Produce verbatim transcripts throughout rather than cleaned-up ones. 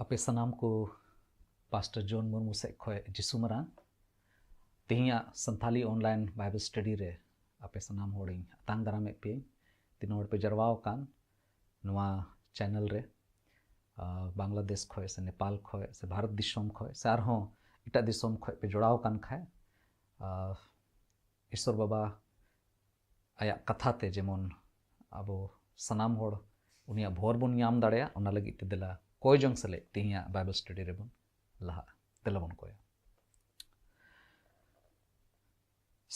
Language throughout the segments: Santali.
ᱟᱯᱮ ᱥᱟᱱᱟᱢ ᱠᱚ ᱯᱟᱥᱴᱚᱨ ᱡᱚᱱ ᱢᱩᱨᱢᱩ ᱥᱮᱫ ᱠᱷᱚᱱ ᱡᱤᱥᱩ ᱢᱟᱨᱟᱝ᱾ ᱛᱮᱦᱮᱧᱟᱜ ᱥᱟᱱᱛᱷᱟᱞᱤ online Bible study ᱨᱮ ᱟᱯᱮ ᱥᱟᱱᱟᱢ ᱦᱚᱲᱤᱧ ᱟᱛᱟᱝ ᱫᱟᱨᱟᱢᱮᱫ ᱯᱮᱭᱟᱹᱧ᱾ ᱛᱤᱱᱟᱹᱜ ᱦᱚᱲ ᱯᱮ ᱡᱟᱨᱣᱟ ᱟᱠᱟᱱ ᱱᱚᱣᱟ channel ᱨᱮ, ᱟᱨ ᱵᱟᱝᱞᱟᱫᱮᱥ ᱠᱷᱚᱱ ᱥᱮ ᱱᱮᱯᱟᱞ ᱠᱷᱚᱱ ᱥᱮ ᱵᱷᱟᱨᱚᱛ ᱫᱤᱥᱚᱢ ᱠᱷᱚᱱ ᱥᱮ ᱟᱨᱦᱚᱸ ᱮᱴᱟᱜ ᱫᱤᱥᱚᱢ ᱠᱷᱚᱱ ᱯᱮ ᱡᱚᱲᱟᱣ ᱟᱠᱟᱱ ᱠᱷᱟᱱ, ᱟᱨ ᱤᱥᱚᱨ ᱵᱟᱵᱟ ᱟᱭᱟᱜ ᱠᱟᱛᱷᱟ ᱛᱮ ᱡᱮᱢᱚᱱ ᱟᱵᱚ ᱥᱟᱱᱟᱢ ᱦᱚᱲ ᱩᱱᱤᱭᱟᱜ ᱵᱷᱚᱨ ᱵᱚᱱ ᱧᱟᱢ ᱫᱟᱲᱮᱭᱟᱜ, ᱚᱱᱟ ᱞᱟᱹᱜᱤᱫ ᱛᱮ ᱫᱮᱞᱟ ᱠᱚᱭ ᱡᱚᱝ ᱥᱮᱞᱮᱫ ᱛᱮᱦᱮᱧᱟᱜ Bible study ᱨᱮᱵᱚᱱ ᱞᱟᱦᱟᱜᱼᱟ᱾ ᱫᱮᱞᱟ ᱵᱚᱱ ᱠᱚᱭᱟ᱾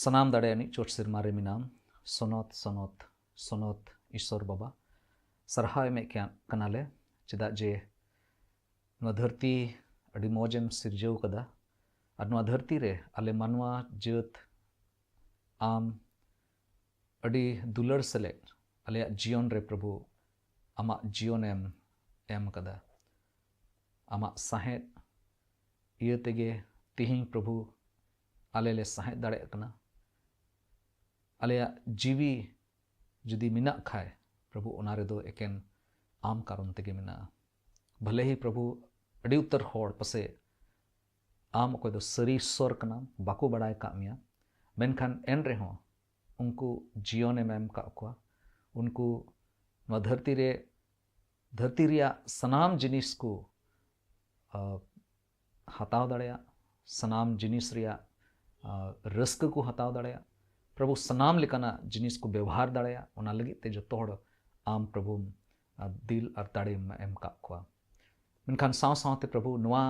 ᱥᱟᱱᱟᱢ ᱫᱟᱲᱮᱭᱟᱱᱤᱡ ᱪᱚᱴ ᱥᱮᱨᱢᱟ ᱨᱮ ᱢᱮᱱᱟᱢ, ᱥᱚᱱᱚᱛ, ᱥᱚᱱᱚᱛ, ᱥᱚᱱᱚᱛ ᱤᱥᱚᱨ ᱵᱟᱵᱟ, ᱥᱟᱨᱦᱟᱣ ᱮᱢᱮᱫ ᱠᱟᱱᱟᱞᱮ, ᱪᱮᱫᱟᱜ ᱡᱮ ᱱᱚᱣᱟ ᱫᱷᱟᱹᱨᱛᱤ ᱟᱹᱰᱤ ᱢᱚᱡᱽ ᱮᱢ ᱥᱤᱨᱡᱟᱹᱣ ᱠᱟᱫᱟ᱾ ᱟᱨ ᱱᱚᱣᱟ ᱫᱷᱟᱹᱨᱛᱤ ᱨᱮ ᱟᱞᱮ ᱢᱟᱱᱣᱟ ᱡᱟᱹᱛ ᱟᱢ ᱟᱹᱰᱤ ᱫᱩᱞᱟᱹᱲ ᱥᱮᱞᱮᱫ ᱟᱞᱮᱭᱟᱜ ᱡᱤᱭᱚᱱ ᱨᱮ ᱯᱨᱚᱵᱷᱩ ᱟᱢᱟᱜ ᱡᱤᱭᱚᱱᱮᱢ ᱮᱢ ᱠᱟᱫᱟ᱾ ᱟᱢᱟᱜ ᱥᱟᱦᱮᱫ ᱤᱭᱟᱹ ᱛᱮᱜᱮ ᱛᱤᱦᱤᱧ ᱯᱨᱚᱵᱷᱩ ᱟᱞᱮ ᱞᱮ ᱥᱟᱦᱮᱫ ᱫᱟᱲᱮᱭᱟᱜ ᱠᱟᱱᱟ᱾ ᱟᱞᱮᱭᱟᱜ ᱡᱤᱣᱤ ᱡᱩᱫᱤ ᱢᱮᱱᱟᱜ ᱠᱷᱟᱡ ᱯᱨᱚᱵᱷᱩ, ᱚᱱᱟ ᱨᱮᱫᱚ ᱮᱠᱮᱱ ᱟᱢ ᱠᱟᱨᱚᱱ ᱛᱮᱜᱮ ᱢᱮᱱᱟᱜᱼᱟ᱾ ᱵᱷᱟᱞᱮ ᱦᱤ ᱯᱨᱚᱵᱷᱩ, ᱟᱹᱰᱤ ᱩᱛᱟᱹᱨ ᱦᱚᱲ ᱯᱟᱥᱮ ᱟᱢ ᱚᱠᱚᱭ ᱫᱚ ᱥᱟᱹᱨᱤ ᱤᱥᱥᱚᱨ ᱠᱟᱱᱟᱢ ᱵᱟᱠᱚ ᱵᱟᱲᱟᱭ ᱠᱟᱜ ᱢᱮᱭᱟ, ᱢᱮᱱᱠᱷᱟᱱ ᱮᱱ ᱨᱮᱦᱚᱸ ᱩᱱᱠᱩ ᱡᱤᱭᱚᱱᱮᱢ ᱮᱢ ᱠᱟᱜ ᱠᱚᱣᱟ᱾ ᱩᱱᱠᱩ ᱱᱚᱣᱟ ᱫᱷᱟᱹᱨᱛᱤ ᱨᱮ, ᱫᱷᱟᱹᱨᱛᱤ ᱨᱮᱭᱟᱜ ᱥᱟᱱᱟᱢ ᱡᱤᱱᱤᱥ ᱠᱚ, ᱟ, ᱦᱟᱛᱟᱣ ᱫᱟᱲᱮᱭᱟᱜ, ᱥᱟᱱᱟᱢ ᱡᱤᱱᱤᱥ ᱨᱮᱭᱟᱜ, ᱟ, ᱨᱟᱹᱥᱠᱟᱹ ᱠᱚ ᱦᱟᱛᱟᱣ ᱫᱟᱲᱮᱭᱟᱜ, ᱯᱨᱚᱵᱷᱩ ᱥᱟᱱᱟᱢ ᱞᱮᱠᱟᱱᱟᱜ ᱡᱤᱱᱤᱥ ᱠᱚ ᱵᱮᱵᱚᱦᱟᱨ ᱫᱟᱲᱮᱭᱟᱜ, ᱚᱱᱟ ᱞᱟᱹᱜᱤᱫ ᱛᱮ ᱡᱚᱛᱚ ᱦᱚᱲ ᱟᱢ ᱯᱨᱚᱵᱷᱩᱢ, ᱟ, ᱫᱤᱞ ᱟᱨ ᱫᱟᱲᱮᱢ ᱮᱢ ᱠᱟᱜ ᱠᱚᱣᱟ᱾ ᱢᱮᱱᱠᱷᱟᱱ ᱥᱟᱶ ᱥᱟᱶᱛᱮ ᱯᱨᱚᱵᱷᱩ, ᱱᱚᱣᱟ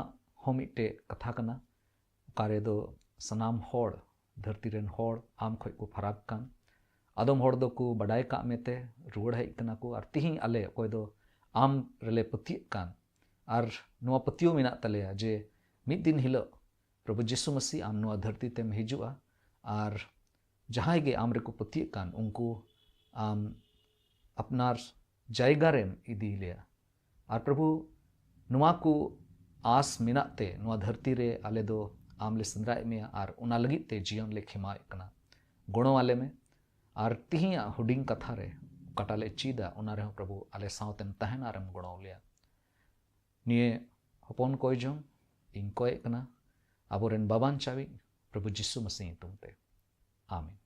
ᱦᱚᱸ ᱢᱤᱫᱴᱮᱡ ᱠᱟᱛᱷᱟ ᱠᱟᱱᱟ, ᱚᱠᱟ ᱨᱮᱫᱚ ᱥᱟᱱᱟᱢ ᱦᱚᱲ, ᱫᱷᱟᱹᱨᱛᱤ ᱨᱮᱱ ᱦᱚᱲ ᱟᱢ ᱠᱷᱚᱡ ᱠᱚ ᱯᱷᱟᱨᱟᱠ ᱠᱟᱱ᱾ ᱟᱫᱚᱢ ᱦᱚᱲ ᱫᱚᱠᱚ ᱵᱟᱰᱟᱭ ᱠᱟᱜ ᱢᱮᱛᱮ ᱨᱩᱣᱟᱹᱲ ᱦᱮᱡ ᱠᱟᱱᱟ ᱠᱚ, ᱟᱨ ᱛᱤᱦᱤᱧ ᱟᱞᱮ ᱚᱠᱚᱭ ᱫᱚ ᱟᱢ ᱨᱮᱞᱮ ᱯᱟᱹᱛᱭᱟᱹᱜ ᱠᱟᱱ, ᱟᱨ ᱱᱚᱣᱟ ᱯᱟᱹᱛᱭᱟᱹᱣ ᱢᱮᱱᱟᱜ ᱛᱟᱞᱮᱭᱟ ᱡᱮ ᱢᱤᱫ ᱫᱤᱱ ᱦᱤᱞᱳᱜ ᱯᱨᱚᱵᱷᱩ ᱡᱤᱥᱩ ᱢᱟᱹᱥᱤ ᱟᱢ ᱱᱚᱣᱟ ᱫᱷᱟᱹᱨᱛᱤ ᱛᱮᱢ ᱦᱤᱡᱩᱜᱼᱟ, ᱟᱨ ᱡᱟᱦᱟᱸᱭ ᱜᱮ ᱟᱢ ᱨᱮᱠᱚ ᱯᱟᱹᱛᱭᱟᱹᱜ ᱠᱟᱱ ᱩᱱᱠᱩ ᱟᱢ ᱟᱯᱱᱟᱨ ᱡᱟᱭᱜᱟ ᱨᱮᱢ ᱤᱫᱤ ᱞᱮᱭᱟ᱾ ᱟᱨ ᱯᱨᱚᱵᱷᱩ, ᱱᱚᱣᱟ ᱠᱚ ᱟᱸᱥ ᱢᱮᱱᱟᱜ ᱛᱮ ᱱᱚᱣᱟ ᱫᱷᱟᱹᱨᱛᱤ ᱨᱮ ᱟᱞᱮ ᱫᱚ ᱟᱢ ᱞᱮ ᱥᱮᱸᱫᱽᱨᱟᱭᱮᱫ ᱢᱮᱭᱟ, ᱟᱨ ᱚᱱᱟ ᱞᱟᱹᱜᱤᱫ ᱛᱮ ᱡᱤᱭᱚᱱ ᱞᱮ ᱠᱷᱮᱢᱟᱣᱮᱫ ᱠᱟᱱᱟ᱾ ᱜᱚᱲᱚ ᱟᱞᱮ ᱢᱮ᱾ ᱟᱨ ᱛᱤᱦᱤᱧᱟᱜ ᱦᱩᱰᱤᱧ ᱠᱟᱛᱷᱟ ᱨᱮ ᱚᱠᱟᱴᱟᱜ ᱞᱮ ᱪᱮᱫᱟ, ᱚᱱᱟ ᱨᱮᱦᱚᱸ ᱯᱨᱚᱵᱷᱩ ᱟᱞᱮ ᱥᱟᱶᱛᱮᱢ ᱛᱟᱦᱮᱱᱟ ᱟᱨᱮᱢ ᱜᱚᱲᱚ ᱞᱮᱭᱟ᱾ ᱱᱤᱭᱟᱹ ᱦᱚᱯᱚᱱ ᱠᱚᱭ ᱡᱚᱝ ᱤᱧ ᱠᱚᱭᱮᱜ ᱠᱟᱱᱟ ᱟᱵᱚᱨᱮᱱ ᱵᱟᱵᱟᱱ ᱪᱟᱣᱤᱡ ᱯᱨᱚᱵᱷᱩ ᱡᱤᱥᱩ ᱢᱟᱥᱤ ᱧᱩᱛᱩᱢ ᱛᱮ᱾ ᱟᱢᱮᱱ᱾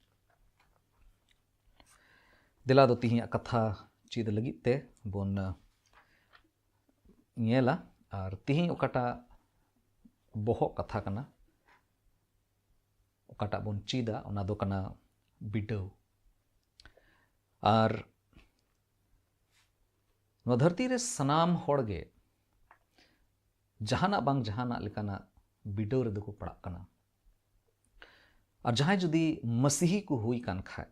ᱫᱮᱞᱟ ᱫᱚ ᱛᱤᱦᱤᱧᱟᱜ ᱠᱟᱛᱷᱟ ᱪᱮᱫ ᱞᱟᱹᱜᱤᱫ ᱛᱮ ᱵᱚᱱ, ᱟᱸ, ᱧᱮᱞᱟ᱾ ᱟᱨ ᱛᱤᱦᱤᱧ ᱚᱠᱟᱴᱟᱜ ᱵᱚᱦᱚᱜ ᱠᱟᱛᱷᱟ ᱠᱟᱱᱟ, ᱚᱠᱟᱴᱟᱜ ᱵᱚᱱ ᱪᱮᱫᱟ, ᱚᱱᱟ ᱫᱚ ᱠᱟᱱᱟ ᱵᱤᱰᱟᱹᱣ᱾ ᱟᱨ ᱱᱚᱣᱟ ᱫᱷᱟᱹᱨᱛᱤ ᱨᱮ ᱥᱟᱱᱟᱢ ᱦᱚᱲ ᱜᱮ ᱡᱟᱦᱟᱱᱟᱜ ᱵᱟᱝ ᱡᱟᱦᱟᱱᱟᱜ ᱞᱮᱠᱟᱱᱟᱜ ᱵᱤᱰᱟᱹᱣ ᱨᱮᱫᱚ ᱠᱚ ᱯᱟᱲᱟᱜ ᱠᱟᱱᱟ᱾ ᱟᱨ ᱡᱟᱦᱟᱸᱭ ᱡᱩᱫᱤ ᱢᱟᱥᱤᱦᱤ ᱠᱚ ᱦᱩᱭ ᱠᱟᱱ ᱠᱷᱟᱡ,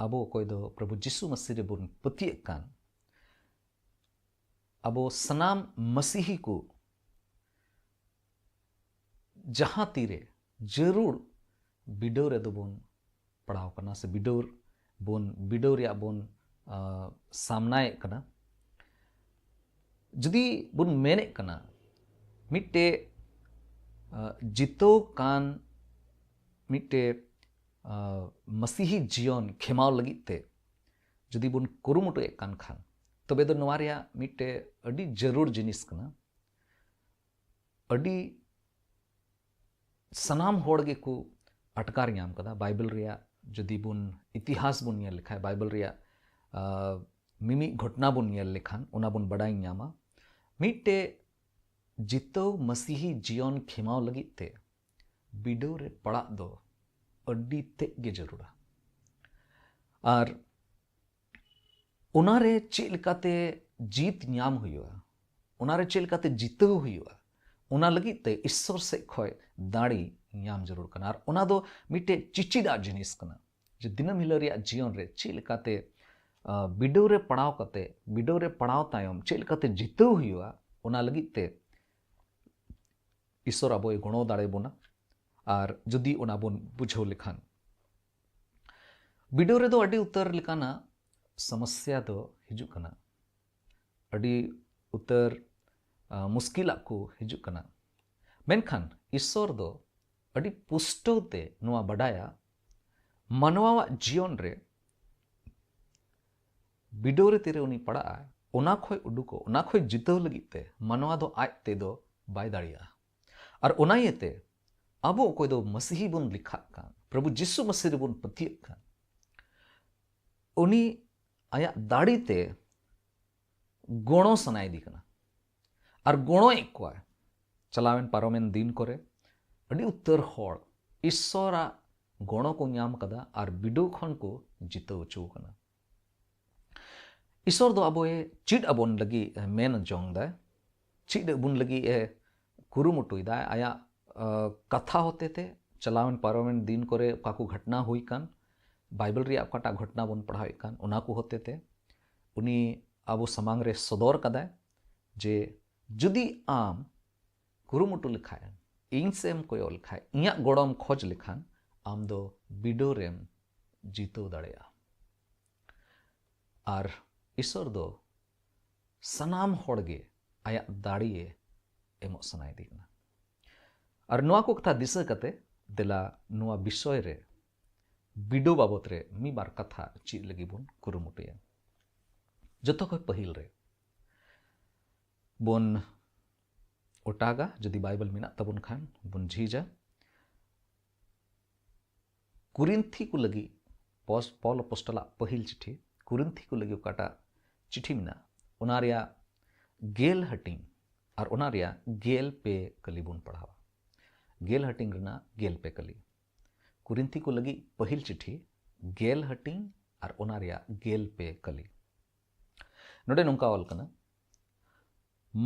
ᱟᱵᱚ ᱚᱠᱚᱭ ᱫᱚ ᱯᱨᱚᱵᱷᱩ ᱡᱤᱥᱩ ᱢᱟᱥᱤ ᱨᱮᱵᱚᱱ ᱯᱟᱹᱛᱭᱟᱹᱜ ᱠᱟᱱ, ᱟᱵᱚ ᱥᱟᱱᱟᱢ ᱢᱟᱥᱤᱦᱤ ᱠᱚ ᱡᱟᱦᱟᱸ ᱛᱤᱨᱮ ᱡᱟᱹᱨᱩᱲ ᱵᱤᱰᱟᱹᱣ ᱨᱮᱫᱚ ᱵᱚᱱ ᱯᱟᱲᱟᱣ ᱠᱟᱱᱟ, ᱥᱮ ᱵᱤᱰᱟᱹᱣ ᱵᱚᱱ, ᱵᱤᱰᱟᱹᱣ ᱨᱮᱭᱟᱜ ᱵᱚᱱ, ᱟᱸ, ᱥᱟᱢᱱᱟᱭᱮᱫ ᱠᱟᱱᱟ᱾ ᱡᱩᱫᱤ ᱵᱚᱱ ᱢᱮᱱᱮᱫ ᱠᱟᱱᱟ, ᱢᱤᱫᱴᱮᱡ, ᱟᱸ, ᱡᱤᱛᱟᱹᱣ ᱠᱟᱱ ᱢᱤᱫᱴᱮᱡ, ᱟᱸ, ᱢᱟᱥᱤᱦᱤ ᱡᱤᱭᱚᱱ ᱠᱷᱮᱢᱟᱣ ᱞᱟᱹᱜᱤᱫ ᱛᱮ ᱡᱩᱫᱤ ᱵᱚᱱ ᱠᱩᱨᱩᱢᱩᱴᱩᱭᱮᱫ ᱠᱟᱱ ᱠᱷᱟᱱ, ᱛᱚᱵᱮ ᱫᱚ ᱱᱚᱣᱟ ᱨᱮᱭᱟᱜ ᱢᱤᱫᱴᱮᱡ ᱟᱹᱰᱤ ᱡᱟᱹᱨᱩᱲ ᱡᱤᱱᱤᱥ ᱠᱟᱱᱟ᱾ ᱟᱹᱰᱤ ᱥᱟᱱᱟᱢ ᱦᱚᱲ ᱜᱮᱠᱚ ᱟᱴᱠᱟᱨ ᱧᱟᱢ ᱠᱟᱫᱟ᱾ ᱵᱟᱭᱵᱮᱞ ᱨᱮᱭᱟᱜ ᱡᱩᱫᱤ ᱵᱚᱱ ᱤᱛᱤᱦᱟᱥ ᱵᱚᱱ ᱧᱮᱞ ᱞᱮᱠᱷᱟᱱ, ᱵᱟᱭᱵᱮᱞ ᱨᱮᱭᱟᱜ, ᱟ, ᱢᱤᱢᱤᱫ ᱜᱷᱚᱴᱱᱟ ᱵᱚᱱ ᱧᱮᱞ ᱞᱮᱠᱷᱟᱱ, ᱚᱱᱟ ᱵᱚᱱ ᱵᱟᱰᱟᱭ ᱧᱟᱢᱟ᱾ ᱢᱤᱫᱴᱮᱡ ᱡᱤᱛᱟᱹᱣ ᱢᱟᱥᱤᱦᱤ ᱡᱤᱭᱚᱱ ᱠᱷᱮᱢᱟᱣ ᱞᱟᱹᱜᱤᱫ ᱛᱮ ᱵᱤᱰᱟᱹᱣ ᱨᱮ ᱯᱟᱲᱟᱜ ᱫᱚ ᱟᱹᱰᱤ ᱛᱮᱫ ᱜᱮ ᱡᱟᱹᱨᱩᱲᱟ᱾ ᱟᱨ ᱚᱱᱟᱨᱮ ᱪᱮᱫ ᱞᱮᱠᱟᱛᱮ ᱡᱤᱛ ᱧᱟᱢ ᱦᱩᱭᱩᱜᱼᱟ, ᱚᱱᱟᱨᱮ ᱪᱮᱫ ᱞᱮᱠᱟᱛᱮ ᱡᱤᱛᱟᱹᱣ ᱦᱩᱭᱩᱜᱼᱟ, ᱚᱱᱟ ᱞᱟᱹᱜᱤᱫ ᱛᱮ ᱤᱥᱥᱚᱨ ᱥᱮᱫ ᱠᱷᱚᱱ ᱫᱟᱲᱮ ᱧᱟᱢ ᱡᱟᱹᱨᱩᱲ ᱠᱟᱱᱟ᱾ ᱟᱨ ᱚᱱᱟ ᱫᱚ ᱢᱤᱫᱴᱮᱡ ᱪᱤᱪᱤᱫᱟᱜ ᱡᱤᱱᱤᱥ ᱠᱟᱱᱟ, ᱡᱮ ᱫᱤᱱᱟᱹᱢ ᱦᱤᱞᱳᱜ ᱨᱮᱭᱟᱜ ᱡᱤᱭᱚᱱ ᱨᱮ ᱪᱮᱫ ᱞᱮᱠᱟᱛᱮ, ᱟ, ᱵᱤᱰᱟᱹᱣ ᱨᱮ ᱯᱟᱲᱟᱣ ᱠᱟᱛᱮ, ᱵᱤᱰᱟᱹᱣ ᱨᱮ ᱯᱟᱲᱟᱣ ᱛᱟᱭᱚᱢ ᱪᱮᱫ ᱞᱮᱠᱟᱛᱮ ᱡᱤᱛᱟᱹᱣ ᱦᱩᱭᱩᱜᱼᱟ, ᱚᱱᱟ ᱞᱟᱹᱜᱤᱫ ᱛᱮ ᱤᱥᱥᱚᱨ ᱟᱵᱚᱭ ᱜᱚᱲᱚ ᱫᱟᱲᱮ ᱵᱚᱱᱟ᱾ ᱟᱨ ᱡᱩᱫᱤ ᱚᱱᱟ ᱵᱚᱱ ᱵᱩᱡᱷᱟᱹᱣ ᱞᱮᱠᱷᱟᱱ, ᱵᱤᱰᱟᱹᱣ ᱨᱮᱫᱚ ᱟᱹᱰᱤ ᱩᱛᱟᱹᱨ ᱞᱮᱠᱟᱱᱟᱜ ᱥᱚᱢᱚᱥᱥᱟ ᱫᱚ ᱦᱤᱡᱩᱜ ᱠᱟᱱᱟ, ᱟᱹᱰᱤ ᱩᱛᱟᱹᱨ, ᱟ, ᱢᱩᱥᱠᱤᱞᱟᱜ ᱠᱚ ᱦᱤᱡᱩᱜ ᱠᱟᱱᱟ᱾ ᱢᱮᱱᱠᱷᱟᱱ ᱤᱥᱥᱚᱨ ᱫᱚ ᱟᱹᱰᱤ ᱯᱩᱥᱴᱟᱹᱣ ᱛᱮ ᱱᱚᱣᱟ ᱵᱟᱰᱟᱭᱟ, ᱢᱟᱱᱣᱟᱣᱟᱜ ᱡᱤᱭᱚᱱ ᱨᱮ ᱵᱤᱰᱟᱹᱣ ᱨᱮ ᱛᱤᱨᱮ ᱩᱱᱤ ᱯᱟᱲᱟᱜᱼᱟ, ᱚᱱᱟ ᱠᱷᱚᱡ ᱩᱰᱩᱠᱚᱜ, ᱚᱱᱟ ᱠᱷᱚᱡ ᱡᱤᱛᱟᱹᱣ ᱞᱟᱹᱜᱤᱫ ᱛᱮ ᱢᱟᱱᱣᱟ ᱫᱚ ᱟᱡ ᱛᱮᱫᱚ ᱵᱟᱭ ᱫᱟᱲᱮᱭᱟᱜᱼᱟ᱾ ᱟᱨ ᱚᱱᱟ ᱤᱭᱟᱹᱛᱮ ᱟᱵᱚ ᱚᱠᱚᱭ ᱫᱚ ᱢᱟᱹᱥᱤᱦᱤ ᱵᱚᱱ ᱞᱮᱠᱷᱟᱜ ᱠᱟᱱ, ᱯᱨᱚᱵᱷᱩ ᱡᱤᱥᱩ ᱢᱟᱹᱥᱤᱦᱤ ᱨᱮᱵᱚᱱ ᱯᱟᱹᱛᱭᱟᱹᱜ ᱠᱟᱱ, ᱩᱱᱤ ᱟᱭᱟᱜ ᱫᱟᱲᱮ ᱛᱮ ᱜᱚᱲᱚ ᱥᱟᱱᱟᱭᱮᱫᱮ ᱠᱟᱱᱟ ᱟᱨ ᱜᱚᱲᱚᱭᱮᱫ ᱠᱚᱣᱟᱭ᱾ ᱪᱟᱞᱟᱣᱮᱱ ᱯᱟᱨᱚᱢᱮᱱ ᱫᱤᱱ ᱠᱚᱨᱮ ᱟᱹᱰᱤ ᱩᱛᱟᱹᱨ ᱦᱚᱲ ᱤᱥᱥᱚᱨᱟᱜ ᱜᱚᱲᱚ ᱠᱚ ᱧᱟᱢ ᱠᱟᱫᱟ ᱟᱨ ᱵᱤᱰᱟᱹᱣ ᱠᱷᱚᱱ ᱠᱚ ᱡᱤᱛᱟᱹᱣ ᱦᱚᱪᱚ ᱠᱟᱱᱟ᱾ ᱤᱥᱥᱚᱨ ᱫᱚ ᱟᱵᱚᱭ ᱪᱮᱫ ᱟᱵᱚᱱ ᱞᱟᱹᱜᱤᱫ ᱮ ᱢᱮᱱ ᱡᱚᱝ ᱫᱟᱭ, ᱪᱮᱫ ᱟᱵᱚᱱ ᱞᱟᱹᱜᱤᱫ ᱮ ᱠᱩᱨᱩᱢᱩᱴᱩᱭ ᱫᱟᱭ᱾ ᱟᱭᱟᱜ ᱟ, ᱠᱟᱛᱷᱟ ᱦᱚᱛᱮ ᱛᱮ ᱪᱟᱞᱟᱣᱮᱱ ᱯᱟᱨᱚᱢᱮᱱ ᱫᱤᱱ ᱠᱚᱨᱮ ᱚᱠᱟ ᱠᱚ ᱜᱷᱚᱴᱱᱟ ᱦᱩᱭ ᱠᱟᱱ, ᱵᱟᱭᱵᱮᱞ ᱨᱮᱭᱟᱜ ᱚᱠᱟᱴᱟᱜ ᱜᱷᱚᱴᱱᱟ ᱵᱚᱱ ᱯᱟᱲᱦᱟᱣᱮᱫ ᱠᱟᱱ, ᱚᱱᱟ ᱠᱚ ᱦᱚᱛᱮ ᱛᱮ ᱩᱱᱤ ᱟᱵᱚ ᱥᱟᱢᱟᱝ ᱨᱮ ᱥᱚᱫᱚᱨ ᱠᱟᱫᱟᱭ ᱡᱮ ᱡᱩᱫᱤ ᱟᱢ ᱠᱩᱨᱩᱢᱩᱴᱩ ᱞᱮᱠᱷᱟᱡ, ᱤᱧ ᱥᱮᱫ ᱮᱢ ᱠᱚᱭᱚᱜ ᱞᱮᱠᱷᱟᱡ, ᱤᱧᱟᱹᱜ ᱜᱚᱲᱚᱢ ᱠᱷᱚᱡᱽ ᱞᱮᱠᱷᱟᱱ, ᱟᱢ ᱫᱚ ᱵᱤᱰᱟᱹᱣ ᱨᱮᱢ ᱡᱤᱛᱟᱹᱣ ᱫᱟᱲᱮᱭᱟᱜᱼᱟ᱾ ᱟᱨ ᱤᱥᱥᱚᱨ ᱫᱚ ᱥᱟᱱᱟᱢ ᱦᱚᱲ ᱜᱮ ᱟᱭᱟᱜ ᱫᱟᱲᱮᱭᱮ ᱮᱢᱚᱜ ᱥᱟᱱᱟᱭᱮᱫᱮ ᱠᱟᱱᱟ᱾ ᱟᱨ ᱱᱚᱣᱟ ᱠᱚ ᱠᱟᱛᱷᱟ ᱫᱤᱥᱟᱹ ᱠᱟᱛᱮ, ᱫᱮᱞᱟ ᱱᱚᱣᱟ ᱵᱤᱥᱚᱭ ᱨᱮ ᱵᱤᱰᱟᱹᱣ ᱵᱟᱵᱚᱛ ᱨᱮ ᱢᱤᱫ ᱵᱟᱨ ᱠᱟᱛᱷᱟ ᱪᱮᱫ ᱞᱟᱹᱜᱤᱫ ᱵᱚᱱ ᱠᱩᱨᱩᱢᱩᱴᱩᱭᱟ᱾ ᱡᱚᱛᱚ ᱠᱷᱚᱱ ᱯᱟᱹᱦᱤᱞ ᱨᱮ ᱵᱚᱱ ᱚᱴᱟᱜᱟ, ᱡᱩᱫᱤ ᱵᱟᱭᱵᱮᱞ ᱢᱮᱱᱟᱜ ᱛᱟᱵᱚᱱ ᱠᱷᱟᱱ ᱵᱚᱱ ᱡᱷᱤᱡᱟ᱾ ᱠᱩᱨᱤᱱᱛᱷᱤ ᱠᱚ ᱞᱟᱹᱜᱤᱫ ᱯᱚᱥ-, ᱯᱚᱞ ᱟᱯᱚᱥᱴᱚᱞᱟᱜ ᱯᱟᱹᱦᱤᱞ ᱪᱤᱴᱷᱤ, ᱠᱩᱨᱤᱱᱛᱷᱤ ᱠᱚ ᱞᱟᱹᱜᱤᱫ ᱚᱠᱟᱴᱟᱜ ᱪᱤᱴᱷᱤ ᱢᱮᱱᱟᱜᱼᱟ, ᱚᱱᱟ ᱨᱮᱭᱟᱜ ᱜᱮᱞ ᱦᱟᱹᱴᱤᱧ ᱟᱨ ᱚᱱᱟ ᱨᱮᱭᱟᱜ ᱜᱮᱞ ᱯᱮ ᱠᱟᱹᱞᱤ ᱵᱚᱱ ᱯᱟᱲᱦᱟᱣᱟ᱾ ᱜᱮᱞ ᱦᱟᱹᱴᱤᱧ ᱨᱮᱱᱟᱜ ᱜᱮᱞ ᱯᱮ ᱠᱟᱹᱞᱤ᱾ ᱠᱩᱨᱤᱱᱛᱷᱤ ᱠᱚ ᱞᱟᱹᱜᱤᱫ ᱯᱟᱹᱦᱤᱞ ᱪᱤᱴᱷᱤ, ᱜᱮᱞ ᱦᱟᱹᱴᱤᱧ ᱟᱨ ᱚᱱᱟ ᱨᱮᱭᱟᱜ ᱜᱮᱞ ᱯᱮ ᱠᱟᱹᱞᱤ᱾ ᱱᱚᱰᱮ ᱱᱚᱝᱠᱟ ᱚᱞ ᱠᱟᱱᱟ,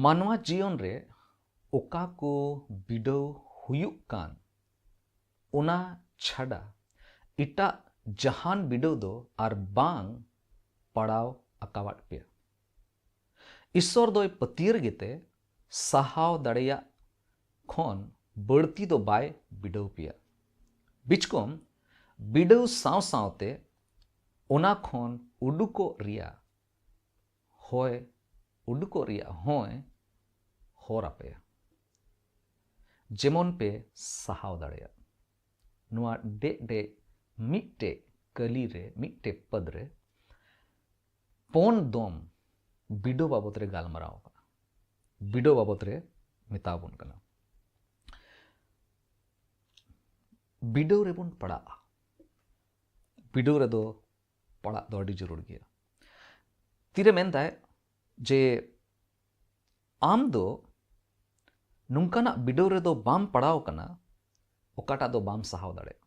ᱢᱟᱱᱣᱟ ᱡᱤᱭᱚᱱ ᱨᱮ ᱚᱠᱟ ᱠᱚ ᱵᱤᱰᱟᱹᱣ ᱦᱩᱭᱩᱜ ᱠᱟᱱ, ᱚᱱᱟ ᱪᱷᱟᱰᱟ ᱮᱴᱟᱜ ᱡᱟᱦᱟᱱ ᱵᱤᱰᱟᱹᱣ ᱫᱚ ᱟᱨ ᱵᱟᱝ ᱯᱟᱲᱟᱣ ᱟᱠᱟᱣᱟᱫ ᱯᱮᱭᱟ᱾ ᱤᱥᱥᱚᱨ ᱫᱚᱭ ᱯᱟᱹᱛᱭᱟᱹᱨ ᱜᱮᱛᱮ ᱥᱟᱦᱟᱣ ᱫᱟᱲᱮᱭᱟᱜ ᱠᱷᱚᱱ ᱵᱟᱹᱲᱛᱤ ᱫᱚ ᱵᱟᱭ ᱵᱤᱰᱟᱹᱣ ᱯᱮᱭᱟ᱾ ᱵᱤᱪᱠᱚᱢ ᱵᱤᱰᱟᱹᱣ ᱥᱟᱶ ᱥᱟᱶᱛᱮ ᱚᱱᱟ ᱠᱷᱚᱱ ᱩᱰᱩᱠᱚᱜ ᱨᱮᱭᱟᱜ ᱦᱚᱭ, ᱩᱰᱩᱠᱚᱜ ᱨᱮᱭᱟᱜ ᱦᱚᱸᱭ ᱦᱚᱨ ᱟᱯᱮᱭᱟ, ᱡᱮᱢᱚᱱ ᱯᱮ ᱥᱟᱦᱟᱣ ᱫᱟᱲᱮᱭᱟᱜ᱾ ᱱᱚᱣᱟ ᱰᱮᱜ ᱰᱮᱜ ᱢᱤᱫᱴᱮᱡ ᱠᱟᱹᱞᱤ ᱨᱮ, ᱢᱤᱫᱴᱮᱡ ᱯᱟᱹᱫ ᱨᱮ ᱯᱚᱱ ᱫᱚᱢ ᱵᱤᱰᱟᱹᱣ ᱵᱟᱵᱚᱛ ᱨᱮ ᱜᱟᱞᱢᱟᱨᱟᱣ ᱠᱟᱱᱟ, ᱵᱤᱰᱟᱹᱣ ᱵᱟᱵᱚᱛ ᱨᱮ ᱢᱮᱛᱟ ᱵᱚᱱ ᱠᱟᱱᱟ᱾ ᱵᱤᱰᱟᱹᱣ ᱨᱮᱵᱚᱱ ᱯᱟᱲᱟᱜᱼᱟ, ᱵᱤᱰᱟᱹᱣ ᱨᱮᱫᱚ ᱯᱟᱲᱟᱜ ᱫᱚ ᱟᱹᱰᱤ ᱡᱟᱹᱨᱩᱲ ᱜᱮᱭᱟ᱾ ᱛᱤᱨᱮ ᱢᱮᱱᱫᱟᱭ ᱡᱮ ᱟᱢ ᱫᱚ ᱱᱚᱝᱠᱟᱱᱟᱜ ᱵᱤᱰᱟᱹᱣ ᱨᱮᱫᱚ ᱵᱟᱢ ᱯᱟᱲᱟᱣ ᱠᱟᱱᱟ, ᱚᱠᱟᱴᱟᱜ ᱫᱚ ᱵᱟᱢ ᱥᱟᱦᱟᱣ ᱫᱟᱲᱮᱭᱟᱜᱼᱟ᱾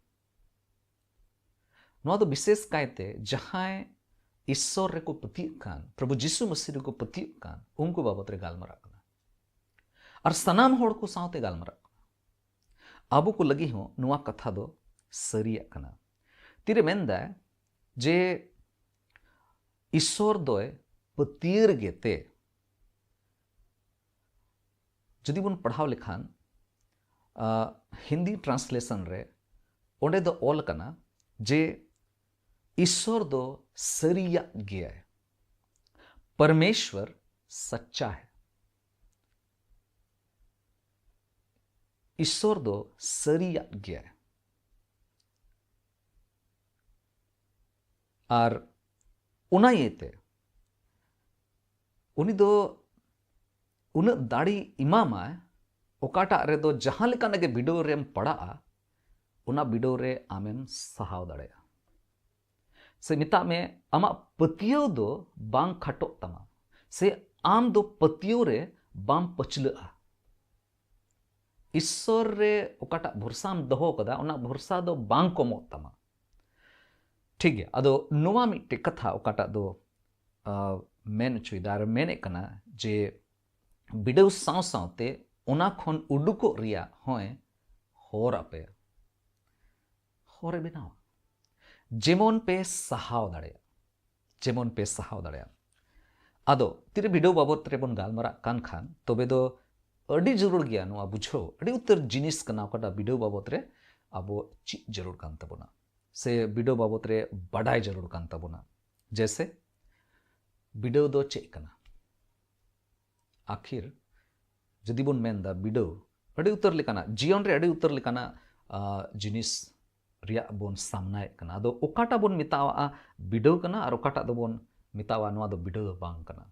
ᱱᱚᱣᱟ ᱫᱚ ᱵᱤᱥᱮᱥ ᱠᱟᱭᱛᱮ ᱡᱟᱦᱟᱸᱭ ᱤᱥᱥᱚᱨ ᱨᱮᱠᱚ ᱯᱟᱹᱛᱭᱟᱹᱜ ᱠᱟᱱ, ᱯᱨᱚᱵᱷᱩ ᱡᱤᱥᱩ ᱢᱟᱹᱥᱤ ᱨᱮᱠᱚ ᱯᱟᱹᱛᱭᱟᱹᱜ ᱠᱟᱱ, ᱩᱱᱠᱩ ᱵᱟᱵᱚᱛ ᱨᱮ ᱜᱟᱞᱢᱟᱨᱟᱜ ᱠᱟᱱᱟ᱾ ᱟᱨ ᱥᱟᱱᱟᱢ ᱦᱚᱲ ᱠᱚ ᱥᱟᱶᱛᱮ ᱜᱟᱞᱢᱟᱨᱟᱜ ᱠᱟᱱᱟ᱾ ᱟᱵᱚ ᱠᱚ ᱞᱟᱹᱜᱤᱫ ᱦᱚᱸ ᱱᱚᱣᱟ ᱠᱟᱛᱷᱟ ᱫᱚ ᱥᱟᱹᱨᱤᱭᱟᱜ ᱠᱟᱱᱟ᱾ ᱛᱤᱨᱮ ᱢᱮᱱᱫᱟᱭ ᱡᱮ ᱤᱥᱥᱚᱨ ᱫᱚᱭ ᱯᱟᱹᱛᱭᱟᱹᱣ ᱨᱮᱜᱮ ᱛᱮ, ᱡᱩᱫᱤ ᱵᱚᱱ ᱯᱟᱲᱦᱟᱣ ᱞᱮᱠᱷᱟᱱ, ᱟ, ᱦᱤᱱᱫᱤ ᱴᱨᱟᱱᱥᱞᱮᱥᱚᱱ ᱨᱮ ᱚᱸᱰᱮ ᱫᱚ ᱚᱞ ᱠᱟᱱᱟ ᱡᱮ ᱤᱥᱥᱚᱨ ᱫᱚ ᱥᱟᱹᱨᱤᱭᱟᱜ ᱜᱮᱭᱟᱭ, ᱯᱚᱨᱢᱮᱥᱣᱚᱨ ᱥᱟᱪᱪᱟ ᱦᱮ᱾ ᱤᱥᱥᱚᱨ ᱫᱚ ᱥᱟᱹᱨᱤᱭᱟᱜ ᱜᱮᱭᱟᱭ᱾ ᱟᱨ ᱚᱱᱟ ᱤᱭᱟᱹᱛᱮ ᱩᱱᱤ ᱫᱚ ᱩᱱᱟᱹᱜ ᱫᱟᱲᱮ ᱮᱢᱟᱢᱟᱭ, ᱚᱠᱟᱴᱟᱜ ᱨᱮᱫᱚ ᱡᱟᱦᱟᱸ ᱞᱮᱠᱟᱱᱟᱜ ᱜᱮ ᱵᱤᱰᱟᱹᱣ ᱨᱮᱢ ᱯᱟᱲᱟᱜᱼᱟ, ᱚᱱᱟ ᱵᱤᱰᱟᱹᱣ ᱨᱮ ᱟᱢᱮᱢ ᱥᱟᱦᱟᱣ ᱫᱟᱲᱮᱭᱟᱜᱼᱟ᱾ ᱥᱮ ᱢᱮᱛᱟᱜ ᱢᱮ, ᱟᱢᱟᱜ ᱯᱟᱹᱛᱭᱟᱹᱣ ᱫᱚ ᱵᱟᱝ ᱠᱷᱟᱴᱚᱜ ᱛᱟᱢᱟ, ᱥᱮ ᱟᱢ ᱫᱚ ᱯᱟᱹᱛᱭᱟᱹᱣ ᱨᱮ ᱵᱟᱢ ᱯᱟᱹᱪᱷᱞᱟᱹᱜᱼᱟ᱾ ᱤᱥᱥᱚᱨ ᱨᱮ ᱚᱠᱟᱴᱟᱜ ᱵᱷᱚᱨᱥᱟᱢ ᱫᱚᱦᱚ ᱠᱟᱫᱟ, ᱚᱱᱟ ᱵᱷᱚᱨᱥᱟ ᱫᱚ ᱵᱟᱝ ᱠᱚᱢᱚᱜ ᱛᱟᱢᱟ᱾ ᱴᱷᱤᱠ ᱜᱮᱭᱟ, ᱟᱫᱚ ᱱᱚᱣᱟ ᱢᱤᱫᱴᱮᱡ ᱠᱟᱛᱷᱟ ᱚᱠᱟᱴᱟᱜ ᱫᱚ, ᱟ, ᱢᱮᱱ ᱦᱚᱪᱚᱭᱮᱫᱟ ᱟᱨ ᱢᱮᱱᱮᱫ ᱠᱟᱱᱟ ᱡᱮ ᱵᱤᱰᱟᱹᱣ ᱥᱟᱶ ᱥᱟᱶᱛᱮ ᱚᱱᱟ ᱠᱷᱚᱱ ᱩᱰᱩᱠᱚᱜ ᱨᱮᱭᱟᱜ ᱦᱚᱸᱭ ᱦᱚᱨ ᱟᱯᱮᱭᱟ, ᱦᱚᱨᱮ ᱵᱮᱱᱟᱣᱟ, ᱡᱮᱢᱚᱱ ᱯᱮ ᱥᱟᱦᱟᱣ ᱫᱟᱲᱮᱭᱟᱜ, ᱡᱮᱢᱚᱱ ᱯᱮ ᱥᱟᱦᱟᱣ ᱫᱟᱲᱮᱭᱟᱜ᱾ ᱟᱫᱚ ᱛᱤᱨᱮ ᱵᱤᱰᱟᱹᱣ ᱵᱟᱵᱚᱛ ᱨᱮᱵᱚᱱ ᱜᱟᱞᱢᱟᱨᱟᱜ ᱠᱟᱱ ᱠᱷᱟᱱ, ᱛᱚᱵᱮ ᱫᱚ ᱟᱹᱰᱤ ᱡᱟᱹᱨᱩᱲ ᱜᱮᱭᱟ ᱱᱚᱣᱟ ᱵᱩᱡᱷᱟᱹᱣ, ᱟᱹᱰᱤ ᱩᱛᱟᱹᱨ ᱡᱤᱱᱤᱥ ᱠᱟᱱᱟ ᱚᱠᱟᱴᱟᱜ ᱵᱤᱰᱟᱹᱣ ᱵᱟᱵᱚᱛ ᱨᱮ ᱟᱵᱚ ᱪᱮᱫ ᱡᱟᱹᱨᱩᱲ ᱠᱟᱱ ᱛᱟᱵᱚᱱᱟ, ᱥᱮ ᱵᱤᱰᱟᱹᱣ ᱵᱟᱵᱚᱛ ᱨᱮ ᱵᱟᱰᱟᱭ ᱡᱟᱹᱨᱩᱲ ᱠᱟᱱ ᱛᱟᱵᱚᱱᱟ᱾ ᱡᱮᱭᱥᱮ, ᱵᱤᱰᱟᱹᱣ ᱫᱚ ᱪᱮᱫ ᱠᱟᱱᱟ? ᱟᱹᱠᱷᱤᱨ ᱡᱩᱫᱤ ᱵᱚᱱ ᱢᱮᱱᱫᱟ ᱵᱤᱰᱟᱹᱣ, ᱟᱹᱰᱤ ᱩᱛᱟᱹᱨ ᱞᱮᱠᱟᱱᱟᱜ, ᱡᱤᱭᱚᱱ ᱨᱮ ᱟᱹᱰᱤ ᱩᱛᱟᱹᱨ ᱞᱮᱠᱟᱱᱟᱜ, ᱟ, ᱡᱤᱱᱤᱥ ᱨᱮᱭᱟᱜ ᱵᱚᱱ ᱥᱟᱢᱱᱟᱭᱮᱫ ᱠᱟᱱᱟ᱾ ᱟᱫᱚ ᱚᱠᱟᱴᱟᱜ ᱵᱚᱱ ᱢᱮᱛᱟᱣᱟᱜᱼᱟ ᱵᱤᱰᱟᱹᱣ ᱠᱟᱱᱟ ᱟᱨ ᱚᱠᱟᱴᱟᱜ ᱫᱚᱵᱚᱱ ᱢᱮᱛᱟᱣᱟᱜᱼᱟ ᱱᱚᱣᱟ ᱫᱚ ᱵᱤᱰᱟᱹᱣ ᱫᱚ ᱵᱟᱝ ᱠᱟᱱᱟ?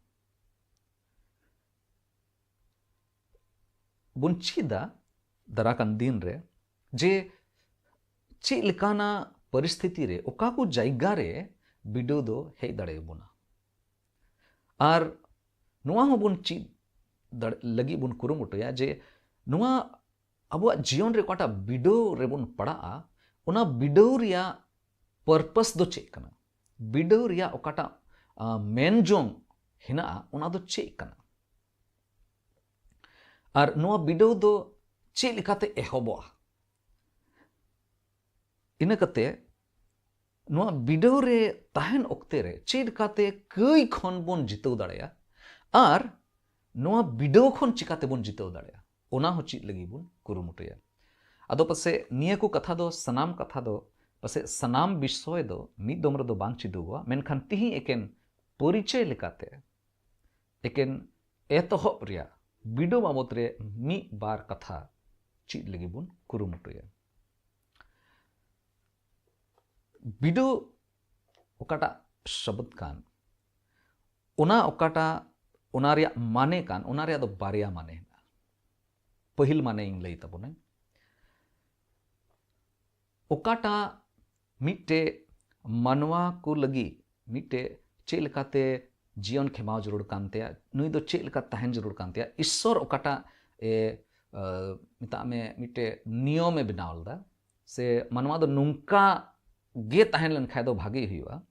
ᱵᱚᱱ ᱪᱮᱫᱟ ᱫᱟᱨᱟ ᱠᱟᱱ ᱫᱤᱱ ᱨᱮ, ᱡᱮ ᱪᱮᱫ ᱞᱮᱠᱟᱱᱟᱜ ᱯᱚᱨᱤᱥᱛᱷᱤᱛᱤ ᱨᱮ, ᱚᱠᱟ ᱠᱚ ᱡᱟᱭᱜᱟ ᱨᱮ ᱵᱤᱰᱟᱹᱣ ᱫᱚ ᱦᱮᱡ ᱫᱟᱲᱮᱭᱟᱵᱚᱱᱟ᱾ ᱟᱨ ᱱᱚᱣᱟ ᱦᱚᱸᱵᱚᱱ ᱪᱮᱫ ᱫᱟᱲᱮ ᱞᱟᱹᱜᱤᱫ ᱵᱚᱱ ᱠᱩᱨᱩᱢᱩᱴᱩᱭᱟ ᱡᱮ ᱱᱚᱣᱟ ᱟᱵᱚᱣᱟᱜ ᱡᱤᱭᱚᱱ ᱨᱮ ᱚᱠᱟᱴᱟᱜ ᱵᱤᱰᱟᱹᱣ ᱨᱮᱵᱚᱱ ᱯᱟᱲᱟᱜᱼᱟ, ᱚᱱᱟ ᱵᱤᱰᱟᱹᱣ ᱨᱮᱭᱟᱜ ᱯᱟᱨᱯᱟᱥ ᱫᱚ ᱪᱮᱫ ᱠᱟᱱᱟ? ᱵᱤᱰᱟᱹᱣ ᱨᱮᱭᱟᱜ ᱚᱠᱟᱴᱟᱜ, ᱟ, ᱢᱮᱱ ᱡᱚᱝ ᱦᱮᱱᱟᱜᱼᱟ, ᱚᱱᱟ ᱫᱚ ᱪᱮᱫ ᱠᱟᱱᱟ? ᱟᱨ ᱱᱚᱣᱟ ᱵᱤᱰᱟᱹᱣ ᱫᱚ ᱪᱮᱫ ᱞᱮᱠᱟᱛᱮ ᱮᱦᱚᱵᱚᱜᱼᱟ? ᱤᱱᱟᱹ ᱠᱟᱛᱮ ᱱᱚᱣᱟ ᱵᱤᱰᱟᱹᱣ ᱨᱮ ᱛᱟᱦᱮᱱ ᱚᱠᱛᱮ ᱨᱮ ᱪᱮᱫ ᱞᱮᱠᱟᱛᱮ ᱠᱟᱹᱭ ᱠᱷᱚᱱ ᱵᱚᱱ ᱡᱤᱛᱟᱹᱣ ᱫᱟᱲᱮᱭᱟᱜᱼᱟ ᱟᱨ ᱱᱚᱣᱟ ᱵᱤᱰᱟᱹᱣ ᱠᱷᱚᱱ ᱪᱤᱠᱟᱛᱮ ᱵᱚᱱ ᱡᱤᱛᱟᱹᱣ ᱫᱟᱲᱮᱭᱟᱜᱼᱟ, ᱚᱱᱟ ᱦᱚᱸ ᱪᱮᱫ ᱞᱟᱹᱜᱤᱫ ᱵᱚᱱ ᱠᱩᱨᱩᱢᱩᱴᱩᱭᱟ᱾ ᱟᱫᱚ ᱯᱟᱥᱮᱡ ᱱᱤᱭᱟᱹ ᱠᱚ ᱠᱟᱛᱷᱟ ᱫᱚ, ᱥᱟᱱᱟᱢ ᱠᱟᱛᱷᱟ ᱫᱚ ᱯᱟᱥᱮᱡ ᱥᱟᱱᱟᱢ ᱵᱤᱥᱚᱭ ᱫᱚ ᱢᱤᱫ ᱫᱚᱢ ᱨᱮᱫᱚ ᱵᱟᱝ ᱪᱮᱫᱚᱜᱚᱜᱼᱟ, ᱢᱮᱱᱠᱷᱟᱱ ᱛᱤᱦᱤᱧ ᱮᱠᱮᱱ ᱯᱚᱨᱤᱪᱚᱭ ᱞᱮᱠᱟᱛᱮ, ᱮᱠᱮᱱ ᱮᱛᱚᱦᱚᱵ ᱨᱮᱭᱟᱜ ᱵᱤᱰᱟᱹᱣ ᱵᱟᱵᱚᱛ ᱨᱮ ᱢᱤᱫ ᱵᱟᱨ ᱠᱟᱛᱷᱟ ᱪᱮᱫ ᱞᱟᱹᱜᱤᱫ ᱵᱚᱱ ᱠᱩᱨᱩᱢᱩᱴᱩᱭᱟ᱾ ᱵᱤᱰᱟᱹᱣ ᱚᱠᱟᱴᱟᱜ ᱥᱚᱵᱫ ᱠᱟᱱ, ᱚᱱᱟ ᱚᱠᱟᱴᱟᱜ, ᱚᱱᱟ ᱨᱮᱭᱟᱜ ᱢᱟᱱᱮ ᱠᱟᱱ, ᱚᱱᱟ ᱨᱮᱭᱟᱜ ᱫᱚ ᱵᱟᱨᱭᱟ ᱢᱟᱱᱮ ᱦᱮᱱᱟᱜᱼᱟ᱾ ᱯᱟᱹᱦᱤᱞ ᱢᱟᱱᱮᱧ ᱞᱟᱹᱭ ᱛᱟᱵᱚᱱᱟᱹᱧ᱾ ᱚᱠᱟᱴᱟᱜ ᱢᱤᱫᱴᱮᱡ ᱢᱟᱱᱣᱟ ᱠᱚ ᱞᱟᱹᱜᱤᱫ ᱢᱤᱫᱴᱮᱡ ᱪᱮᱫ ᱞᱮᱠᱟᱛᱮ ᱡᱤᱭᱚᱱ ᱠᱷᱮᱢᱟᱣ ᱡᱟᱹᱨᱩᱲ ᱠᱟᱱ ᱛᱟᱭᱟ, ᱱᱩᱭ ᱫᱚ ᱪᱮᱫ ᱞᱮᱠᱟ ᱛᱟᱦᱮᱱ ᱡᱟᱹᱨᱩᱲ ᱠᱟᱱ ᱛᱟᱭᱟ, ᱤᱥᱥᱚᱨ ᱚᱠᱟᱴᱟᱜ ᱮ, ᱟ, ᱢᱮᱛᱟᱜ ᱢᱮ ᱢᱤᱫᱴᱮᱡ ᱱᱤᱭᱚᱢᱮ ᱵᱮᱱᱟᱣ ᱞᱮᱫᱟ, ᱥᱮ ᱢᱟᱱᱣᱟ ᱫᱚ ᱱᱚᱝᱠᱟ ᱜᱮ ᱛᱟᱦᱮᱸ ᱞᱮᱱ ᱠᱷᱟᱡ ᱫᱚ ᱵᱷᱟᱜᱮ ᱦᱩᱭᱩᱜᱼᱟ,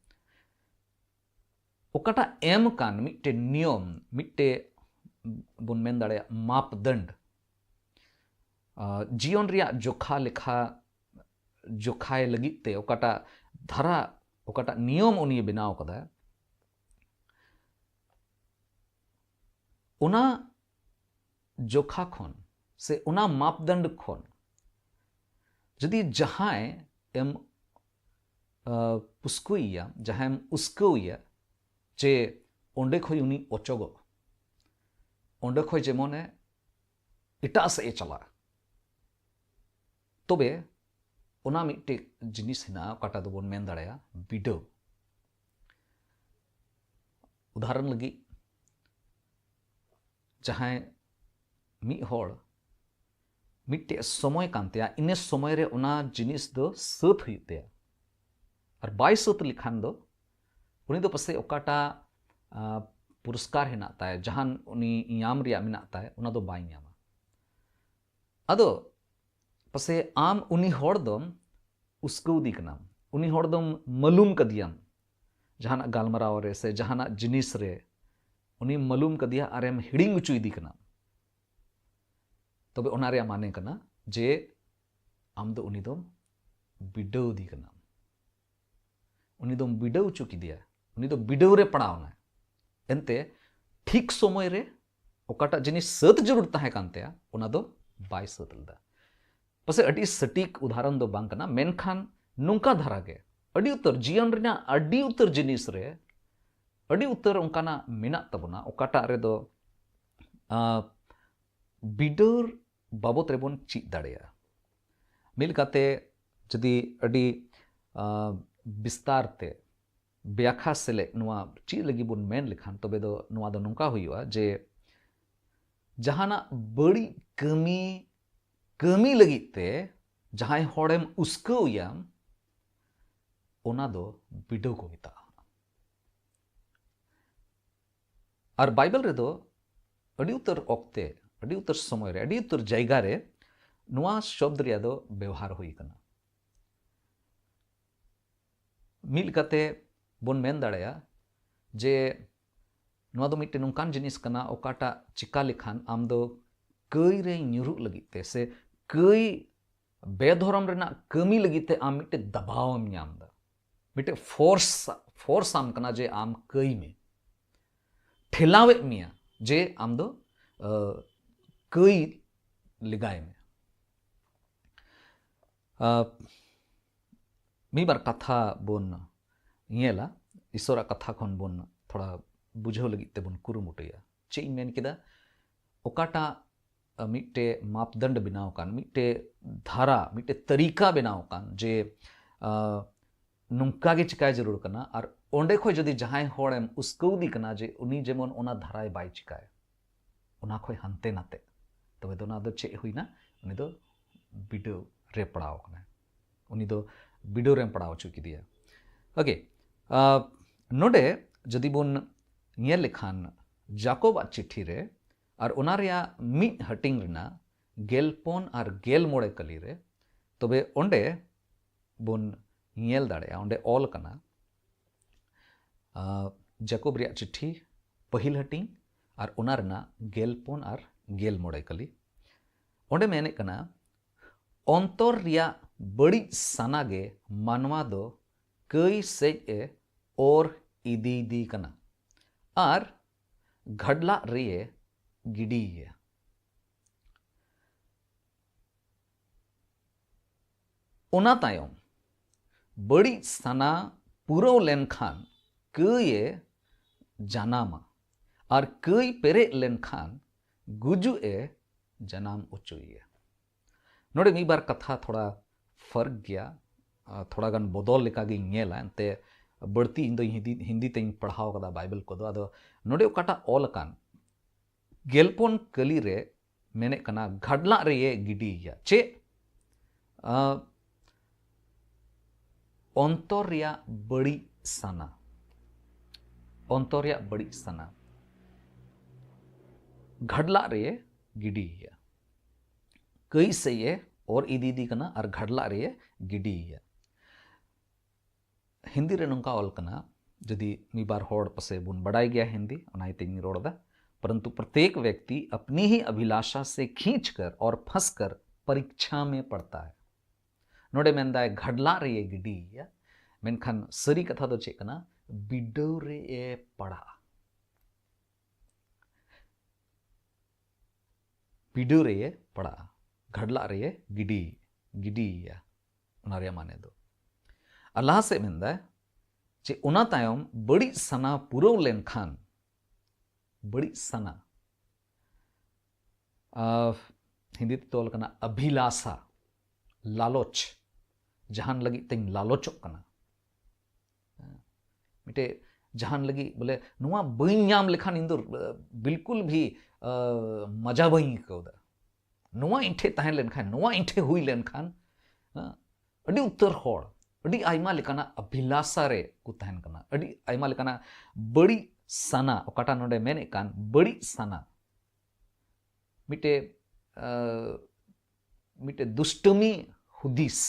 ᱚᱠᱟᱴᱟᱜ ᱮᱢ ᱠᱟᱱ ᱢᱤᱫᱴᱮᱡ ᱱᱤᱭᱚᱢ, ᱢᱤᱫᱴᱮᱡ ᱵᱚᱱ ᱢᱮᱱ ᱫᱟᱲᱮᱭᱟᱜᱼᱟ ᱢᱟᱯᱫᱚᱱᱰ, ᱟ, ᱡᱤᱭᱚᱱ ᱨᱮᱭᱟᱜ ᱡᱚᱠᱷᱟ ᱞᱮᱠᱷᱟ, ᱡᱚᱠᱷᱟᱭ ᱞᱟᱹᱜᱤᱫ ᱛᱮ ᱚᱠᱟᱴᱟᱜ ᱫᱷᱟᱨᱟ, ᱚᱠᱟᱴᱟᱜ ᱱᱤᱭᱚᱢ ᱩᱱᱤᱭ ᱵᱮᱱᱟᱣ ᱠᱟᱫᱟ, ᱚᱱᱟ ᱡᱚᱠᱷᱟ ᱠᱷᱚᱱ ᱥᱮ ᱚᱱᱟ ᱢᱟᱯᱫᱚᱱᱰ ᱠᱷᱚᱱ ᱡᱩᱫᱤ ᱡᱟᱦᱟᱸᱭ ᱮᱢ, ᱟ, ᱯᱩᱥᱠᱩᱭᱮᱭᱟ, ᱡᱟᱦᱟᱸᱭᱮᱢ ᱩᱥᱠᱟᱹᱣᱮᱭᱟ, ᱡᱮ ᱚᱸᱰᱮ ᱠᱷᱚᱱ ᱩᱱᱤ ᱚᱪᱚᱜᱚᱜ, ᱚᱸᱰᱮ ᱠᱷᱚᱱ ᱡᱮᱢᱚᱱᱮ ᱮᱴᱟᱜ ᱥᱮᱫ ᱮ ᱪᱟᱞᱟᱜ, ᱛᱚᱵᱮ ᱚᱱᱟ ᱢᱤᱫᱴᱮᱡ ᱡᱤᱱᱤᱥ ᱦᱮᱱᱟᱜᱼᱟ, ᱚᱠᱟᱴᱟᱜ ᱫᱚᱵᱚᱱ ᱢᱮᱱ ᱫᱟᱲᱮᱭᱟᱜᱼᱟ ᱵᱤᱰᱟᱹᱣ᱾ ᱩᱫᱟᱦᱚᱨᱚᱱ ᱞᱟᱹᱜᱤᱫ, ᱡᱟᱦᱟᱸᱭ ᱢᱤᱫ ᱦᱚᱲ ᱢᱤᱫᱴᱮᱡ ᱥᱚᱢᱚᱭ ᱠᱟᱱ ᱛᱟᱭᱟ, ᱤᱱᱟᱹ ᱥᱚᱢᱚᱭ ᱨᱮ ᱚᱱᱟ ᱡᱤᱱᱤᱥ ᱫᱚ ᱥᱟᱹᱛ ᱦᱩᱭᱩᱜ ᱛᱟᱭᱟ᱾ ᱟᱨ ᱵᱟᱭ ᱥᱟᱹᱛ ᱞᱮᱠᱷᱟᱱ ᱫᱚ ᱩᱱᱤ ᱫᱚ ᱯᱟᱥᱮᱡ ᱚᱠᱟᱴᱟᱜ, ᱟ, ᱯᱩᱨᱚᱥᱠᱟᱨ ᱦᱮᱱᱟᱜ ᱛᱟᱭ, ᱡᱟᱦᱟᱱ ᱩᱱᱤ ᱧᱟᱢ ᱨᱮᱭᱟᱜ ᱢᱮᱱᱟᱜ ᱛᱟᱭ, ᱚᱱᱟ ᱫᱚ ᱵᱟᱭ ᱧᱟᱢᱟ᱾ ᱟᱫᱚ ᱯᱟᱥᱮᱡ ᱟᱢ ᱩᱱᱤ ᱦᱚᱲ ᱫᱚᱢ ᱩᱥᱠᱟᱹᱣᱫᱤ ᱠᱟᱱᱟᱢ, ᱩᱱᱤ ᱦᱚᱲ ᱫᱚᱢ ᱢᱟᱹᱞᱩᱢ ᱠᱟᱫᱮᱭᱟᱢ, ᱡᱟᱦᱟᱱᱟᱜ ᱜᱟᱞᱢᱟᱨᱟᱣ ᱨᱮ ᱥᱮ ᱡᱟᱦᱟᱱᱟᱜ ᱡᱤᱱᱤᱥ ᱨᱮ ᱩᱱᱤᱢ ᱢᱟᱹᱞᱩᱢ ᱠᱟᱫᱮᱭᱟ ᱟᱨᱮᱢ ᱦᱤᱲᱤᱧ ᱦᱚᱪᱚᱭᱮᱫᱤ ᱠᱟᱱᱟ᱾ ᱛᱚᱵᱮ ᱚᱱᱟ ᱨᱮᱭᱟᱜ ᱢᱟᱱᱮ ᱠᱟᱱᱟ ᱡᱮ ᱟᱢ ᱫᱚ ᱩᱱᱤ ᱫᱚᱢ ᱵᱤᱰᱟᱹᱣᱫᱤ ᱠᱟᱱᱟ, ᱩᱱᱤ ᱫᱚᱢ ᱵᱤᱰᱟᱹᱣ ᱦᱚᱪᱚ ᱠᱮᱫᱮᱭᱟ, ᱩᱱᱤ ᱫᱚ ᱵᱤᱰᱟᱹᱣ ᱨᱮ ᱯᱟᱲᱟᱣ ᱮᱱᱟᱭ᱾ ᱮᱱᱛᱮ ᱴᱷᱤᱠ ᱥᱚᱢᱚᱭ ᱨᱮ ᱚᱠᱟᱴᱟᱜ ᱡᱤᱱᱤᱥ ᱥᱟᱹᱛ ᱡᱟᱹᱨᱩᱲ ᱛᱟᱦᱮᱸ ᱠᱟᱱ ᱛᱟᱭᱟ, ᱚᱱᱟ ᱫᱚ ᱵᱟᱭ ᱥᱟᱹᱛ ᱞᱮᱫᱟ᱾ ᱯᱟᱥᱮᱡ ᱟᱹᱰᱤ ᱥᱚᱴᱷᱤᱠ ᱩᱫᱟᱦᱚᱨᱚᱱ ᱫᱚ ᱵᱟᱝ ᱠᱟᱱᱟ, ᱢᱮᱱᱠᱷᱟᱱ ᱱᱚᱝᱠᱟ ᱫᱷᱟᱨᱟ ᱜᱮ ᱟᱹᱰᱤ ᱩᱛᱟᱹᱨ ᱡᱤᱭᱚᱱ ᱨᱮᱱᱟᱜ ᱟᱹᱰᱤ ᱩᱛᱟᱹᱨ ᱡᱤᱱᱤᱥ ᱨᱮ ᱟᱹᱰᱤ ᱩᱛᱟᱹᱨ ᱚᱱᱠᱟᱱᱟᱜ ᱢᱮᱱᱟᱜ ᱛᱟᱵᱚᱱᱟ, ᱚᱠᱟᱴᱟᱜ ᱨᱮᱫᱚ, ᱟ, ᱵᱤᱰᱟᱹᱣ ᱵᱟᱵᱚᱛ ᱨᱮᱵᱚᱱ ᱪᱮᱫ ᱫᱟᱲᱮᱭᱟᱜᱼᱟ᱾ ᱢᱤᱫ ᱞᱮᱠᱟᱛᱮ ᱡᱩᱫᱤ ᱟᱹᱰᱤ, ᱟ, ᱵᱤᱥᱛᱟᱨ ᱛᱮ ᱵᱮᱭᱟᱠᱷᱟ ᱥᱮᱞᱮᱫ ᱱᱚᱣᱟ ᱪᱮᱫ ᱞᱟᱹᱜᱤᱫ ᱵᱚᱱ ᱢᱮᱱ ᱞᱮᱠᱷᱟᱱ, ᱛᱚᱵᱮ ᱫᱚ ᱱᱚᱣᱟ ᱫᱚ ᱱᱚᱝᱠᱟ ᱦᱩᱭᱩᱜᱼᱟ ᱡᱮ ᱡᱟᱦᱟᱱᱟᱜ ᱵᱟᱹᱲᱤᱡ ᱠᱟᱹᱢᱤ, ᱠᱟᱹᱢᱤ ᱞᱟᱹᱜᱤᱫ ᱛᱮ ᱡᱟᱦᱟᱸᱭ ᱦᱚᱲᱮᱢ ᱩᱥᱠᱟᱹᱣ ᱮᱭᱟ, ᱚᱱᱟ ᱫᱚ ᱵᱤᱰᱟᱹᱣ ᱠᱚ ᱢᱮᱛᱟᱜᱼᱟ᱾ ᱟᱨ ᱵᱟᱭᱵᱮᱞ ᱨᱮᱫᱚ ᱟᱹᱰᱤ ᱩᱛᱟᱹᱨ ᱚᱠᱛᱮ, ᱟᱹᱰᱤ ᱩᱛᱟᱹᱨ ᱥᱚᱢᱚᱭ ᱨᱮ, ᱟᱹᱰᱤ ᱩᱛᱟᱹᱨ ᱡᱟᱭᱜᱟ ᱨᱮ ᱱᱚᱣᱟ ᱥᱚᱵᱫ ᱨᱮᱭᱟᱜ ᱫᱚ ᱵᱮᱣᱦᱟᱨ ᱦᱩᱭ ᱟᱠᱟᱱᱟ᱾ ᱢᱤᱫ ᱞᱮᱠᱟᱛᱮ ᱵᱚᱱ ᱢᱮᱱ ᱫᱟᱲᱮᱭᱟᱜᱼᱟ ᱡᱮ ᱱᱚᱣᱟ ᱫᱚ ᱢᱤᱫᱴᱮᱱ ᱱᱚᱝᱠᱟᱱ ᱡᱤᱱᱤᱥ ᱠᱟᱱᱟ, ᱚᱠᱟᱴᱟᱜ ᱪᱤᱠᱟ ᱞᱮᱠᱷᱟᱱ ᱟᱢ ᱫᱚ ᱠᱟᱹᱭ ᱨᱮ ᱧᱩᱨᱩᱜ ᱞᱟᱹᱜᱤᱫ ᱛᱮ ᱥᱮ ᱠᱟᱹᱭ ᱵᱮᱫᱷᱚᱨᱚᱢ ᱨᱮᱱᱟᱜ ᱠᱟᱹᱢᱤ ᱞᱟᱹᱜᱤᱫ ᱛᱮ ᱟᱢ ᱢᱤᱫᱴᱮᱱ ᱫᱟᱵᱟᱣ ᱮᱢ ᱧᱟᱢ ᱮᱫᱟ, ᱢᱤᱫᱴᱮᱱ ᱯᱷᱳᱨᱥ, ᱯᱷᱳᱨᱥ ᱟᱢ ᱠᱟᱱᱟ ᱡᱮ ᱟᱢ ᱠᱟᱹᱭ ᱢᱮ, ᱴᱷᱮᱞᱟᱣᱮᱫ ᱢᱮᱭᱟ ᱡᱮ ᱟᱢ ᱫᱚ, ᱟᱹ, ᱠᱟᱹᱭ ᱞᱮᱜᱟᱭ ᱢᱮ᱾ ᱟᱹ, ᱢᱤᱫ ᱵᱟᱨ ᱠᱟᱛᱷᱟ ᱵᱚᱱ ᱧᱮᱞᱟ, ᱤᱥᱚᱨᱟᱜ ᱠᱟᱛᱷᱟ ᱠᱷᱚᱱ ᱵᱚᱱ ᱛᱷᱚᱲᱟ ᱵᱩᱡᱷᱟᱹᱣ ᱞᱟᱹᱜᱤᱫ ᱛᱮᱵᱚᱱ ᱠᱩᱨᱩᱢᱩᱴᱩᱭᱟ᱾ ᱪᱮᱫ ᱤᱧ ᱢᱮᱱ ᱠᱮᱫᱟ? ᱚᱠᱟᱴᱟᱜ, ᱟᱹ, ᱢᱤᱫᱴᱮᱡ ᱢᱟᱯᱫᱚᱱᱰ ᱵᱮᱱᱟᱣ ᱟᱠᱟᱱ, ᱢᱤᱫᱴᱮᱡ ᱫᱷᱟᱨᱟ, ᱢᱤᱫᱴᱮᱡ ᱛᱟᱹᱨᱤᱠᱟ ᱵᱮᱱᱟᱣ ᱟᱠᱟᱱ ᱡᱮ, ᱟᱹ, ᱱᱚᱝᱠᱟ ᱜᱮ ᱪᱤᱠᱟᱭ ᱡᱟᱹᱨᱩᱲ ᱠᱟᱱᱟ, ᱟᱨ ᱚᱸᱰᱮ ᱠᱷᱚᱡ ᱡᱩᱫᱤ ᱡᱟᱦᱟᱸᱭ ᱦᱚᱲᱮᱢ ᱩᱥᱠᱟᱹᱣᱫᱤ ᱠᱟᱱᱟ ᱡᱮ ᱩᱱᱤ ᱡᱮᱢᱚᱱ ᱚᱱᱟ ᱫᱷᱟᱨᱟᱭ ᱵᱟᱭ ᱪᱤᱠᱟᱭ, ᱚᱱᱟ ᱠᱷᱚᱡ ᱦᱟᱱᱛᱮ ᱱᱟᱛᱮ, ᱛᱚᱵᱮ ᱫᱚ ᱚᱱᱟ ᱫᱚ ᱪᱮᱫ ᱦᱩᱭᱱᱟ? ᱩᱱᱤ ᱫᱚ ᱵᱤᱰᱟᱹᱣ ᱨᱮ ᱯᱟᱲᱟᱣ ᱟᱠᱟᱱᱟᱭ᱾ ᱩᱱᱤ ᱫᱚ ᱵᱤᱰᱟᱹᱣ ᱨᱮᱢ ᱯᱟᱲᱟᱣ ᱦᱚᱪᱚ ᱠᱮᱫᱮᱭᱟ᱾ ᱳᱠᱮ, ᱟᱨ ᱱᱚᱰᱮ ᱡᱩᱫᱤ ᱵᱚᱱ ᱧᱮᱞ ᱞᱮᱠᱷᱟᱱ ᱡᱟᱠᱚᱵᱟᱜ ᱪᱤᱴᱷᱤ ᱨᱮ ᱟᱨ ᱚᱱᱟ ᱨᱮᱭᱟᱜ ᱢᱤᱫ ᱦᱟᱹᱴᱤᱧ ᱨᱮᱱᱟᱜ ᱜᱮᱞ ᱯᱩᱱ ᱟᱨ ᱜᱮᱞ ᱢᱚᱬᱮ ᱠᱟᱹᱞᱤ ᱨᱮ, ᱛᱚᱵᱮ ᱚᱸᱰᱮ ᱵᱚᱱ ᱧᱮᱞ ᱫᱟᱲᱮᱭᱟᱜᱼᱟ, ᱚᱸᱰᱮ ᱚᱞ ᱠᱟᱱᱟ, ᱟᱸ, ᱡᱟᱠᱚᱵ ᱨᱮᱭᱟᱜ ᱪᱤᱴᱷᱤ ᱯᱟᱹᱦᱤᱞ ᱦᱟᱹᱴᱤᱧ ᱟᱨ ᱚᱱᱟ ᱨᱮᱱᱟᱜ ᱜᱮᱞ ᱯᱩᱱ ᱟᱨ ᱜᱮᱞ ᱢᱚᱬᱮ ᱠᱟᱹᱞᱤ᱾ ᱚᱸᱰᱮ ᱢᱮᱱᱮᱫ ᱠᱟᱱᱟ, ᱚᱱᱛᱚᱨ ᱨᱮᱭᱟᱜ ᱵᱟᱹᱲᱤᱡ ᱥᱟᱱᱟ ᱜᱮ ᱢᱟᱱᱣᱟ ᱫᱚ ᱠᱟᱹᱭ ᱥᱮᱡ ᱮ ᱚᱨ ᱤᱫᱤᱭᱮᱫᱮ ᱠᱟᱱᱟ ᱟᱨ ᱜᱷᱟᱰᱞᱟᱜ ᱨᱮᱭᱮ ᱜᱤᱰᱤᱭᱮᱭᱟ᱾ ᱚᱱᱟ ᱛᱟᱭᱚᱢ ᱵᱟᱹᱲᱤᱡ ᱥᱟᱱᱟ ᱯᱩᱨᱟᱹᱣ ᱞᱮᱱᱠᱷᱟᱱ ᱠᱟᱹᱭᱮ ᱡᱟᱱᱟᱢᱟ ᱟᱨ ᱠᱟᱹᱭ ᱯᱮᱨᱮᱡ ᱞᱮᱱᱠᱷᱟᱱ ᱜᱩᱡᱩᱜ ᱮ ᱡᱟᱱᱟᱢ ᱚᱪᱚᱭᱮᱭᱟ᱾ ᱱᱚᱰᱮ ᱢᱤᱫ ᱵᱟᱨ ᱠᱟᱛᱷᱟ ᱛᱷᱚᱲᱟ ᱯᱷᱟᱨᱠ ᱜᱮᱭᱟ, ᱟᱨ ᱛᱷᱚᱲᱟ ᱜᱟᱱ ᱵᱚᱫᱚᱞ ᱞᱮᱠᱟ ᱜᱤᱧ ᱧᱮᱞᱟ᱾ ᱮᱱᱛᱮ ᱵᱟᱹᱲᱛᱤ ᱤᱧ ᱫᱚ ᱦᱤᱱᱫᱤ, ᱦᱤᱱᱫᱤ ᱛᱮᱧ ᱯᱟᱲᱦᱟᱣ ᱠᱟᱫᱟ ᱵᱟᱭᱵᱮᱞ ᱠᱚᱫᱚ᱾ ᱟᱫᱚ ᱱᱚᱰᱮ ᱚᱠᱟᱴᱟᱜ ᱚᱞ ᱟᱠᱟᱱ, ᱜᱮᱞᱯᱚᱱ ᱠᱟᱹᱞᱤ ᱨᱮ ᱢᱮᱱᱮᱫ ᱠᱟᱱᱟ, ᱜᱷᱟᱰᱞᱟᱜ ᱨᱮᱭᱮ ᱜᱤᱰᱤᱭᱮᱭᱟ᱾ ᱪᱮᱫ? ᱟᱸ, ᱚᱱᱛᱚᱨ ᱨᱮᱭᱟᱜ ᱵᱟᱹᱲᱤᱡ ᱥᱟᱱᱟ, ᱚᱱᱛᱚᱨ ᱨᱮᱭᱟᱜ ᱵᱟᱹᱲᱤᱡ ᱥᱟᱱᱟ ᱜᱷᱟᱰᱞᱟᱜ ᱨᱮᱭᱮ ᱜᱤᱰᱤᱭᱮᱭᱟ᱾ ᱠᱟᱹᱭ ᱥᱮᱡ ᱮ ᱚᱨ ᱤᱫᱤᱭᱮᱫᱮ ᱠᱟᱱᱟ ᱟᱨ ᱜᱷᱟᱰᱞᱟᱜ ᱨᱮᱭᱮ ᱜᱤᱰᱤᱭᱮᱭᱟ᱾ ᱦᱤᱱᱫᱤ ᱨᱮ ᱱᱚᱝᱠᱟ ᱚᱞ ᱠᱟᱱᱟ, ᱡᱩᱫᱤ ᱢᱤᱫ ᱵᱟᱨ ᱦᱚᱲ ᱯᱟᱥᱮ ᱵᱚᱱ ᱵᱟᱰᱟᱭ ᱜᱮᱭᱟ ᱦᱤᱱᱫᱤ, ᱚᱱᱟ ᱤᱭᱟᱹᱛᱮᱧ ᱨᱚᱲ ᱮᱫᱟ, परंतु प्रत्येक व्यक्ति अपनी ही अभिलाषा से खींचकर और फंसकर परीक्षा में पड़ता है। ᱱᱚᱰᱮ ᱢᱮᱱᱫᱟᱭ ᱜᱷᱟᱰᱞᱟᱜ ᱨᱮᱭᱮ ᱜᱤᱰᱤᱭᱮᱭᱟ, ᱢᱮᱱᱠᱷᱟᱱ ᱥᱟᱹᱨᱤ ᱠᱟᱛᱷᱟ ᱫᱚ ᱪᱮᱫ ᱠᱟᱱᱟ? ᱵᱤᱰᱟᱹᱣ ᱨᱮᱭᱮ ᱯᱟᱲᱟᱜᱼᱟ᱾ ᱵᱤᱰᱟᱹᱣ ᱨᱮᱭᱮ ᱯᱟᱲᱟᱜᱼᱟ, ᱜᱷᱟᱰᱞᱟᱜ ᱨᱮᱭᱮ ᱜᱤᱰᱤ, ᱜᱤᱰᱤᱭᱮᱭᱟ᱾ ᱚᱱᱟ ᱨᱮᱭᱟᱜ ᱢᱟᱱᱮ ᱫᱚ, ᱟᱨ ᱞᱟᱦᱟ ᱥᱮᱫ ᱢᱮᱱᱫᱟᱭ ᱡᱮ ᱚᱱᱟ ᱛᱟᱭᱚᱢ ᱵᱟᱹᱲᱤᱡ ᱥᱟᱱᱟ ᱯᱩᱨᱟᱹᱣ ᱞᱮᱱᱠᱷᱟᱱ, ᱵᱟᱹᱲᱤᱡ ᱥᱟᱱᱟ, ᱟᱨ ᱦᱤᱱᱫᱤ ᱛᱮ ᱚᱞ ᱠᱟᱱᱟ ᱟᱵᱷᱤᱞᱟᱥᱟ, ᱞᱟᱞᱚᱪ, ᱡᱟᱦᱟᱱ ᱞᱟᱹᱜᱤᱫ ᱛᱮᱧ ᱞᱟᱞᱚᱪᱚᱜ ᱠᱟᱱᱟ᱾ ᱢᱤᱫᱴᱮᱡ ᱡᱟᱦᱟᱱ ᱞᱟᱹᱜᱤᱫ ᱵᱚᱞᱮ ᱱᱚᱣᱟ ᱵᱟᱹᱧ ᱧᱟᱢ ᱞᱮᱠᱷᱟᱱ ᱤᱧ ᱫᱚ, ᱟᱸ, ᱵᱤᱞᱠᱩᱞ ᱵᱷᱤ, ᱟᱸ, ᱢᱟᱡᱟ ᱵᱟᱹᱧ ᱟᱹᱭᱠᱟᱹᱣ ᱮᱫᱟ᱾ ᱱᱚᱣᱟ ᱤᱧ ᱴᱷᱮᱱ ᱛᱟᱦᱮᱸ ᱞᱮᱱᱠᱷᱟᱱ, ᱱᱚᱣᱟ ᱤᱧ ᱴᱷᱮᱱ ᱦᱩᱭ ᱞᱮᱱᱠᱷᱟᱱ, ᱦᱮᱸ, ᱟᱹᱰᱤ ᱩᱛᱟᱹᱨ ᱦᱚᱲ ᱟᱹᱰᱤ ᱟᱭᱢᱟ ᱞᱮᱠᱟᱱᱟᱜ ᱟᱵᱷᱤᱞᱟᱥᱟ ᱨᱮ ᱠᱚ ᱛᱟᱦᱮᱱ ᱠᱟᱱᱟ, ᱟᱹᱰᱤ ᱟᱭᱢᱟ ᱞᱮᱠᱟᱱᱟᱜ ᱵᱟᱹᱲᱤᱡ ᱥᱟᱱᱟ, ᱚᱠᱟᱴᱟᱜ ᱱᱚᱰᱮ ᱢᱮᱱᱮᱫ ᱠᱟᱱ ᱵᱟᱹᱲᱤᱡ ᱥᱟᱱᱟ, ᱢᱤᱫᱴᱮᱡ, ᱟᱸ, ᱢᱤᱫᱴᱮᱡ ᱫᱩᱥᱴᱟᱹᱢᱤ ᱦᱩᱫᱤᱥ,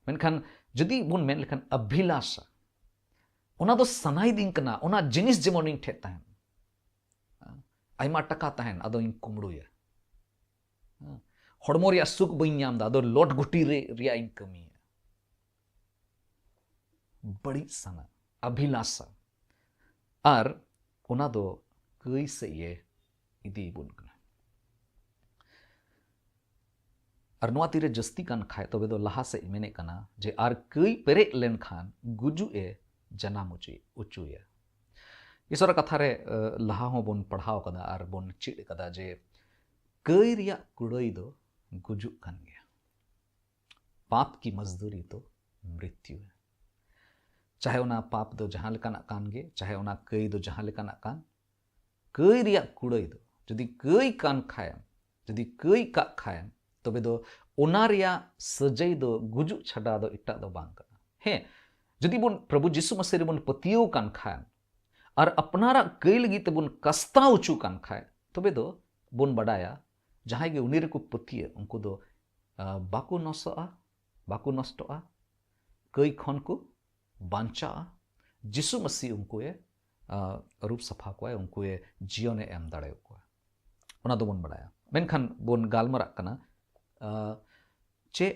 ᱢᱮᱱᱠᱷᱟᱱ ᱡᱩᱫᱤ ᱵᱚᱱ ᱢᱮᱱ ᱞᱮᱠᱷᱟᱱ ᱟᱵᱷᱤᱞᱟᱥᱟ, ᱚᱱᱟ ᱫᱚ ᱥᱟᱱᱟᱭᱮᱫᱤᱧ ᱠᱟᱱᱟ, ᱚᱱᱟ ᱡᱤᱱᱤᱥ ᱡᱮᱢᱚᱱ ᱤᱧ ᱴᱷᱮᱱ ᱛᱟᱦᱮᱱ, ᱟᱭᱢᱟ ᱴᱟᱠᱟ ᱛᱟᱦᱮᱱ, ᱟᱫᱚ ᱤᱧ ᱠᱩᱢᱲᱩᱭᱟ᱾ ᱦᱚᱲᱢᱚ ᱨᱮᱭᱟᱜ ᱥᱩᱠ ᱵᱟᱹᱧ ᱧᱟᱢ ᱮᱫᱟ, ᱟᱫᱚ ᱞᱚᱴ ᱜᱩᱴᱤ ᱨᱮ, ᱨᱮᱭᱟᱜ ᱤᱧ ᱠᱟᱹᱢᱤᱭᱟ᱾ ᱵᱟᱹᱲᱤᱡ ᱥᱟᱱᱟ, ᱟᱵᱷᱤᱞᱟᱥᱟ, ᱟᱨ ᱚᱱᱟ ᱫᱚ ᱠᱟᱹᱭ ᱥᱮᱫ ᱮ ᱤᱫᱤᱭᱮᱫ ᱵᱚᱱ ᱠᱟᱱᱟ᱾ ᱟᱨ ᱱᱚᱣᱟ ᱛᱤᱨᱮ ᱡᱟᱹᱥᱛᱤ ᱠᱟᱱ ᱠᱷᱟᱡ, ᱛᱚᱵᱮ ᱫᱚ ᱞᱟᱦᱟ ᱥᱮᱫ ᱢᱮᱱᱮᱫ ᱠᱟᱱᱟ ᱡᱮ, ᱟᱨ ᱠᱟᱹᱭ ᱯᱮᱨᱮᱡ ᱞᱮᱱᱠᱷᱟᱱ ᱜᱩᱡᱩᱜ ᱮ ᱡᱟᱱᱟᱢ ᱚᱪᱚᱭ-, ᱚᱪᱚᱭᱟ᱾ ᱤᱥᱚᱨᱟᱜ ᱠᱟᱛᱷᱟ ᱨᱮ, ᱟᱹ, ᱞᱟᱦᱟ ᱦᱚᱸ ᱵᱚᱱ ᱯᱟᱲᱦᱟᱣ ᱠᱟᱫᱟ ᱟᱨ ᱵᱚᱱ ᱪᱮᱫ ᱠᱟᱫᱟ ᱡᱮ, ᱠᱟᱹᱭ ᱨᱮᱭᱟᱜ ᱠᱩᱲᱟᱹᱭ ᱫᱚ ᱜᱩᱡᱩᱜ ᱠᱟᱱ ᱜᱮᱭᱟ᱾ ᱯᱟᱯ ᱠᱤ ᱢᱚᱡᱫᱩᱨᱤ ᱛᱚ ᱢᱨᱤᱛᱭᱩ ᱦᱮ᱾ ᱪᱟᱦᱮ ᱚᱱᱟ ᱯᱟᱯ ᱫᱚ ᱡᱟᱦᱟᱸ ᱞᱮᱠᱟᱱᱟᱜ ᱠᱟᱱ ᱜᱮ, ᱪᱟᱦᱮ ᱚᱱᱟ ᱠᱟᱹᱭ ᱫᱚ ᱡᱟᱦᱟᱸ ᱞᱮᱠᱟᱱᱟᱜ ᱠᱟᱱ, ᱠᱟᱹᱭ ᱨᱮᱭᱟᱜ ᱠᱩᱲᱟᱹᱭ ᱫᱚ, ᱡᱩᱫᱤ ᱠᱟᱹᱭ ᱠᱟᱱ ᱠᱷᱟᱭᱮᱢ, ᱡᱩᱫᱤ ᱠᱟᱹᱭ ᱠᱟᱜ ᱠᱷᱟᱭᱮᱢ, ᱛᱚᱵᱮ ᱫᱚ ᱚᱱᱟ ᱨᱮᱭᱟᱜ ᱥᱟᱹᱡᱟᱹᱭ ᱫᱚ ᱜᱩᱡᱩᱜ ᱪᱷᱟᱰᱟ ᱫᱚ ᱮᱴᱟᱜ ᱫᱚ ᱵᱟᱝ ᱠᱟᱱᱟ᱾ ᱦᱮᱸ, ᱡᱩᱫᱤ ᱵᱚᱱ ᱯᱨᱚᱵᱷᱩ ᱡᱤᱥᱩ ᱢᱟᱹᱥᱤ ᱨᱮᱵᱚᱱ ᱯᱟᱹᱛᱭᱟᱹᱣ ᱠᱟᱱ ᱠᱷᱟᱱ ᱟᱨ ᱟᱯᱱᱟᱨᱟᱜ ᱠᱟᱹᱭ ᱞᱟᱹᱜᱤᱫ ᱛᱮᱵᱚᱱ ᱠᱟᱥᱛᱟᱣ ᱦᱚᱪᱚ ᱠᱟᱱ ᱠᱷᱟᱱ, ᱛᱚᱵᱮ ᱫᱚ ᱵᱚᱱ ᱵᱟᱰᱟᱭᱟ, ᱡᱟᱦᱟᱸᱭ ᱜᱮ ᱩᱱᱤ ᱨᱮᱠᱚ ᱯᱟᱹᱛᱭᱟᱹᱜ, ᱩᱱᱠᱩ ᱫᱚ, ᱟ, ᱵᱟᱠᱚ ᱱᱚᱥᱚᱜᱼᱟ, ᱵᱟᱠᱚ ᱱᱚᱥᱴᱚᱜᱼᱟ, ᱠᱟᱹᱭ ᱠᱷᱚᱱ ᱠᱚ ᱵᱟᱧᱪᱟᱜᱼᱟ᱾ ᱡᱤᱥᱩ ᱢᱟᱹᱥᱤ ᱩᱱᱠᱩᱭᱮ, ᱟ, ᱨᱩᱯ ᱥᱟᱯᱷᱟ ᱠᱚᱣᱟᱭ, ᱩᱱᱠᱩᱭᱮ ᱡᱤᱭᱚᱱᱮ ᱮᱢ ᱫᱟᱲᱮᱭᱟᱠᱚᱣᱟ᱾ ᱚᱱᱟ ᱫᱚᱵᱚᱱ ᱵᱟᱲᱟᱭᱟ᱾ ᱢᱮᱱᱠᱷᱟᱱ ᱵᱚᱱ ᱜᱟᱞᱢᱟᱨᱟᱜ ᱠᱟᱱᱟ, ᱟ, ᱪᱮᱫ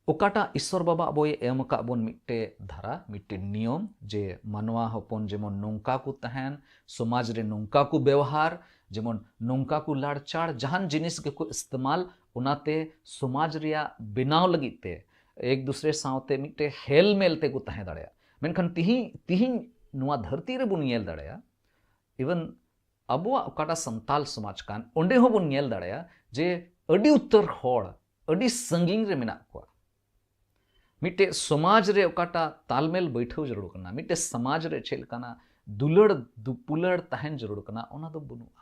ᱚᱠᱟᱴᱟᱜ ᱤᱥᱚᱨ ᱵᱟᱵᱟ ᱟᱵᱚᱭ ᱮᱢ ᱟᱠᱟᱫ ᱵᱚᱱ ᱢᱤᱫᱴᱮᱡ ᱫᱷᱟᱨᱟ, ᱢᱤᱫᱴᱮᱡ ᱱᱤᱭᱚᱢ, ᱡᱮ ᱢᱟᱱᱣᱟ ᱦᱚᱯᱚᱱ ᱡᱮᱢᱚᱱ ᱱᱚᱝᱠᱟ ᱠᱚ ᱛᱟᱦᱮᱱ, ᱥᱚᱢᱟᱡᱽ ᱨᱮ ᱱᱚᱝᱠᱟ ᱠᱚ ᱵᱮᱣᱦᱟᱨ, ᱡᱮᱢᱚᱱ ᱱᱚᱝᱠᱟ ᱠᱚ ᱞᱟᱲᱪᱟᱲ, ᱡᱟᱦᱟᱱ ᱡᱤᱱᱤᱥ ᱜᱮᱠᱚ ᱤᱥᱛᱮᱢᱟᱞ, ᱚᱱᱟᱛᱮ ᱥᱚᱢᱟᱡᱽ ᱨᱮᱭᱟᱜ ᱵᱮᱱᱟᱣ ᱞᱟᱹᱜᱤᱫ ᱛᱮ ᱮᱠ ᱫᱩᱥᱨᱮ ᱥᱟᱶᱛᱮ ᱢᱤᱫᱴᱮᱡ ᱦᱮᱞ ᱢᱮᱞ ᱛᱮᱠᱚ ᱛᱟᱦᱮᱸ ᱫᱟᱲᱮᱭᱟᱜᱼᱟ᱾ ᱢᱮᱱᱠᱷᱟᱱ ᱛᱤᱦᱤᱧ, ᱛᱤᱦᱤᱧ ᱱᱚᱣᱟ ᱫᱷᱟᱹᱨᱛᱤ ᱨᱮᱵᱚᱱ ᱧᱮᱞ ᱫᱟᱲᱮᱭᱟᱜᱼᱟ, even ᱟᱵᱚᱣᱟᱜ ᱚᱠᱟᱴᱟᱜ ᱥᱟᱱᱛᱟᱞ ᱥᱚᱢᱟᱡᱽ ᱠᱟᱱ, ᱚᱸᱰᱮ ᱦᱚᱸᱵᱚᱱ ᱧᱮᱞ ᱫᱟᱲᱮᱭᱟᱜᱼᱟ ᱡᱮ ᱟᱹᱰᱤ ᱩᱛᱟᱹᱨ ᱦᱚᱲ ᱟᱹᱰᱤ ᱥᱟᱺᱜᱤᱧ ᱨᱮ ᱢᱮᱱᱟᱜ ᱠᱚᱣᱟ᱾ ᱢᱤᱫᱴᱮᱡ ᱥᱚᱢᱟᱡᱽ ᱨᱮ ᱚᱠᱟᱴᱟᱜ ᱛᱟᱞᱢᱮᱞ ᱵᱟᱹᱭᱴᱷᱟᱹᱣ ᱡᱟᱹᱨᱩᱲ ᱠᱟᱱᱟ, ᱢᱤᱫᱴᱮᱡ ᱥᱚᱢᱟᱡᱽ ᱨᱮ ᱪᱮᱫ ᱞᱮᱠᱟᱱᱟᱜ ᱫᱩᱞᱟᱹᱲ ᱫᱩᱯᱩᱞᱟᱹᱲ ᱛᱟᱦᱮᱱ ᱡᱟᱹᱨᱩᱲ ᱠᱟᱱᱟ, ᱚᱱᱟ ᱫᱚ ᱵᱟᱹᱱᱩᱜᱼᱟ᱾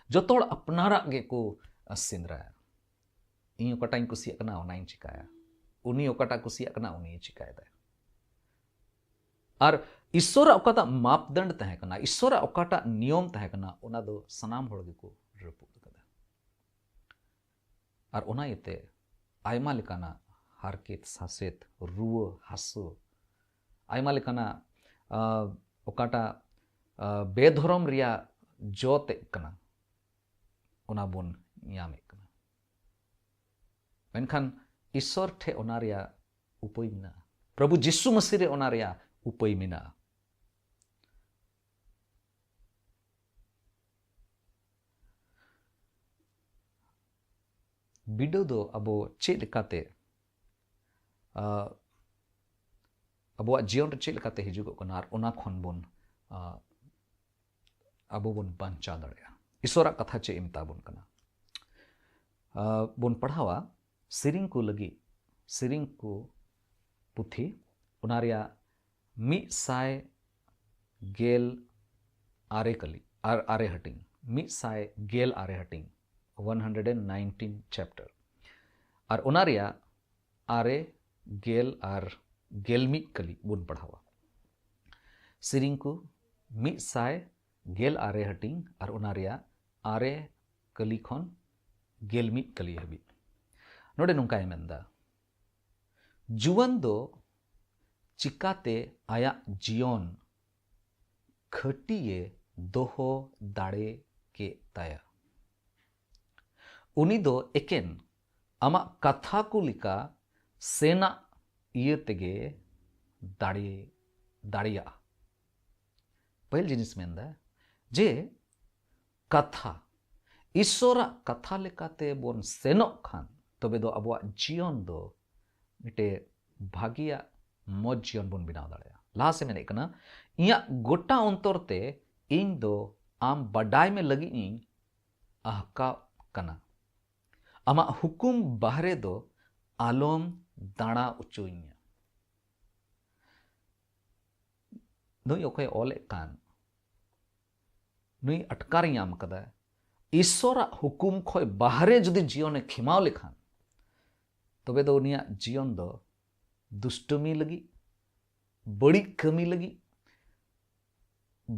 ᱡᱚᱛᱚ ᱦᱚᱲ ᱟᱯᱱᱟᱨᱟᱜ ᱜᱮᱠᱚ ᱥᱮᱸᱫᱽᱨᱟᱭᱟ᱾ ᱤᱧ ᱚᱠᱟᱴᱟᱜ ᱤᱧ ᱠᱩᱥᱤᱭᱟᱜ ᱠᱟᱱᱟ, ᱚᱱᱟᱧ ᱪᱤᱠᱟᱭᱟ᱾ ᱩᱱᱤ ᱚᱠᱟᱴᱟᱜ ᱠᱩᱥᱤᱭᱟᱜ ᱠᱟᱱᱟ, ᱩᱱᱤᱭ ᱪᱤᱠᱟᱭᱮᱫᱟᱭ᱾ ᱟᱨ ᱤᱥᱥᱚᱨᱟᱜ ᱚᱠᱟᱴᱟᱜ ᱢᱟᱯᱫᱚᱱᱰ ᱛᱟᱦᱮᱸ ᱠᱟᱱᱟ, ᱤᱥᱥᱚᱨᱟᱜ ᱚᱠᱟᱴᱟᱜ ᱱᱤᱭᱚᱢ ᱛᱟᱦᱮᱸ ᱠᱟᱱᱟ, ᱚᱱᱟ ᱫᱚ ᱥᱟᱱᱟᱢ ᱦᱚᱲ ᱜᱮᱠᱚ ᱨᱟᱹᱯᱩᱫ ᱟᱠᱟᱫᱟ᱾ ᱟᱨ ᱚᱱᱟ ᱤᱭᱟᱹᱛᱮ ᱟᱭᱢᱟ ᱞᱮᱠᱟᱱᱟᱜ ᱦᱟᱨᱠᱮᱛ ᱥᱟᱥᱮᱛ, ᱨᱩᱣᱟᱹ ᱦᱟᱹᱥᱩ, ᱟᱭᱢᱟ ᱞᱮᱠᱟᱱᱟᱜ, ᱟ, ᱚᱠᱟᱴᱟᱜ, ᱟ, ᱵᱮᱫᱷᱚᱨᱚᱢ ᱨᱮᱭᱟᱜ ᱡᱚ ᱛᱮᱫ ᱠᱟᱱᱟ, ᱚᱱᱟ ᱵᱚᱱ ᱧᱟᱢᱮᱫ ᱠᱟᱱᱟ᱾ ᱢᱮᱱᱠᱷᱟᱱ ᱤᱥᱥᱚᱨ ᱴᱷᱮᱱ ᱚᱱᱟ ᱨᱮᱭᱟᱜ ᱩᱯᱟᱹᱭ ᱢᱮᱱᱟᱜᱼᱟ᱾ ᱯᱨᱚᱵᱷᱩ ᱡᱤᱥᱩ ᱢᱟᱹᱥᱤ ᱨᱮ ᱚᱱᱟ ᱨᱮᱭᱟᱜ ᱩᱯᱟᱹᱭ ᱢᱮᱱᱟᱜᱼᱟ᱾ ᱵᱤᱰᱟᱹᱣ ᱫᱚ ᱟᱵᱚ ᱪᱮᱫ ᱞᱮᱠᱟᱛᱮ, ᱟ, ᱟᱵᱚᱣᱟᱜ ᱡᱤᱭᱚᱱ ᱨᱮ ᱪᱮᱫ ᱞᱮᱠᱟᱛᱮ ᱦᱤᱡᱩᱜᱚᱜ ᱠᱟᱱᱟ ᱟᱨ ᱚᱱᱟ ᱠᱷᱚᱱ ᱵᱚᱱ, ᱟ, ᱟᱵᱚ ᱵᱚᱱ ᱵᱟᱧᱪᱟᱣ ᱫᱟᱲᱮᱭᱟᱜᱼᱟ᱾ ᱤᱥᱚᱨᱟᱜ ᱠᱟᱛᱷᱟ ᱪᱮᱫ ᱮ ᱢᱮᱛᱟ ᱵᱚᱱ ᱠᱟᱱᱟ? ᱟ, ᱵᱚᱱ ᱯᱟᱲᱦᱟᱣᱟ ᱥᱮᱨᱮᱧ ᱠᱚ ᱞᱟᱹᱜᱤᱫ, ᱥᱮᱨᱮᱧ ᱠᱚ ᱯᱩᱛᱷᱤ, ᱚᱱᱟ ᱨᱮᱭᱟᱜ ᱢᱤᱫ ᱥᱟᱭ ᱜᱮᱞ ᱟᱨᱮ ᱠᱟᱹᱞᱤ, ᱟᱨ ᱟᱨᱮ ᱦᱟᱹᱴᱤᱧ, ᱢᱤᱫ ᱥᱟᱭ ᱜᱮᱞ ᱟᱨᱮ ᱦᱟᱹᱴᱤᱧ, one hundred and nineteen chapter, ᱟᱨ ᱚᱱᱟ ᱨᱮᱭᱟᱜ ᱟᱨᱮ, ᱜᱮᱞ ᱟᱨ ᱜᱮᱞ ᱢᱤᱫ ᱠᱟᱹᱞᱤ ᱵᱚᱱ ᱯᱟᱲᱦᱟᱣᱟ᱾ ᱥᱮᱨᱮᱧ ᱠᱚ ᱢᱤᱫ ᱥᱟᱭ ᱜᱮᱞ ᱟᱨᱮ ᱦᱟᱹᱴᱤᱧ ᱟᱨ ᱚᱱᱟ ᱨᱮᱭᱟᱜ ᱟᱨᱮ ᱠᱟᱹᱞᱤ ᱠᱷᱚᱱ ᱜᱮᱞ ᱢᱤᱫ ᱠᱟᱹᱞᱤ ᱦᱟᱹᱵᱤᱡ᱾ ᱱᱚᱰᱮ ᱱᱚᱝᱠᱟᱭ ᱢᱮᱱᱫᱟ, ᱡᱩᱣᱟᱹᱱ ᱫᱚ ᱪᱤᱠᱟᱛᱮ ᱟᱭᱟᱜ ᱡᱤᱭᱚᱱ ᱠᱷᱟᱹᱴᱤᱭᱮ ᱫᱚᱦᱚ ᱫᱟᱲᱮ ᱠᱮᱫ ᱛᱟᱭᱟ? ᱩᱱᱤ ᱫᱚ ᱮᱠᱮᱱ ᱟᱢᱟᱜ ᱠᱟᱛᱷᱟ ᱠᱚ ᱞᱮᱠᱟ ᱥᱮᱱᱟᱜ ᱤᱭᱟᱹ ᱛᱮᱜᱮ ᱫᱟᱲᱮ, ᱫᱟᱲᱮᱭᱟᱜᱼᱟ᱾ ᱯᱟᱹᱦᱤᱞ ᱡᱤᱱᱤᱥ ᱢᱮᱱᱫᱟ ᱡᱮ ᱠᱟᱛᱷᱟ, ᱤᱥᱥᱚᱨᱟᱜ ᱠᱟᱛᱷᱟ ᱞᱮᱠᱟᱛᱮ ᱵᱚᱱ ᱥᱮᱱᱚᱜ ᱠᱷᱟᱱ, ᱛᱚᱵᱮ ᱫᱚ ᱟᱵᱚᱣᱟᱜ ᱡᱤᱭᱚᱱ ᱫᱚ ᱢᱤᱫᱴᱮᱡ ᱵᱷᱟᱹᱜᱤᱭᱟᱜ, ᱢᱚᱡᱽ ᱡᱤᱭᱚᱱ ᱵᱚᱱ ᱵᱮᱱᱟᱣ ᱫᱟᱲᱮᱭᱟᱜᱼᱟ᱾ ᱞᱟᱦᱟ ᱥᱮᱫ ᱢᱮᱱᱮᱫ ᱠᱟᱱᱟ, ᱤᱧᱟᱹᱜ ᱜᱚᱴᱟ ᱚᱱᱛᱚᱨ ᱛᱮ ᱤᱧ ᱫᱚ ᱟᱢ ᱵᱟᱰᱟᱭ ᱢᱮ ᱞᱟᱹᱜᱤᱫ ᱤᱧ ᱟᱦᱠᱟᱜ ᱠᱟᱱᱟ᱾ ᱟᱢᱟᱜ ᱦᱩᱠᱩᱢ ᱵᱟᱦᱨᱮ ᱫᱚ ᱟᱞᱚᱢ ᱫᱟᱬᱟ ᱚᱪᱚᱧᱟ᱾ ᱱᱩᱭ ᱚᱠᱚᱭ ᱚᱞᱮᱫ ᱠᱟᱱ, ᱱᱩᱭ ᱟᱴᱠᱟᱨ ᱧᱟᱢ ᱠᱟᱫᱟ, ᱤᱥᱚᱨᱟᱜ ᱦᱩᱠᱩᱢ ᱠᱷᱚᱱ ᱵᱟᱦᱨᱮ ᱡᱩᱫᱤ ᱡᱤᱭᱚᱱᱮ ᱠᱷᱮᱢᱟᱣ ᱞᱮᱠᱷᱟᱱ, ᱛᱚᱵᱮ ᱫᱚ ᱩᱱᱤᱭᱟᱜ ᱡᱤᱭᱚᱱ ᱫᱚ ᱫᱩᱥᱴᱟᱹᱢᱤ ᱞᱟᱹᱜᱤᱫ, ᱵᱟᱹᱲᱤᱡ ᱠᱟᱹᱢᱤ ᱞᱟᱹᱜᱤᱫ,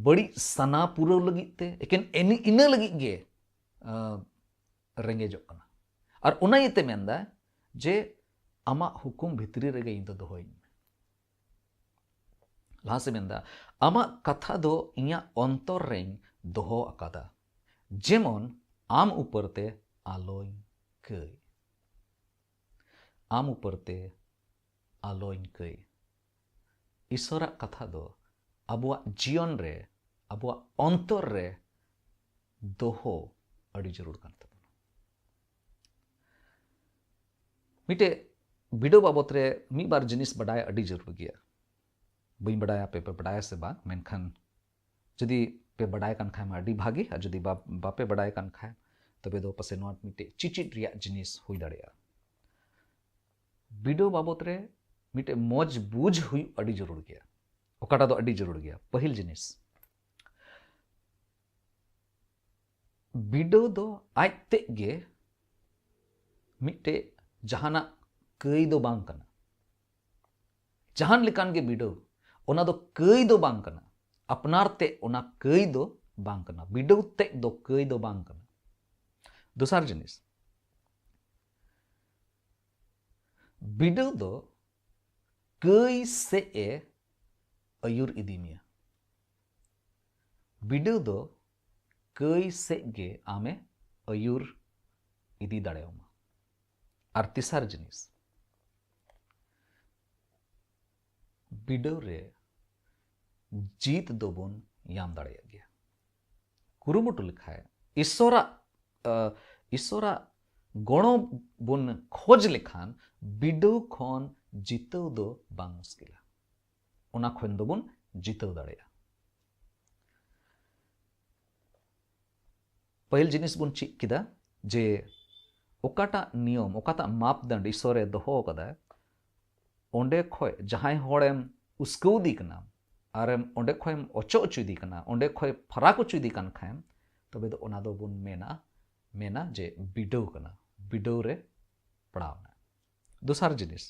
ᱵᱟᱹᱲᱤᱡ ᱥᱟᱱᱟ ᱯᱩᱨᱟᱹᱣ ᱞᱟᱹᱜᱤᱫ ᱛᱮ, ᱮᱠᱮᱱ ᱮᱱ-, ᱤᱱᱟᱹ ᱞᱟᱹᱜᱤᱫ ᱜᱮ, ᱟᱸ, ᱨᱮᱸᱜᱮᱡᱚᱜ ᱠᱟᱱᱟ᱾ ᱟᱨ ᱚᱱᱟ ᱤᱭᱟᱹᱛᱮ ᱢᱮᱱᱫᱟ ᱡᱮ ᱟᱢᱟᱜ ᱦᱩᱠᱩᱢ ᱵᱷᱤᱛᱨᱤ ᱨᱮᱜᱮ ᱤᱧ ᱫᱚ ᱫᱚᱦᱚᱭᱤᱧ ᱢᱮ᱾ ᱞᱟᱦᱟ ᱥᱮᱫ ᱢᱮᱱᱫᱟ, ᱟᱢᱟᱜ ᱠᱟᱛᱷᱟ ᱫᱚ ᱤᱧᱟᱹᱜ ᱚᱱᱛᱚᱨ ᱨᱮᱧ ᱫᱚᱦᱚ ᱟᱠᱟᱫᱟ, ᱡᱮᱢᱚᱱ ᱟᱢ ᱩᱯᱟᱹᱨ ᱛᱮ ᱟᱞᱚᱧ ᱠᱟᱹᱭ᱾ ᱟᱢ ᱩᱯᱟᱹᱨ ᱛᱮ ᱟᱞᱚᱧ ᱠᱟᱹᱭ᱾ ᱤᱥᱚᱨᱟᱜ ᱠᱟᱛᱷᱟ ᱫᱚ ᱟᱵᱚᱣᱟᱜ ᱡᱤᱭᱚᱱ ᱨᱮ, ᱟᱵᱚᱣᱟᱜ ᱚᱱᱛᱚᱨ ᱨᱮ ᱫᱚᱦᱚ ᱟᱹᱰᱤ ᱡᱟᱹᱨᱩᱲ ᱠᱟᱱ ᱛᱟᱵᱚᱱᱟ᱾ ᱢᱤᱫᱴᱮᱡ ᱵᱤᱰᱟᱹᱣ ᱵᱟᱵᱚᱛ ᱨᱮ ᱢᱤᱫ ᱵᱟᱨ ᱡᱤᱱᱤᱥ ᱵᱟᱰᱟᱭ ᱟᱹᱰᱤ ᱡᱟᱹᱨᱩᱲ ᱜᱮᱭᱟ᱾ ᱵᱟᱹᱧ ᱵᱟᱰᱟᱭᱟ ᱟᱯᱮ ᱯᱮ ᱵᱟᱰᱟᱭᱟ ᱥᱮ ᱵᱟᱝ, ᱢᱮᱱᱠᱷᱟᱱ ᱡᱩᱫᱤ ᱯᱮ ᱵᱟᱰᱟᱭ ᱠᱟᱱ ᱠᱷᱟᱡ ᱢᱟ ᱟᱹᱰᱤ ᱵᱷᱟᱜᱮ, ᱟᱨ ᱡᱩᱫᱤ ᱵᱟ-, ᱵᱟᱯᱮ ᱵᱟᱰᱟᱭ ᱠᱟᱱ ᱠᱷᱟᱡ, ᱛᱚᱵᱮ ᱫᱚ ᱯᱟᱥᱮ ᱱᱚᱣᱟ ᱢᱤᱫᱴᱮᱡ ᱪᱤᱪᱤᱫ ᱨᱮᱭᱟᱜ ᱡᱤᱱᱤᱥ ᱦᱩᱭ ᱫᱟᱲᱮᱭᱟᱜᱼᱟ᱾ ᱵᱤᱰᱟᱹᱣ ᱵᱟᱵᱚᱛ ᱨᱮ ᱢᱤᱫᱴᱮᱡ ᱢᱚᱡᱽ ᱵᱩᱡᱽ ᱦᱩᱭᱩᱜ ᱟᱹᱰᱤ ᱡᱟᱹᱨᱩᱲ ᱜᱮᱭᱟ᱾ ᱚᱠᱟᱴᱟᱜ ᱫᱚ ᱟᱹᱰᱤ ᱡᱟᱹᱨᱩᱲ ᱜᱮᱭᱟ? ᱯᱟᱹᱦᱤᱞ ᱡᱤᱱᱤᱥ, ᱵᱤᱰᱟᱹᱣ ᱫᱚ ᱟᱡ ᱛᱮᱫ ᱜᱮ ᱢᱤᱫᱴᱮᱡ ᱡᱟᱦᱟᱱᱟᱜ ᱠᱟᱹᱭ ᱫᱚ ᱵᱟᱝ ᱠᱟᱱᱟ᱾ ᱡᱟᱦᱟᱱ ᱞᱮᱠᱟᱱ ᱜᱮ ᱵᱤᱰᱟᱹᱣ, ᱚᱱᱟ ᱫᱚ ᱠᱟᱹᱭ ᱫᱚ ᱵᱟᱝ ᱠᱟᱱᱟ᱾ ᱟᱯᱱᱟᱨ ᱛᱮ ᱚᱱᱟ ᱠᱟᱹᱭ ᱫᱚ ᱵᱟᱝ ᱠᱟᱱᱟ᱾ ᱵᱤᱰᱟᱹᱣ ᱛᱮᱫ ᱫᱚ ᱠᱟᱹᱭ ᱫᱚ ᱵᱟᱝ ᱠᱟᱱᱟ᱾ ᱫᱚᱥᱟᱨ ᱡᱤᱱᱤᱥ, ᱵᱤᱰᱟᱹᱣ ᱫᱚ ᱠᱟᱹᱭ ᱥᱮᱫ ᱮ ᱟᱹᱭᱩᱨ ᱤᱫᱤ ᱢᱮᱭᱟ᱾ ᱵᱤᱰᱟᱹᱣ ᱫᱚ ᱠᱟᱹᱭ ᱥᱮᱫ ᱜᱮ ᱟᱢᱮ ᱟᱹᱭᱩᱨ ᱤᱫᱤ ᱫᱟᱲᱮᱭᱟᱢᱟ᱾ ᱟᱨ ᱛᱮᱥᱟᱨ ᱡᱤᱱᱤᱥ, ᱵᱤᱰᱟᱹᱣ ᱨᱮ ᱡᱤᱛ ᱫᱚᱵᱚᱱ ᱧᱟᱢ ᱫᱟᱲᱮᱭᱟᱜ ᱜᱮᱭᱟ᱾ ᱠᱩᱨᱩᱢᱩᱴᱩ ᱞᱮᱠᱷᱟᱡ, ᱤᱥᱚᱨᱟᱜ, ᱟ, ᱤᱥᱚᱨᱟᱜ ᱜᱚᱲᱚ ᱵᱚᱱ ᱠᱷᱚᱡᱽ ᱞᱮᱠᱷᱟᱱ, ᱵᱤᱰᱟᱹᱣ ᱠᱷᱚᱱ ᱡᱤᱛᱟᱹᱣ ᱫᱚ ᱵᱟᱝ ᱢᱩᱥᱠᱤᱞᱟ᱾ ᱚᱱᱟ ᱠᱷᱚᱱ ᱫᱚᱵᱚᱱ ᱡᱤᱛᱟᱹᱣ ᱫᱟᱲᱮᱭᱟᱜᱼᱟ᱾ ᱯᱟᱹᱦᱤᱞ ᱡᱤᱱᱤᱥ ᱵᱚᱱ ᱪᱮᱫ ᱠᱮᱫᱟ ᱡᱮ ᱚᱠᱟᱴᱟᱜ ᱱᱤᱭᱚᱢ, ᱚᱠᱟᱴᱟᱜ ᱢᱟᱯᱫᱚᱱᱰ ᱤᱥᱚᱨᱮ ᱫᱚᱦᱚ ᱟᱠᱟᱫᱟ, ᱚᱸᱰᱮ ᱠᱷᱚᱡ ᱡᱟᱦᱟᱸᱭ ᱦᱚᱲᱮᱢ ᱩᱥᱠᱟᱹᱣᱫᱮ ᱠᱟᱱᱟ, ᱟᱨᱮᱢ ᱚᱸᱰᱮ ᱠᱷᱚᱡ ᱮᱢ ᱚᱪᱚᱜ ᱚᱪᱚᱭᱮᱫᱮ ᱠᱟᱱᱟ, ᱚᱸᱰᱮ ᱠᱷᱚᱡ ᱯᱷᱟᱨᱟᱠ ᱚᱪᱚᱭᱮᱫᱮ ᱠᱟᱱ ᱠᱷᱟᱱ, ᱛᱚᱵᱮ ᱫᱚ ᱚᱱᱟ ᱫᱚᱵᱚᱱ ᱢᱮᱱᱟ, ᱢᱮᱱᱟ ᱡᱮ ᱵᱤᱰᱟᱹᱣ ᱠᱟᱱᱟ, ᱵᱤᱰᱟᱹᱣ ᱨᱮ ᱯᱟᱲᱟᱣ ᱮᱱᱟ᱾ ᱫᱚᱥᱟᱨ ᱡᱤᱱᱤᱥ,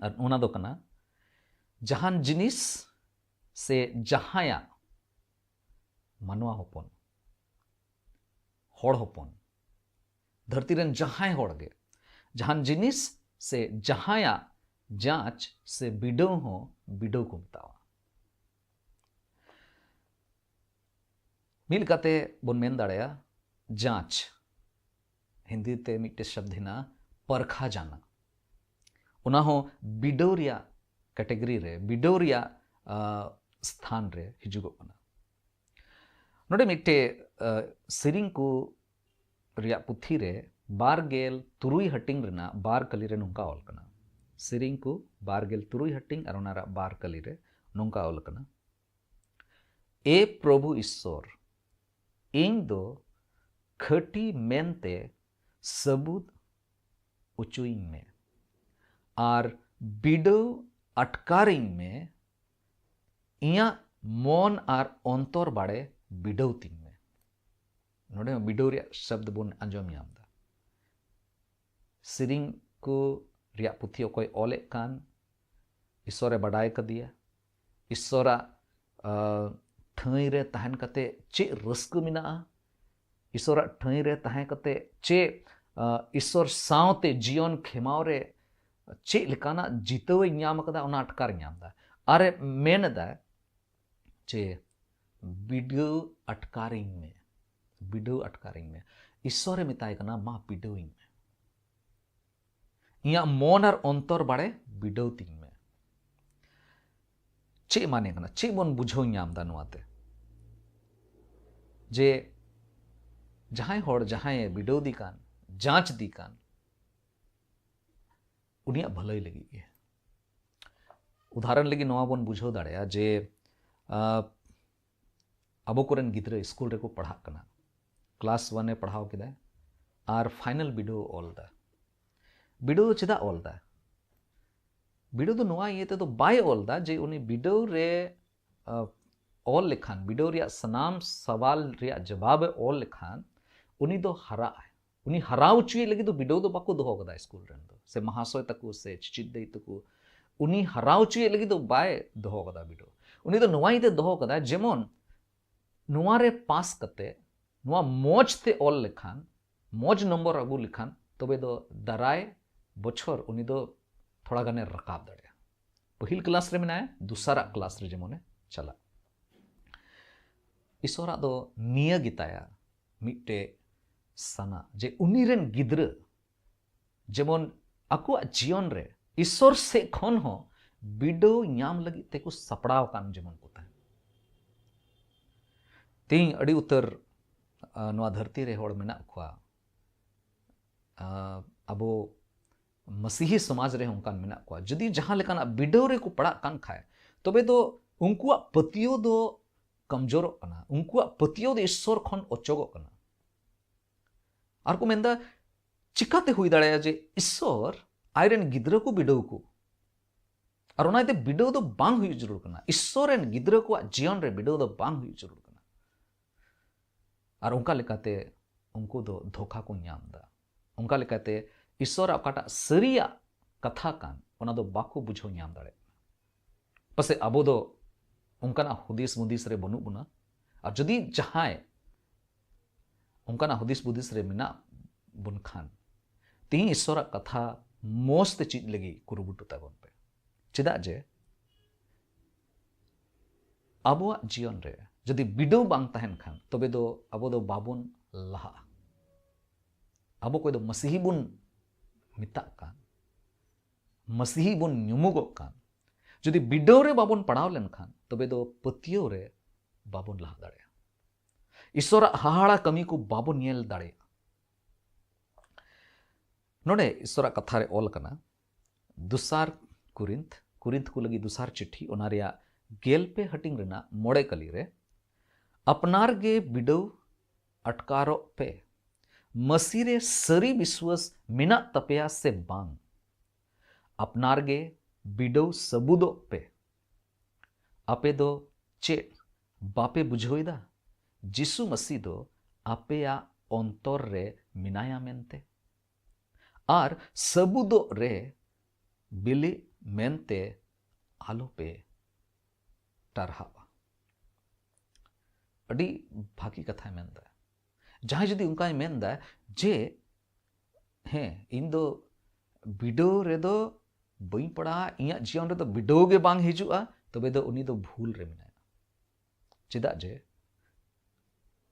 ᱟᱨ ᱚᱱᱟ ᱫᱚ ᱠᱟᱱᱟ, ᱡᱟᱦᱟᱱ ᱡᱤᱱᱤᱥ ᱥᱮ ᱡᱟᱦᱟᱸᱭᱟᱜ, ᱢᱟᱱᱣᱟ ᱦᱚᱯᱚᱱ, ᱦᱚᱲ ᱦᱚᱯᱚᱱ, ᱫᱷᱟᱹᱨᱛᱤ ᱨᱮᱱ ᱡᱟᱦᱟᱸᱭ ᱦᱚᱲ ᱜᱮ, ᱡᱟᱦᱟᱱ ᱡᱤᱱᱤᱥ ᱥᱮ ᱡᱟᱦᱟᱸᱭᱟᱜ ᱡᱟᱸᱪ ᱥᱮ ᱵᱤᱰᱟᱹᱣ ᱦᱚᱸ ᱵᱤᱰᱟᱹᱣ ᱠᱚ ᱢᱮᱛᱟᱣᱟᱜᱼᱟ᱾ ᱢᱤᱫ ᱞᱮᱠᱟᱛᱮ ᱵᱚᱱ ᱢᱮᱱ ᱫᱟᱲᱮᱭᱟᱜᱼᱟ, ᱡᱟᱸᱪ, ᱦᱤᱱᱫᱤ ᱛᱮ ᱢᱤᱫᱴᱮᱡ ᱥᱚᱵᱫ ᱦᱮᱱᱟᱜᱼᱟ, ᱯᱟᱨᱠᱷᱟ ᱡᱟᱱᱟ᱾ ᱚᱱᱟ ᱦᱚᱸ ᱵᱤᱰᱟᱹᱣ ᱨᱮᱭᱟᱜ ᱠᱮᱴᱮᱜᱚᱨᱤ ᱨᱮ, ᱵᱤᱰᱟᱹᱣ ᱨᱮᱭᱟᱜ, ᱟ, ᱥᱛᱷᱟᱱ ᱨᱮ ᱦᱤᱡᱩᱜᱚᱜ ᱠᱟᱱᱟ᱾ ᱱᱚᱰᱮ ᱢᱤᱫᱴᱮᱡ, ᱟ, ᱥᱮᱨᱮᱧ ᱠᱚ ᱨᱮᱭᱟᱜ ᱯᱩᱛᱷᱤ ᱨᱮ ᱵᱟᱨ ᱜᱮᱞ ᱛᱩᱨᱩᱭ ᱦᱟᱹᱴᱤᱧ ᱨᱮᱱᱟᱜ ᱵᱟᱨ ᱠᱟᱹᱞᱤ ᱨᱮ ᱱᱚᱝᱠᱟ ᱚᱞ ᱠᱟᱱᱟ᱾ ᱥᱮᱨᱮᱧ ᱠᱚ ᱵᱟᱨ ᱜᱮᱞ ᱛᱩᱨᱩᱭ ᱦᱟᱹᱴᱤᱧ ᱟᱨ ᱚᱱᱟ ᱨᱮᱭᱟᱜ ᱵᱟᱨ ᱠᱟᱹᱞᱤ ᱨᱮ ᱱᱚᱝᱠᱟ ᱚᱞ ᱠᱟᱱᱟ, ᱮ ᱯᱨᱚᱵᱷᱩ ᱤᱥᱥᱚᱨ, ᱤᱧ ᱫᱚ ᱠᱷᱟᱹᱴᱤ ᱢᱮᱱᱛᱮ ᱥᱟᱹᱵᱩᱫ ᱚᱪᱚᱭᱤᱧ ᱢᱮ ᱟᱨ ᱵᱤᱰᱟᱹᱣ ᱟᱴᱠᱟᱨᱤᱧ ᱢᱮ, ᱤᱧᱟᱹᱜ ᱢᱚᱱ ᱟᱨ ᱚᱱᱛᱚᱨ ᱵᱟᱲᱮ ᱵᱤᱰᱟᱹᱣ ᱛᱤᱧ ᱢᱮ᱾ ᱱᱚᱰᱮ ᱦᱚᱸ ᱵᱤᱰᱟᱹᱣ ᱨᱮᱭᱟᱜ ᱥᱚᱵᱫ ᱵᱚᱱ ᱟᱸᱡᱚᱢ ᱧᱟᱢ ᱮᱫᱟ᱾ ᱥᱮᱨᱮᱧ ᱠᱚ ᱨᱮᱭᱟᱜ ᱯᱩᱛᱷᱤ ᱚᱠᱚᱭ ᱚᱞᱮᱫ ᱠᱟᱱ, ᱤᱥᱥᱚᱨᱮ ᱵᱟᱰᱟᱭ ᱠᱟᱫᱮᱭᱟ᱾ ᱤᱥᱥᱚᱨᱟᱜ, ᱟ, ᱴᱷᱟᱹᱭ ᱨᱮ ᱛᱟᱦᱮᱱ ᱠᱟᱛᱮ ᱪᱮᱫ ᱨᱟᱹᱥᱠᱟᱹ ᱢᱮᱱᱟᱜᱼᱟ, ᱤᱥᱥᱚᱨᱟᱜ ᱴᱷᱟᱹᱭ ᱨᱮ ᱛᱟᱦᱮᱸ ᱠᱟᱛᱮ ᱪᱮᱫ, ᱟ, ᱤᱥᱥᱚᱨ ᱥᱟᱶᱛᱮ ᱡᱤᱭᱚᱱ ᱠᱷᱮᱢᱟᱣ ᱨᱮ ᱪᱮᱫ ᱞᱮᱠᱟᱱᱟᱜ ᱡᱤᱛᱟᱹᱣ ᱮ ᱧᱟᱢ ᱟᱠᱟᱫᱟ, ᱚᱱᱟ ᱟᱴᱠᱟᱨ ᱧᱟᱢ ᱮᱫᱟ᱾ ᱟᱨᱮ ᱢᱮᱱ ᱮᱫᱟ ᱡᱮ, "ᱵᱤᱰᱟᱹᱣ ᱟᱴᱠᱟᱨᱤᱧ ᱢᱮ, ᱵᱤᱰᱟᱹᱣ ᱟᱴᱠᱟᱨᱤᱧ ᱢᱮ᱾" ᱤᱥᱥᱚᱨᱮ ᱢᱮᱛᱟᱭ ᱠᱟᱱᱟ, "ᱢᱟ ᱵᱤᱰᱟᱹᱣᱤᱧ ᱢᱮ, ᱤᱧᱟᱹᱜ ᱢᱚᱱ ᱟᱨ ᱚᱱᱛᱚᱨ ᱵᱟᱲᱮ ᱵᱤᱰᱟᱹᱣ ᱛᱤᱧ ᱢᱮ᱾" ᱪᱮᱫ ᱢᱟᱱᱮ ᱠᱟᱱᱟ? ᱪᱮᱫ ᱵᱚᱱ ᱵᱩᱡᱷᱟᱹᱣ ᱧᱟᱢ ᱮᱫᱟ ᱱᱚᱣᱟ ᱛᱮ? ᱡᱮ ᱡᱟᱦᱟᱸᱭ ᱦᱚᱲ ᱡᱟᱦᱟᱸᱭᱮ ᱵᱤᱰᱟᱹᱣ ᱫᱤ ᱠᱟᱱ, ᱡᱟᱸᱪ ᱫᱤ ᱠᱟᱱ, ᱩᱱᱤᱭᱟᱜ ᱵᱷᱟᱹᱞᱟᱹᱭ ᱞᱟᱹᱜᱤᱫ ᱜᱮ᱾ ᱩᱫᱟᱦᱚᱨᱚᱱ ᱞᱟᱹᱜᱤᱫ ᱱᱚᱣᱟ ᱵᱚᱱ ᱵᱩᱡᱷᱟᱹᱣ ᱫᱟᱲᱮᱭᱟᱜᱼᱟ ᱡᱮ, ᱟ, ᱟᱵᱚ ᱠᱚᱨᱮᱱ ᱜᱤᱫᱽᱨᱟᱹ ᱥᱠᱩᱞ ᱨᱮᱠᱚ ᱯᱟᱲᱦᱟᱜ ᱠᱟᱱᱟ, ᱠᱞᱟᱥ ᱚᱣᱟᱱ ᱮ ᱯᱟᱲᱦᱟᱣ ᱠᱮᱫᱟᱭ ᱟᱨ ᱯᱷᱟᱭᱱᱟᱞ ᱵᱤᱰᱟᱹᱣ ᱚᱞ ᱮᱫᱟ᱾ ᱵᱤᱰᱟᱹᱣ ᱫᱚ ᱪᱮᱫᱟᱜ ᱚᱞ ᱮᱫᱟ? ᱵᱤᱰᱟᱹᱣ ᱫᱚ ᱱᱚᱣᱟ ᱤᱭᱟᱹ ᱛᱮᱫᱚ ᱵᱟᱭ ᱚᱞ ᱮᱫᱟ ᱡᱮ ᱩᱱᱤ ᱵᱤᱰᱟᱹᱣ ᱨᱮ, ᱟ, ᱚᱞ ᱞᱮᱠᱷᱟᱱ, ᱵᱤᱰᱟᱹᱣ ᱨᱮᱭᱟᱜ ᱥᱟᱱᱟᱢ ᱥᱟᱣᱟᱞ ᱨᱮᱭᱟᱜ ᱡᱚᱵᱟᱵᱮ ᱚᱞ ᱞᱮᱠᱷᱟᱱ, ᱩᱱᱤ ᱫᱚ ᱦᱟᱨᱟᱜ ᱟᱭ᱾ ᱩᱱᱤ ᱦᱟᱨᱟ ᱦᱚᱪᱚᱭᱮ ᱞᱟᱹᱜᱤᱫ ᱫᱚ ᱵᱤᱰᱟᱹᱣ ᱫᱚ ᱵᱟᱠᱚ ᱫᱚᱦᱚ ᱠᱟᱫᱟ ᱥᱠᱩᱞ ᱨᱮᱱ ᱫᱚ, ᱥᱮ ᱢᱟᱦᱟᱥᱚᱭ ᱛᱟᱠᱚ ᱥᱮ ᱪᱤᱪᱤᱫ ᱫᱟᱹᱭ ᱛᱟᱠᱚ᱾ ᱩᱱᱤ ᱦᱟᱨᱟ ᱦᱚᱪᱚᱭᱮ ᱞᱟᱹᱜᱤᱫ ᱫᱚ ᱵᱟᱭ ᱫᱚᱦᱚ ᱠᱟᱫᱟ ᱵᱤᱰᱟᱹᱣ᱾ ᱩᱱᱤ ᱫᱚ ᱱᱚᱣᱟ ᱤᱭᱟᱹᱛᱮ ᱫᱚᱦᱚ ᱠᱟᱫᱟ, ᱡᱮᱢᱚᱱ ᱱᱚᱣᱟ ᱨᱮ ᱯᱟᱥ ᱠᱟᱛᱮ, ᱱᱚᱣᱟ ᱢᱚᱡᱽ ᱛᱮ ᱚᱞ ᱞᱮᱠᱷᱟᱱ, ᱢᱚᱡᱽ ᱱᱚᱢᱵᱚᱨ ᱟᱹᱜᱩ ᱞᱮᱠᱷᱟᱱ, ᱛᱚᱵᱮ ᱫᱚ ᱫᱟᱨᱟᱭ ᱵᱚᱪᱷᱚᱨ ᱩᱱᱤ ᱫᱚ ᱛᱷᱚᱲᱟ ᱜᱟᱱᱮ ᱨᱟᱠᱟᱵ ᱫᱟᱲᱮᱭᱟᱜᱼᱟ᱾ ᱯᱟᱹᱦᱤᱞ ᱠᱞᱟᱥ ᱨᱮ ᱢᱮᱱᱟᱭᱟ, ᱫᱚᱥᱟᱨᱟᱜ ᱠᱞᱟᱥ ᱨᱮ ᱡᱮᱢᱚᱱᱮ ᱪᱟᱞᱟᱜ᱾ ᱤᱥᱚᱨᱟᱜ ᱫᱚ ᱱᱤᱭᱟᱹ ᱜᱮᱛᱟᱭᱟ ᱢᱤᱫᱴᱮᱡ ᱥᱟᱱᱟ, ᱡᱮ ᱩᱱᱤ ᱨᱮᱱ ᱜᱤᱫᱽᱨᱟᱹ ᱡᱮᱢᱚᱱ ᱟᱠᱚᱣᱟᱜ ᱡᱤᱭᱚᱱ ᱨᱮ ᱤᱥᱚᱨ ᱥᱮᱫ ᱠᱷᱚᱱ ᱦᱚᱸ ᱵᱤᱰᱟᱹᱣ ᱧᱟᱢ ᱞᱟᱹᱜᱤᱫ ᱛᱮᱠᱚ ᱥᱟᱯᱲᱟᱣ ᱟᱠᱟᱱ ᱡᱮᱢᱚᱱ ᱠᱚ ᱛᱟᱦᱮᱱ᱾ ᱛᱮᱦᱮᱧ ᱟᱹᱰᱤ ᱩᱛᱟᱹᱨ, ᱟ, ᱱᱚᱣᱟ ᱫᱷᱟᱹᱨᱛᱤ ᱨᱮ ᱦᱚᱲ ᱢᱮᱱᱟᱜ ᱠᱚᱣᱟ, ᱟ, ᱟᱵᱚ ᱢᱟᱥᱤᱦᱤ ᱥᱚᱢᱟᱡᱽ ᱨᱮ ᱚᱱᱠᱟᱱ ᱢᱮᱱᱟᱜ ᱠᱚᱣᱟ, ᱡᱩᱫᱤ ᱡᱟᱦᱟᱸ ᱞᱮᱠᱟᱱᱟᱜ ᱵᱤᱰᱟᱹᱣ ᱨᱮᱠᱚ ᱯᱟᱲᱟᱜ ᱠᱟᱱ ᱠᱷᱟᱡ, ᱛᱚᱵᱮ ᱫᱚ ᱩᱱᱠᱩᱣᱟᱜ ᱯᱟᱹᱛᱭᱟᱹᱣ ᱫᱚ ᱠᱚᱢᱡᱳᱨᱚᱜ ᱠᱟᱱᱟ, ᱩᱱᱠᱩᱣᱟᱜ ᱯᱟᱹᱛᱭᱟᱹᱣ ᱫᱚ ᱤᱥᱚᱨ ᱠᱷᱚᱱ ᱚᱪᱚᱜᱚᱜ ᱠᱟᱱᱟ᱾ ᱟᱨ ᱠᱚ ᱢᱮᱱᱫᱟ, ᱪᱤᱠᱟᱛᱮ ᱦᱩᱭ ᱫᱟᱲᱮᱭᱟᱜᱼᱟ ᱡᱮ ᱤᱥᱚᱨ ᱟᱡᱨᱮᱱ ᱜᱤᱫᱽᱨᱟᱹ ᱠᱚ ᱵᱤᱰᱟᱹᱣ ᱠᱚ? ᱟᱨ ᱚᱱᱟ ᱤᱭᱟᱹᱛᱮ ᱵᱤᱰᱟᱹᱣ ᱫᱚ ᱵᱟᱝ ᱦᱩᱭᱩᱜ ᱡᱟᱹᱨᱩᱲ ᱠᱟᱱᱟ᱾ ᱤᱥᱚᱨ ᱨᱮᱱ ᱜᱤᱫᱽᱨᱟᱹ ᱠᱚᱣᱟᱜ ᱡᱤᱭᱚᱱ ᱨᱮ ᱵᱤᱰᱟᱹᱣ ᱫᱚ ᱵᱟᱝ ᱦᱩᱭᱩᱜ ᱡᱟᱹᱨᱩᱲ ᱠᱟᱱᱟ᱾ ᱟᱨ ᱚᱱᱠᱟ ᱞᱮᱠᱟᱛᱮ ᱩᱱᱠᱩ ᱫᱚ ᱫᱷᱳᱠᱟ ᱠᱚ ᱧᱟᱢ ᱮᱫᱟ᱾ ᱚᱱᱠᱟ ᱞᱮᱠᱟᱛᱮ ᱤᱥᱚᱨᱟᱜ ᱚᱠᱟᱴᱟᱜ ᱥᱟᱹᱨᱤᱭᱟᱜ ᱠᱟᱛᱷᱟ ᱠᱟᱱ, ᱚᱱᱟ ᱫᱚ ᱵᱟᱠᱚ ᱵᱩᱡᱷᱟᱹᱣ ᱧᱟᱢ ᱫᱟᱲᱮᱭᱟᱜ ᱠᱟᱱᱟ᱾ ᱯᱟᱥᱮᱡ ᱟᱵᱚ ᱫᱚ ᱚᱱᱠᱟᱱᱟᱜ ᱦᱩᱫᱤᱥ ᱢᱩᱫᱤᱥ ᱨᱮ ᱵᱟᱹᱱᱩᱜ ᱵᱚᱱᱟ᱾ ᱟᱨ ᱡᱩᱫᱤ ᱡᱟᱦᱟᱸᱭ ᱚᱱᱠᱟᱱᱟᱜ ᱦᱩᱫᱤᱥ ᱵᱩᱫᱤᱥ ᱨᱮ ᱢᱮᱱᱟᱜ ᱵᱚᱱ ᱠᱷᱟᱱ, ᱛᱮᱦᱮᱧ ᱤᱥᱚᱨᱟᱜ ᱠᱟᱛᱷᱟ ᱢᱚᱡᱽ ᱛᱮ ᱪᱮᱫ ᱞᱟᱹᱜᱤᱫ ᱠᱩᱨᱩᱢᱩᱴᱩ ᱛᱟᱵᱚᱱ ᱯᱮ᱾ ᱪᱮᱫᱟᱜ ᱡᱮ ᱟᱵᱚᱣᱟᱜ ᱡᱤᱭᱚᱱ ᱨᱮ ᱡᱩᱫᱤ ᱵᱤᱰᱟᱹᱣ ᱵᱟᱝ ᱛᱟᱦᱮᱱ ᱠᱷᱟᱱ, ᱛᱚᱵᱮ ᱫᱚ ᱟᱵᱚ ᱫᱚ ᱵᱟᱵᱚᱱ ᱞᱟᱦᱟᱜᱼᱟ᱾ ᱟᱵᱚ ᱚᱠᱚᱭ ᱫᱚ ᱢᱟᱥᱤᱦᱤ ᱵᱚᱱ ᱢᱮᱛᱟᱜ ᱠᱟᱱ, ᱢᱟᱥᱤᱦᱤ ᱵᱚᱱ ᱧᱩᱢᱩᱜᱚᱜ ᱠᱟᱱ, ᱡᱩᱫᱤ ᱵᱤᱰᱟᱹᱣ ᱨᱮ ᱵᱟᱵᱚᱱ ᱯᱟᱲᱟᱣ ᱞᱮᱱᱠᱷᱟᱱ, ᱛᱚᱵᱮ ᱫᱚ ᱯᱟᱹᱛᱭᱟᱹᱣ ᱨᱮ ᱵᱟᱵᱚᱱ ᱞᱟᱦᱟ ᱫᱟᱲᱮᱭᱟᱜᱼᱟ᱾ ᱤᱥᱚᱨᱟᱜ ᱦᱟᱦᱟᱲᱟ ᱠᱟᱹᱢᱤ ᱠᱚ ᱵᱟᱵᱚᱱ ᱧᱮᱞ ᱫᱟᱲᱮᱭᱟᱜᱼᱟ᱾ ᱱᱚᱰᱮ ᱤᱥᱚᱨᱟᱜ ᱠᱟᱛᱷᱟ ᱨᱮ ᱚᱞ ᱟᱠᱟᱱᱟ, ᱫᱚᱥᱟᱨ ᱠᱩᱨᱤᱱᱛᱷ, ᱠᱩᱨᱤᱱᱛᱷ ᱠᱚ ᱞᱟᱹᱜᱤᱫ ᱫᱚᱥᱟᱨ ᱪᱤᱴᱷᱤ, ᱚᱱᱟ ᱨᱮᱭᱟᱜ ᱜᱮᱞ ᱯᱮ ᱦᱟᱹᱴᱤᱧ ᱨᱮᱱᱟᱜ ᱢᱚᱬᱮ ᱠᱟᱹᱞᱤ ᱨᱮ, ᱟᱯᱱᱟᱨ ᱜᱮ ᱵᱤᱰᱟᱹᱣ ᱟᱴᱠᱟᱨᱚᱜ ᱯᱮ, ᱢᱟᱹᱥᱤ ᱨᱮ ᱥᱟᱹᱨᱤ ᱵᱤᱥᱣᱟᱹᱥ ᱢᱮᱱᱟᱜ ᱛᱟᱯᱮᱭᱟ ᱥᱮ ᱵᱟᱝ? ᱟᱯᱱᱟᱨ ᱜᱮ ᱵᱤᱰᱟᱹᱣ ᱥᱟᱹᱵᱩᱫᱚᱜ ᱯᱮ, ᱟᱯᱮ ᱫᱚ ᱪᱮᱫ ᱵᱟᱯᱮ ᱵᱩᱡᱷᱟᱹᱣ ᱮᱫᱟ? ᱡᱤᱥᱩ ᱢᱟᱹᱥᱤ ᱫᱚ ᱟᱯᱮᱭᱟᱜ ᱚᱱᱛᱚᱨ ᱨᱮ ᱢᱮᱱᱟᱭᱟ ᱢᱮᱱᱛᱮ᱾ ᱟᱨ ᱥᱟᱹᱵᱩᱫᱚᱜ ᱨᱮ ᱵᱤᱞᱤᱜ ᱢᱮᱱᱛᱮ ᱟᱞᱚᱯᱮ ᱴᱟᱨᱦᱟᱜᱼᱟ᱾ ᱟᱹᱰᱤ ᱵᱷᱟᱹᱜᱤ ᱠᱟᱛᱷᱟᱭ ᱢᱮᱱᱫᱟ᱾ ᱡᱟᱦᱟᱸᱭ ᱡᱩᱫᱤ ᱚᱱᱠᱟᱭ ᱢᱮᱱᱫᱟ ᱡᱮ, "ᱦᱮᱸ, ᱤᱧ ᱫᱚ ᱵᱤᱰᱟᱹᱣ ᱨᱮᱫᱚ ᱵᱟᱹᱧ ᱯᱟᱲᱟᱜᱼᱟ, ᱤᱧᱟᱹᱜ ᱡᱤᱭᱚᱱ ᱨᱮᱫᱚ ᱵᱤᱰᱟᱹᱣ ᱜᱮ ᱵᱟᱝ ᱦᱤᱡᱩᱜᱼᱟ", ᱛᱚᱵᱮ ᱫᱚ ᱩᱱᱤ ᱫᱚ ᱵᱷᱩᱞ ᱨᱮ ᱢᱮᱱᱟᱭᱟ᱾ ᱪᱮᱫᱟᱜ ᱡᱮ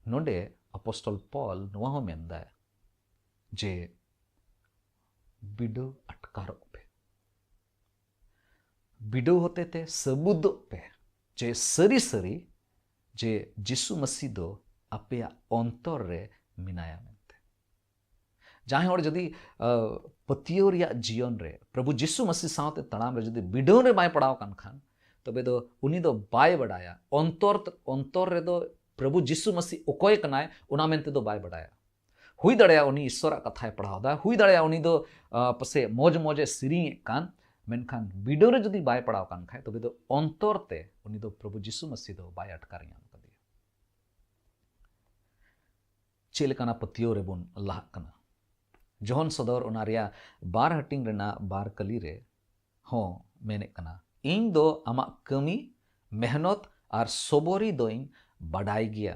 ᱱᱚᱰᱮ ᱟᱯᱚᱥᱴᱚᱞ ᱯᱚᱞ ᱱᱚᱣᱟ ᱦᱚᱸ ᱢᱮᱱᱫᱟᱭ ᱡᱮ, "ᱵᱤᱰᱟᱹᱣ ᱟᱴᱠᱟᱨᱚᱜ ᱯᱮ, ᱵᱤᱰᱟᱹᱣ ᱦᱚᱛᱮᱛᱮ ᱥᱟᱹᱵᱩᱫᱚᱜ ᱯᱮ ᱡᱮ ᱥᱟᱹᱨᱤ ᱥᱟᱹᱨᱤ ᱡᱮ ᱡᱤᱥᱩ ᱢᱟᱹᱥᱤ ᱫᱚ ᱟᱯᱮᱭᱟᱜ ᱚᱱᱛᱚᱨ ᱨᱮ ᱢᱮᱱᱟᱭᱟ ᱢᱮᱱᱛᱮ᱾" ᱡᱟᱦᱟᱸᱭ ᱦᱚᱲ ᱡᱩᱫᱤ, ᱟ, ᱯᱟᱹᱛᱭᱟᱹᱣ ᱨᱮᱭᱟᱜ ᱡᱤᱭᱚᱱ ᱨᱮ ᱯᱨᱚᱵᱷᱩ ᱡᱤᱥᱩ ᱢᱟᱹᱥᱤ ᱥᱟᱶᱛᱮ ᱛᱟᱲᱟᱢ ᱨᱮ ᱡᱩᱫᱤ ᱵᱤᱰᱟᱹᱣ ᱨᱮ ᱵᱟᱭ ᱯᱟᱲᱟᱣ ᱟᱠᱟᱱ ᱠᱷᱟᱱ, ᱛᱚᱵᱮ ᱫᱚ ᱩᱱᱤ ᱫᱚ ᱵᱟᱭ ᱵᱟᱰᱟᱭᱟ, ᱚᱱᱛᱚᱨ, ᱚᱱᱛᱚᱨ ᱨᱮᱫᱚ ᱯᱨᱚᱵᱷᱩ ᱡᱤᱥᱩ ᱢᱟᱹᱥᱤ ᱚᱠᱚᱭ ᱠᱟᱱᱟᱭ ᱚᱱᱟ ᱢᱮᱱᱛᱮ ᱫᱚ ᱵᱟᱭ ᱵᱟᱰᱟᱭᱟ᱾ ᱦᱩᱭ ᱫᱟᱲᱮᱭᱟᱜᱼᱟ ᱩᱱᱤ ᱤᱥᱥᱚᱨᱟᱜ ᱠᱟᱛᱷᱟᱭ ᱯᱟᱲᱦᱟᱣ ᱮᱫᱟ, ᱦᱩᱭ ᱫᱟᱲᱮᱭᱟᱜᱼᱟ ᱩᱱᱤ ᱫᱚ, ᱟ, ᱯᱟᱥᱮᱡ ᱢᱚᱡᱽ ᱢᱚᱡᱽ ᱮ ᱥᱮᱨᱮᱧᱮᱫ ᱠᱟᱱ, ᱢᱮᱱᱠᱷᱟᱱ ᱵᱤᱰᱟᱹᱣ ᱨᱮ ᱡᱩᱫᱤ ᱵᱟᱭ ᱯᱟᱲᱟᱣ ᱟᱠᱟᱱ ᱠᱷᱟᱡ, ᱛᱚᱵᱮ ᱫᱚ ᱚᱱᱛᱚᱨ ᱛᱮ ᱩᱱᱤ ᱫᱚ ᱯᱨᱚᱵᱷᱩ ᱡᱤᱥᱩ ᱢᱟᱹᱥᱤ ᱫᱚ ᱵᱟᱭ ᱟᱴᱠᱟᱨ ᱧᱟᱢ ᱟᱠᱟᱫᱮᱭᱟ᱾ ᱪᱮᱫ ᱞᱮᱠᱟᱱᱟᱜ ᱯᱟᱹᱛᱭᱟᱹᱣ ᱨᱮᱵᱚᱱ ᱞᱟᱦᱟᱜ ᱠᱟᱱᱟ? ᱡᱚᱦᱚᱱ ᱥᱚᱫᱚᱨ ᱚᱱᱟ ᱨᱮᱭᱟᱜ ᱵᱟᱨ ᱦᱟᱹᱴᱤᱧ ᱨᱮᱱᱟᱜ ᱵᱟᱨ ᱠᱟᱹᱞᱤ ᱨᱮ ᱦᱚᱸ ᱢᱮᱱᱮᱫ ᱠᱟᱱᱟ, "ᱤᱧ ᱫᱚ ᱟᱢᱟᱜ ᱠᱟᱹᱢᱤ, ᱢᱮᱦᱱᱚᱛ ᱟᱨ ᱥᱚᱵᱚᱨᱤ ᱫᱚᱧ ᱵᱟᱰᱟᱭ ᱜᱮᱭᱟ᱾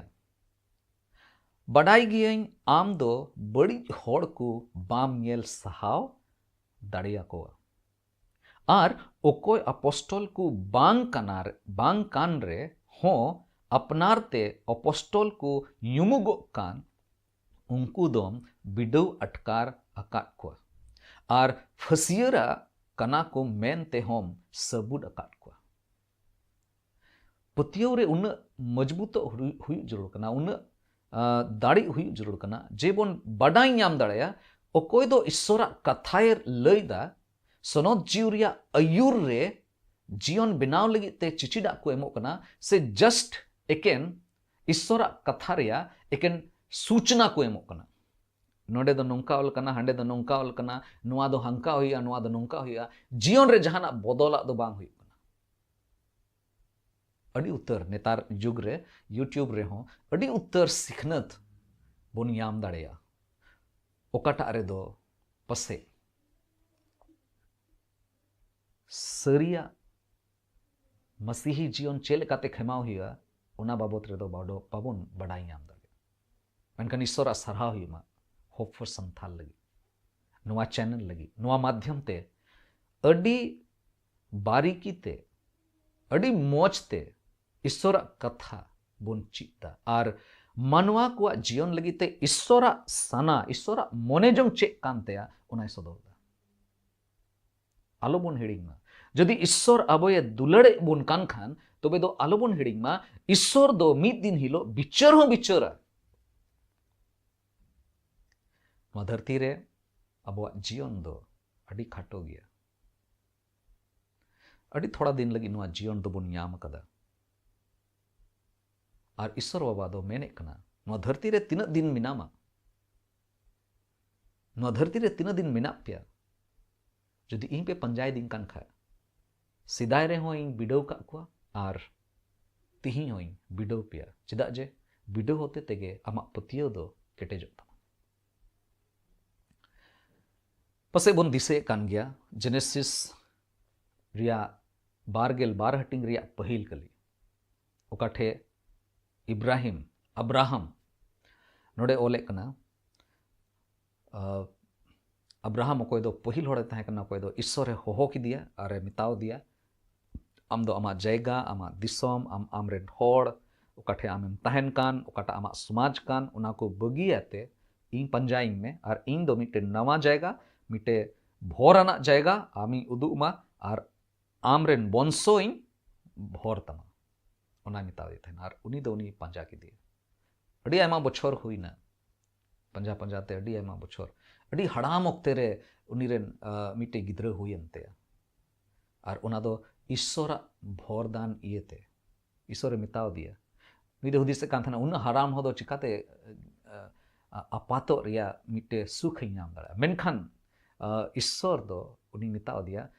ᱵᱟᱰᱟᱭ ᱜᱤᱭᱟᱹᱧ ᱟᱢ ᱫᱚ ᱵᱟᱹᱲᱤᱡ ᱦᱚᱲ ᱠᱚ ᱵᱟᱢ ᱧᱮᱞ ᱥᱟᱦᱟᱣ ᱫᱟᱲᱮᱭᱟᱠᱚᱣᱟ᱾ ᱟᱨ ᱚᱠᱚᱭ ᱟᱯᱚᱥᱴᱚᱞ ᱠᱚ ᱵᱟᱝ ᱠᱟᱱᱟ ᱨᱮ, ᱵᱟᱝ ᱠᱟᱱ ᱨᱮ ᱦᱚᱸ ᱟᱯᱱᱟᱨ ᱛᱮ ᱟᱯᱚᱥᱴᱚᱞ ᱠᱚ ᱧᱩᱢᱩᱜᱚᱜ ᱠᱟᱱ, ᱩᱱᱠᱩ ᱫᱚᱢ ᱵᱤᱰᱟᱹᱣ ᱟᱴᱠᱟᱨ ᱟᱠᱟᱫ ᱠᱚᱣᱟ᱾ ᱟᱨ ᱯᱷᱟᱹᱥᱭᱟᱹᱨᱟᱜ ᱠᱟᱱᱟ ᱠᱚ ᱢᱮᱱ ᱛᱮᱦᱚᱸᱢ ᱥᱟᱹᱵᱩᱫ ᱟᱠᱟᱫ ᱠᱚᱣᱟ᱾" ᱯᱟᱹᱛᱭᱟᱹᱣ ᱨᱮ ᱩᱱᱟᱹᱜ ᱢᱚᱡᱽᱵᱩᱛᱚᱜ ᱦᱩᱭᱩᱜ, ᱦᱩᱭᱩᱜ ᱡᱟᱹᱨᱩᱲ ᱠᱟᱱᱟ, ᱩᱱᱟᱹᱜ, ᱟ, ᱫᱟᱲᱮᱜ ᱦᱩᱭᱩᱜ ᱡᱟᱹᱨᱩᱲ ᱠᱟᱱᱟ, ᱡᱮ ᱵᱚᱱ ᱵᱟᱰᱟᱭ ᱧᱟᱢ ᱫᱟᱲᱮᱭᱟᱜᱼᱟ, ᱚᱠᱚᱭ ᱫᱚ ᱤᱥᱥᱚᱨᱟᱜ ᱠᱟᱛᱷᱟᱭ ᱞᱟᱹᱭᱫᱟ, ᱥᱚᱱᱚᱛ ᱡᱤᱣᱤ ᱨᱮᱭᱟᱜ ᱟᱹᱭᱩᱨ ᱨᱮ ᱡᱤᱭᱚᱱ ᱵᱮᱱᱟᱣ ᱞᱟᱹᱜᱤᱫ ᱛᱮ ᱪᱤᱪᱤᱰᱟᱜ ᱠᱚ ᱮᱢᱚᱜ ᱠᱟᱱᱟ, ᱥᱮ just ᱮᱠᱮᱱ ᱤᱥᱥᱚᱨᱟᱜ ᱠᱟᱛᱷᱟ ᱨᱮᱭᱟᱜ ᱮᱠᱮᱱ ᱥᱩᱪᱱᱟ ᱠᱚ ᱮᱢᱚᱜ ᱠᱟᱱᱟ᱾ ᱱᱚᱰᱮ ᱫᱚ ᱱᱚᱝᱠᱟ ᱚᱞ ᱠᱟᱱᱟ, ᱦᱟᱸᱰᱮ ᱫᱚ ᱱᱚᱝᱠᱟ ᱚᱞ ᱠᱟᱱᱟ, ᱱᱚᱣᱟ ᱫᱚ ᱦᱟᱝᱠᱟ ᱦᱩᱭᱩᱜᱼᱟ, ᱱᱚᱣᱟ ᱫᱚ ᱱᱚᱝᱠᱟ ᱦᱩᱭᱩᱜᱼᱟ᱾ ᱡᱤᱭᱚᱱ ᱨᱮ ᱡᱟᱦᱟᱱᱟᱜ ᱵᱚᱫᱚᱞᱟᱜ ᱫᱚ ᱵᱟᱝ ᱦᱩᱭᱩᱜ ᱠᱟᱱᱟ᱾ ᱟᱹᱰᱤ ᱩᱛᱟᱹᱨ ᱱᱮᱛᱟᱨ ᱡᱩᱜᱽ ᱨᱮ YouTube ᱨᱮᱦᱚᱸ ᱟᱹᱰᱤ ᱩᱛᱟᱹᱨ ᱥᱤᱠᱷᱱᱟᱹᱛ ᱵᱚᱱ ᱧᱟᱢ ᱫᱟᱲᱮᱭᱟᱜᱼᱟ, ᱚᱠᱟᱴᱟᱜ ᱨᱮᱫᱚ ᱯᱟᱥᱮᱡ ᱥᱟᱹᱨᱤᱭᱟᱜ ᱢᱟᱥᱤᱦᱤ ᱡᱤᱭᱚᱱ ᱪᱮᱫ ᱞᱮᱠᱟᱛᱮ ᱠᱷᱮᱢᱟᱣ ᱦᱩᱭᱩᱜᱼᱟ, ᱚᱱᱟ ᱵᱟᱵᱚᱛ ᱨᱮᱫᱚ ᱵᱟᱰᱚ-, ᱵᱟᱵᱚᱱ ᱵᱟᱰᱟᱭ ᱧᱟᱢ ᱫᱟᱲᱮᱭᱟᱜᱼᱟ᱾ ᱢᱮᱱᱠᱷᱟᱱ ᱤᱥᱥᱚᱨᱟᱜ ᱥᱟᱨᱦᱟᱣ ᱦᱩᱭᱩᱜ ᱢᱟ, Hope for Santhal ᱞᱟᱹᱜᱤᱫ, ᱱᱚᱣᱟ ᱪᱮᱱᱮᱞ ᱞᱟᱹᱜᱤᱫ, ᱱᱚᱣᱟ ᱢᱟᱫᱽᱫᱷᱚᱢ ᱛᱮ ᱟᱹᱰᱤ ᱵᱟᱨᱤᱠᱤ ᱛᱮ, ᱟᱹᱰᱤ ᱢᱚᱡᱽ ᱛᱮ ᱤᱥᱥᱚᱨᱟᱜ ᱠᱟᱛᱷᱟ ᱵᱚᱱ ᱪᱮᱫ ᱫᱟ ᱟᱨ ᱢᱟᱱᱣᱟ ᱠᱚᱣᱟᱜ ᱡᱤᱭᱚᱱ ᱞᱟᱹᱜᱤᱫ ᱛᱮ ᱤᱥᱥᱚᱨᱟᱜ ᱥᱟᱱᱟ, ᱤᱥᱥᱚᱨᱟᱜ ᱢᱚᱱᱮ ᱡᱚᱝ ᱪᱮᱫ ᱠᱟᱱ ᱛᱟᱭᱟ, ᱚᱱᱟᱭ ᱥᱚᱫᱚᱨ ᱫᱟ᱾ ᱟᱞᱚ ᱵᱚᱱ ᱦᱤᱲᱤᱧ ᱢᱟ, ᱡᱩᱫᱤ ᱤᱥᱥᱚᱨ ᱟᱵᱚᱭᱮ ᱫᱩᱞᱟᱹᱲᱮᱫ ᱵᱚᱱ ᱠᱟᱱ ᱠᱷᱟᱱ, ᱛᱚᱵᱮ ᱫᱚ ᱟᱞᱚ ᱵᱚᱱ ᱦᱤᱲᱤᱧ ᱢᱟ, ᱤᱥᱥᱚᱨ ᱫᱚ ᱢᱤᱫ ᱫᱤᱱ ᱦᱤᱞᱳᱜ ᱵᱤᱪᱟᱹᱨ ᱦᱚᱸ ᱵᱤᱪᱟᱹᱨᱟ᱾ ᱱᱚᱣᱟ ᱫᱷᱟᱹᱨᱛᱤ ᱨᱮ ᱟᱵᱚᱣᱟᱜ ᱡᱤᱭᱚᱱ ᱫᱚ ᱟᱹᱰᱤ ᱠᱷᱟᱴᱚ ᱜᱮᱭᱟ᱾ ᱟᱹᱰᱤ ᱛᱷᱚᱲᱟ ᱫᱤᱱ ᱞᱟᱹᱜᱤᱫ ᱱᱚᱣᱟ ᱡᱤᱭᱚᱱ ᱫᱚᱵᱚᱱ ᱧᱟᱢ ᱟᱠᱟᱫᱟ᱾ ᱟᱨ ᱤᱥᱥᱚᱨ ᱵᱟᱵᱟ ᱫᱚ ᱢᱮᱱᱮᱫ ᱠᱟᱱᱟ, ᱱᱚᱣᱟ ᱫᱷᱟᱹᱨᱛᱤ ᱨᱮ ᱛᱤᱱᱟᱹᱜ ᱫᱤᱱ ᱢᱮᱱᱟᱢᱟ, ᱱᱚᱣᱟ ᱫᱷᱟᱹᱨᱛᱤ ᱨᱮ ᱛᱤᱱᱟᱹᱜ ᱫᱤᱱ ᱢᱮᱱᱟᱜ ᱯᱮᱭᱟ, ᱡᱩᱫᱤ ᱤᱧ ᱯᱮ ᱯᱟᱸᱡᱟᱭᱮᱫᱤᱧ ᱠᱟᱱ ᱠᱷᱟᱡ, ᱥᱮᱫᱟᱭ ᱨᱮᱦᱚᱸ ᱤᱧ ᱵᱤᱰᱟᱹᱣ ᱠᱟᱜ ᱠᱚᱣᱟ ᱟᱨ ᱛᱤᱦᱤᱧ ᱦᱚᱸᱧ ᱵᱤᱰᱟᱹᱣ ᱯᱮᱭᱟ᱾ ᱪᱮᱫᱟᱜ ᱡᱮ ᱵᱤᱰᱟᱹᱣ ᱦᱚᱛᱮ ᱛᱮᱜᱮ ᱟᱢᱟᱜ ᱯᱟᱹᱛᱭᱟᱹᱣ ᱫᱚ ᱠᱮᱴᱮᱡᱚᱜ ᱛᱟᱢᱟ᱾ ᱯᱟᱥᱮᱡ ᱵᱚᱱ ᱫᱤᱥᱟᱹᱭᱮᱫ ᱠᱟᱱ ᱜᱮᱭᱟ, ᱡᱮᱱᱮᱥᱤᱥ ᱨᱮᱭᱟᱜ ᱵᱟᱨ ᱜᱮᱞ ᱵᱟᱨ ᱦᱟᱹᱴᱤᱧ ᱨᱮᱭᱟᱜ ᱯᱟᱹᱦᱤᱞ ᱠᱟᱹᱞᱤ, ᱚᱠᱟ ᱴᱷᱮᱡ ᱤᱵᱨᱟᱦᱤᱢ, ᱟᱵᱨᱟᱦᱟᱢ, ᱱᱚᱰᱮ ᱚᱞᱮᱫ ᱠᱟᱱᱟ, ᱟᱵᱨᱟᱦᱟᱢ ᱚᱠᱚᱭ ᱫᱚ ᱯᱟᱹᱦᱤᱞ ᱦᱚᱲᱮ ᱛᱟᱦᱮᱸ ᱠᱟᱱᱟ, ᱚᱠᱚᱭ ᱫᱚ ᱤᱥᱥᱚᱨᱮ ᱦᱚᱦᱚ ᱠᱮᱫᱮᱭᱟ ᱟᱨᱮ ᱢᱮᱛᱟᱣ ᱫᱮᱭᱟ, ᱟᱢ ᱫᱚ ᱟᱢᱟᱜ ᱡᱟᱭᱜᱟ, ᱟᱢᱟᱜ ᱫᱤᱥᱚᱢ, ᱟᱢ, ᱟᱢᱨᱮᱱ ᱦᱚᱲ, ᱚᱠᱟ ᱴᱷᱮᱡ ᱟᱢᱮᱢ ᱛᱟᱦᱮᱱ ᱠᱟᱱ, ᱚᱠᱟᱴᱟᱜ ᱟᱢᱟᱜ ᱥᱚᱢᱟᱡᱽ ᱠᱟᱱ, ᱚᱱᱟ ᱠᱚ ᱵᱟᱹᱜᱤᱭᱟᱛᱮ ᱤᱧ ᱯᱟᱸᱡᱟᱭᱤᱧ ᱢᱮ ᱟᱨ ᱤᱧ ᱫᱚ ᱢᱤᱫᱴᱮᱱ ᱱᱟᱣᱟ ᱡᱟᱭᱜᱟ, ᱢᱤᱫᱴᱮᱱ ᱵᱷᱚᱨ ᱟᱱᱟᱜ ᱡᱟᱭᱜᱟ ᱟᱢᱤᱧ ᱩᱫᱩᱜ ᱟᱢᱟ ᱟᱨ ᱟᱢᱨᱮᱱ ᱵᱚᱝᱥᱚ ᱤᱧ ᱵᱷᱚᱨ ᱛᱟᱢᱟ᱾ ᱚᱱᱟᱭ ᱢᱮᱛᱟᱣ ᱫᱮ ᱛᱟᱦᱮᱱᱟ ᱟᱨ ᱩᱱᱤ ᱫᱚ ᱩᱱᱤᱭ ᱯᱟᱸᱡᱟ ᱠᱮᱫᱮᱭᱟ᱾ ᱟᱹᱰᱤ ᱟᱭᱢᱟ ᱵᱚᱪᱷᱚᱨ ᱦᱩᱭᱱᱟ, ᱯᱟᱸᱡᱟ ᱯᱟᱸᱡᱟ ᱛᱮ ᱟᱹᱰᱤ ᱟᱭᱢᱟ ᱵᱚᱪᱷᱚᱨ᱾ ᱟᱹᱰᱤ ᱦᱟᱲᱟᱢ ᱚᱠᱛᱮ ᱨᱮ ᱩᱱᱤ ᱨᱮᱱ, ᱟ, ᱢᱤᱫᱴᱮᱡ ᱜᱤᱫᱽᱨᱟᱹ ᱦᱩᱭᱮᱱ ᱛᱟᱭᱟ᱾ ᱟᱨ ᱚᱱᱟ ᱫᱚ ᱤᱥᱥᱚᱨᱟᱜ ᱵᱷᱚᱨ ᱫᱟᱱ ᱤᱭᱟᱹᱛᱮ, ᱤᱥᱥᱚᱨᱮ ᱢᱮᱛᱟᱣ ᱫᱮᱭᱟ᱾ ᱩᱱᱤ ᱫᱚ ᱦᱩᱫᱤᱥᱮᱫ ᱠᱟᱱ ᱛᱟᱦᱮᱱᱟ, ᱩᱱᱟᱹᱜ ᱦᱟᱲᱟᱢ ᱦᱚᱲ ᱫᱚ ᱪᱤᱠᱟᱛᱮ, ᱟ, ᱟ, ᱟᱯᱟᱛᱚᱜ ᱨᱮᱭᱟᱜ ᱢᱤᱫᱴᱮᱡ ᱥᱩᱠ ᱤᱧ ᱧᱟᱢ ᱫᱟᱲᱮᱭᱟᱜᱼᱟ? ᱢᱮᱱᱠᱷᱟᱱ, ᱟ, ᱤᱥᱥᱚᱨ ᱫᱚ ᱩᱱᱤ ᱢᱮᱛᱟᱣ ᱫᱮᱭᱟ,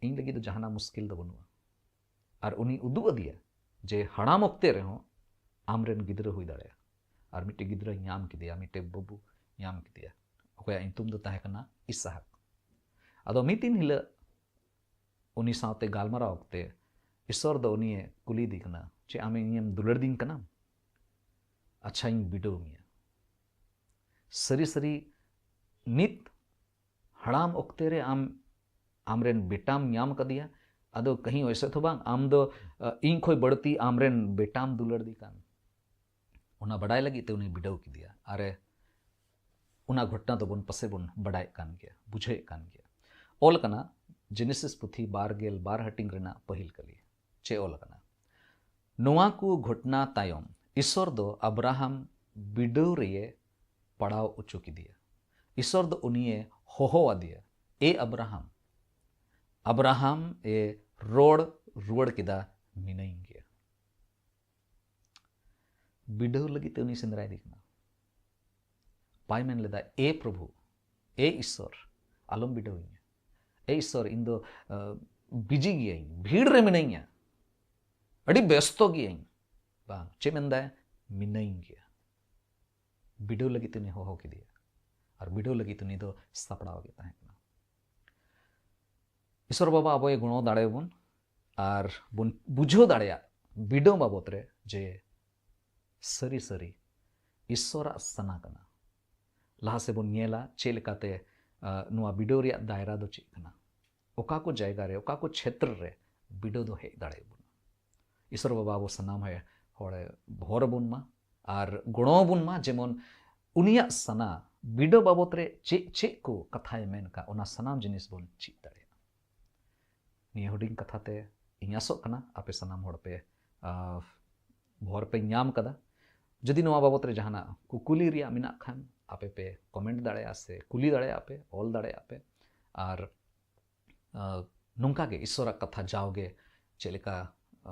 ᱤᱧ ᱞᱟᱹᱜᱤᱫ ᱫᱚ ᱡᱟᱦᱟᱱᱟᱜ ᱢᱩᱥᱠᱤᱞ ᱫᱚ ᱵᱟᱹᱱᱩᱜᱼᱟ᱾ ᱟᱨ ᱩᱱᱤ ᱩᱫᱩᱜ ᱟᱫᱮᱭᱟ ᱡᱮ ᱦᱟᱲᱟᱢ ᱚᱠᱛᱮ ᱨᱮᱦᱚᱸ ᱟᱢᱨᱮᱱ ᱜᱤᱫᱽᱨᱟᱹ ᱦᱩᱭ ᱫᱟᱲᱮᱭᱟᱜᱼᱟ᱾ ᱟᱨ ᱢᱤᱫᱴᱮᱡ ᱜᱤᱫᱽᱨᱟᱹᱭ ᱧᱟᱢ ᱠᱮᱫᱮᱭᱟ, ᱢᱤᱫᱴᱮᱡ ᱵᱟᱹᱵᱩ ᱧᱟᱢ ᱠᱮᱫᱮᱭᱟ, ᱚᱠᱚᱭᱟᱜ ᱧᱩᱛᱩᱢ ᱫᱚ ᱛᱟᱦᱮᱸ ᱠᱟᱱᱟ ᱤᱥᱟᱦᱟᱠ᱾ ᱟᱫᱚ ᱢᱤᱫ ᱫᱤᱱ ᱦᱤᱞᱳᱜ ᱩᱱᱤ ᱥᱟᱶᱛᱮ ᱜᱟᱞᱢᱟᱨᱟᱣ ᱚᱠᱛᱮ ᱤᱥᱚᱨ ᱫᱚ ᱩᱱᱤᱭᱮ ᱠᱩᱞᱤᱭᱮᱫᱮ ᱠᱟᱱᱟ, "ᱪᱮᱫ ᱟᱢ ᱤᱧᱮᱢ ᱫᱩᱞᱟᱹᱲ ᱫᱤᱧ ᱠᱟᱱᱟᱢ? ᱟᱪᱪᱷᱟᱧ ᱵᱤᱰᱟᱹᱣ ᱢᱮᱭᱟ᱾ ᱥᱟᱹᱨᱤ ᱥᱟᱹᱨᱤ ᱱᱤᱛ ᱦᱟᱲᱟᱢ ᱚᱠᱛᱮ ᱨᱮ ᱟᱢ ᱟᱢᱨᱮᱱ ᱵᱮᱴᱟᱢ ᱧᱟᱢ ᱠᱟᱫᱮᱭᱟ, ᱟᱫᱚ ᱠᱟᱹᱦᱤ ᱚᱭᱥᱮ ᱛᱚ ᱵᱟᱝ, ᱟᱢ ᱫᱚ ᱤᱧ ᱠᱷᱚᱱ ᱵᱟᱹᱲᱛᱤ ᱟᱢᱨᱮᱱ ᱵᱮᱴᱟᱢ ᱫᱩᱞᱟᱹᱲ ᱫᱮ ᱠᱟᱱ?" ᱚᱱᱟ ᱵᱟᱰᱟᱭ ᱞᱟᱹᱜᱤᱫ ᱛᱮ ᱩᱱᱤ ᱵᱤᱰᱟᱹᱣ ᱠᱮᱫᱮᱭᱟ᱾ ᱟᱨ ᱚᱱᱟ ᱜᱷᱚᱴᱚᱱᱟ ᱫᱚᱵᱚᱱ ᱯᱟᱥᱮ ᱵᱚᱱ ᱵᱟᱰᱟᱭᱮᱫ ᱠᱟᱱ ᱜᱮᱭᱟ, ᱵᱩᱡᱷᱟᱹᱣᱮᱫ ᱠᱟᱱ ᱜᱮᱭᱟ᱾ ᱚᱞ ᱠᱟᱱᱟ ᱡᱮᱱᱮᱥᱤᱥ ᱯᱩᱛᱷᱤ ᱵᱟᱨ ᱜᱮᱞ ᱵᱟᱨ ᱦᱟᱹᱴᱤᱧ ᱨᱮᱱᱟᱜ ᱯᱟᱹᱦᱤᱞ ᱠᱟᱹᱞᱤ᱾ ᱪᱮᱫ ᱚᱞ ᱠᱟᱱᱟ? ᱱᱚᱣᱟ ᱠᱚ ᱜᱷᱚᱴᱚᱱᱟ ᱛᱟᱭᱚᱢ ᱤᱥᱚᱨ ᱫᱚ ᱟᱵᱨᱟᱦᱟᱢ ᱵᱤᱰᱟᱹᱣ ᱨᱮᱭᱮ ᱯᱟᱲᱟᱣ ᱦᱚᱪᱚ ᱠᱮᱫᱮᱭᱟ᱾ ᱤᱥᱚᱨ ᱫᱚ ᱩᱱᱤᱭᱮ ᱦᱚᱦᱚ ᱟᱫᱮᱭᱟ, "ᱮ ᱟᱵᱨᱟᱦᱟᱢ!" ᱟᱵᱨᱟᱦᱟᱢ ᱮ ᱨᱚᱲ ᱨᱩᱣᱟᱹᱲ ᱠᱮᱫᱟ, "ᱢᱤᱱᱟᱹᱧ ᱜᱮᱭᱟ᱾" ᱵᱤᱰᱟᱹᱣ ᱞᱟᱹᱜᱤᱫ ᱛᱮ ᱩᱱᱤ ᱥᱮᱸᱫᱽᱨᱟᱭᱮᱫᱮ ᱠᱟᱱᱟ᱾ ᱵᱟᱭ ᱢᱮᱱ ᱞᱮᱫᱟ, "ᱮ ᱯᱨᱚᱵᱷᱩ, ᱮ ᱤᱥᱚᱨ, ᱟᱞᱚᱢ ᱵᱤᱰᱟᱹᱣᱤᱧᱟ᱾ ᱮ ᱤᱥᱚᱨ, ᱤᱧ ᱫᱚ ᱵᱤᱡᱤ ᱜᱤᱭᱟᱹᱧ, ᱵᱷᱤᱲ ᱨᱮ ᱢᱤᱱᱟᱹᱧᱟ, ᱟᱹᱰᱤ ᱵᱮᱥᱛᱚ ᱜᱤᱭᱟᱹᱧ᱾" ᱵᱟᱝ, ᱪᱮᱫ ᱢᱮᱱᱫᱟᱭ? "ᱢᱤᱱᱟᱹᱧ ᱜᱮᱭᱟ᱾" ᱵᱤᱰᱟᱹᱣ ᱞᱟᱹᱜᱤᱫ ᱛᱮ ᱩᱱᱤ ᱦᱚᱦᱚ ᱠᱮᱫᱮᱭᱟ᱾ ᱟᱨ ᱵᱤᱰᱟᱹᱣ ᱞᱟᱹᱜᱤᱫ ᱩᱱᱤ ᱫᱚ ᱥᱟᱯᱲᱟᱣ ᱜᱮ ᱛᱟᱦᱮᱸ ᱠᱟᱱᱟ᱾ ᱤᱥᱚᱨ ᱵᱟᱵᱟ ᱟᱵᱚᱭ ᱜᱚᱲᱚ ᱫᱟᱲᱮᱭᱟᱵᱚᱱ ᱟᱨ ᱵᱚᱱ ᱵᱩᱡᱷᱟᱹᱣ ᱫᱟᱲᱮᱭᱟᱜ ᱵᱤᱰᱟᱹᱣ ᱵᱟᱵᱚᱛ ᱨᱮ ᱡᱮ ᱥᱟᱹᱨᱤ ᱥᱟᱹᱨᱤ ᱤᱥᱚᱨᱟᱜ ᱥᱟᱱᱟ ᱠᱟᱱᱟ᱾ ᱞᱟᱦᱟ ᱥᱮᱫ ᱵᱚᱱ ᱧᱮᱞᱟ ᱪᱮᱫ ᱞᱮᱠᱟᱛᱮ, ᱟ, ᱱᱚᱣᱟ ᱵᱤᱰᱟᱹᱣ ᱨᱮᱭᱟᱜ ᱫᱟᱭᱨᱟ ᱫᱚ ᱪᱮᱫ ᱠᱟᱱᱟ, ᱚᱠᱟ ᱠᱚ ᱡᱟᱭᱜᱟ ᱨᱮ, ᱚᱠᱟ ᱠᱚ ᱪᱷᱮᱛᱨᱚ ᱨᱮ ᱵᱤᱰᱟᱹᱣ ᱫᱚ ᱦᱮᱡ ᱫᱟᱲᱮᱭᱟᱵᱚᱱᱟ᱾ ᱤᱥᱚᱨ ᱵᱟᱵᱟ ᱟᱵᱚ ᱥᱟᱱᱟᱢ ᱦᱚᱲ, ᱦᱚᱲᱮ ᱵᱷᱚᱨ ᱟᱵᱚᱱ ᱢᱟ ᱟᱨ ᱜᱚᱲᱚ ᱟᱵᱚᱱ ᱢᱟ, ᱡᱮᱢᱚᱱ ᱩᱱᱤᱭᱟᱜ ᱥᱟᱱᱟ ᱵᱤᱰᱟᱹᱣ ᱵᱟᱵᱚᱛ ᱨᱮ ᱪᱮᱫ ᱪᱮᱫ ᱠᱚ ᱠᱟᱛᱷᱟᱭ ᱢᱮᱱ ᱠᱟᱜ, ᱚᱱᱟ ᱥᱟᱱᱟᱢ ᱡᱤᱱᱤᱥ ᱵᱚᱱ ᱪᱮᱫ ᱫᱟᱲᱮᱭᱟᱜᱼᱟ᱾ ᱱᱤᱭᱟᱹ ᱦᱩᱰᱤᱧ ᱠᱟᱛᱷᱟ ᱛᱮ ᱤᱧ ᱟᱥᱚᱜ ᱠᱟᱱᱟ ᱟᱯᱮ ᱥᱟᱱᱟᱢ ᱦᱚᱲ ᱯᱮ, ᱟ, ᱵᱷᱚᱨ ᱯᱮ ᱧᱟᱢ ᱠᱟᱫᱟ᱾ ᱡᱩᱫᱤ ᱱᱚᱣᱟ ᱵᱟᱵᱚᱛ ᱨᱮ ᱡᱟᱦᱟᱱᱟᱜ ᱠᱩᱠᱞᱤ ᱨᱮᱭᱟᱜ ᱢᱮᱱᱟᱜ ᱠᱷᱟᱱ, ᱟᱯᱮ ᱯᱮ comment ᱫᱟᱲᱮᱭᱟᱜᱼᱟ ᱥᱮ ᱠᱩᱞᱤ ᱫᱟᱲᱮᱭᱟᱜᱼᱟ ᱯᱮ, ᱚᱞ ᱫᱟᱲᱮᱭᱟᱜᱼᱟ ᱯᱮ᱾ ᱟᱨ, ᱟ, ᱱᱚᱝᱠᱟ ᱜᱮ ᱤᱥᱚᱨᱟᱜ ᱠᱟᱛᱷᱟ ᱡᱟᱣᱜᱮ ᱪᱮᱫ ᱞᱮᱠᱟ, ᱟ,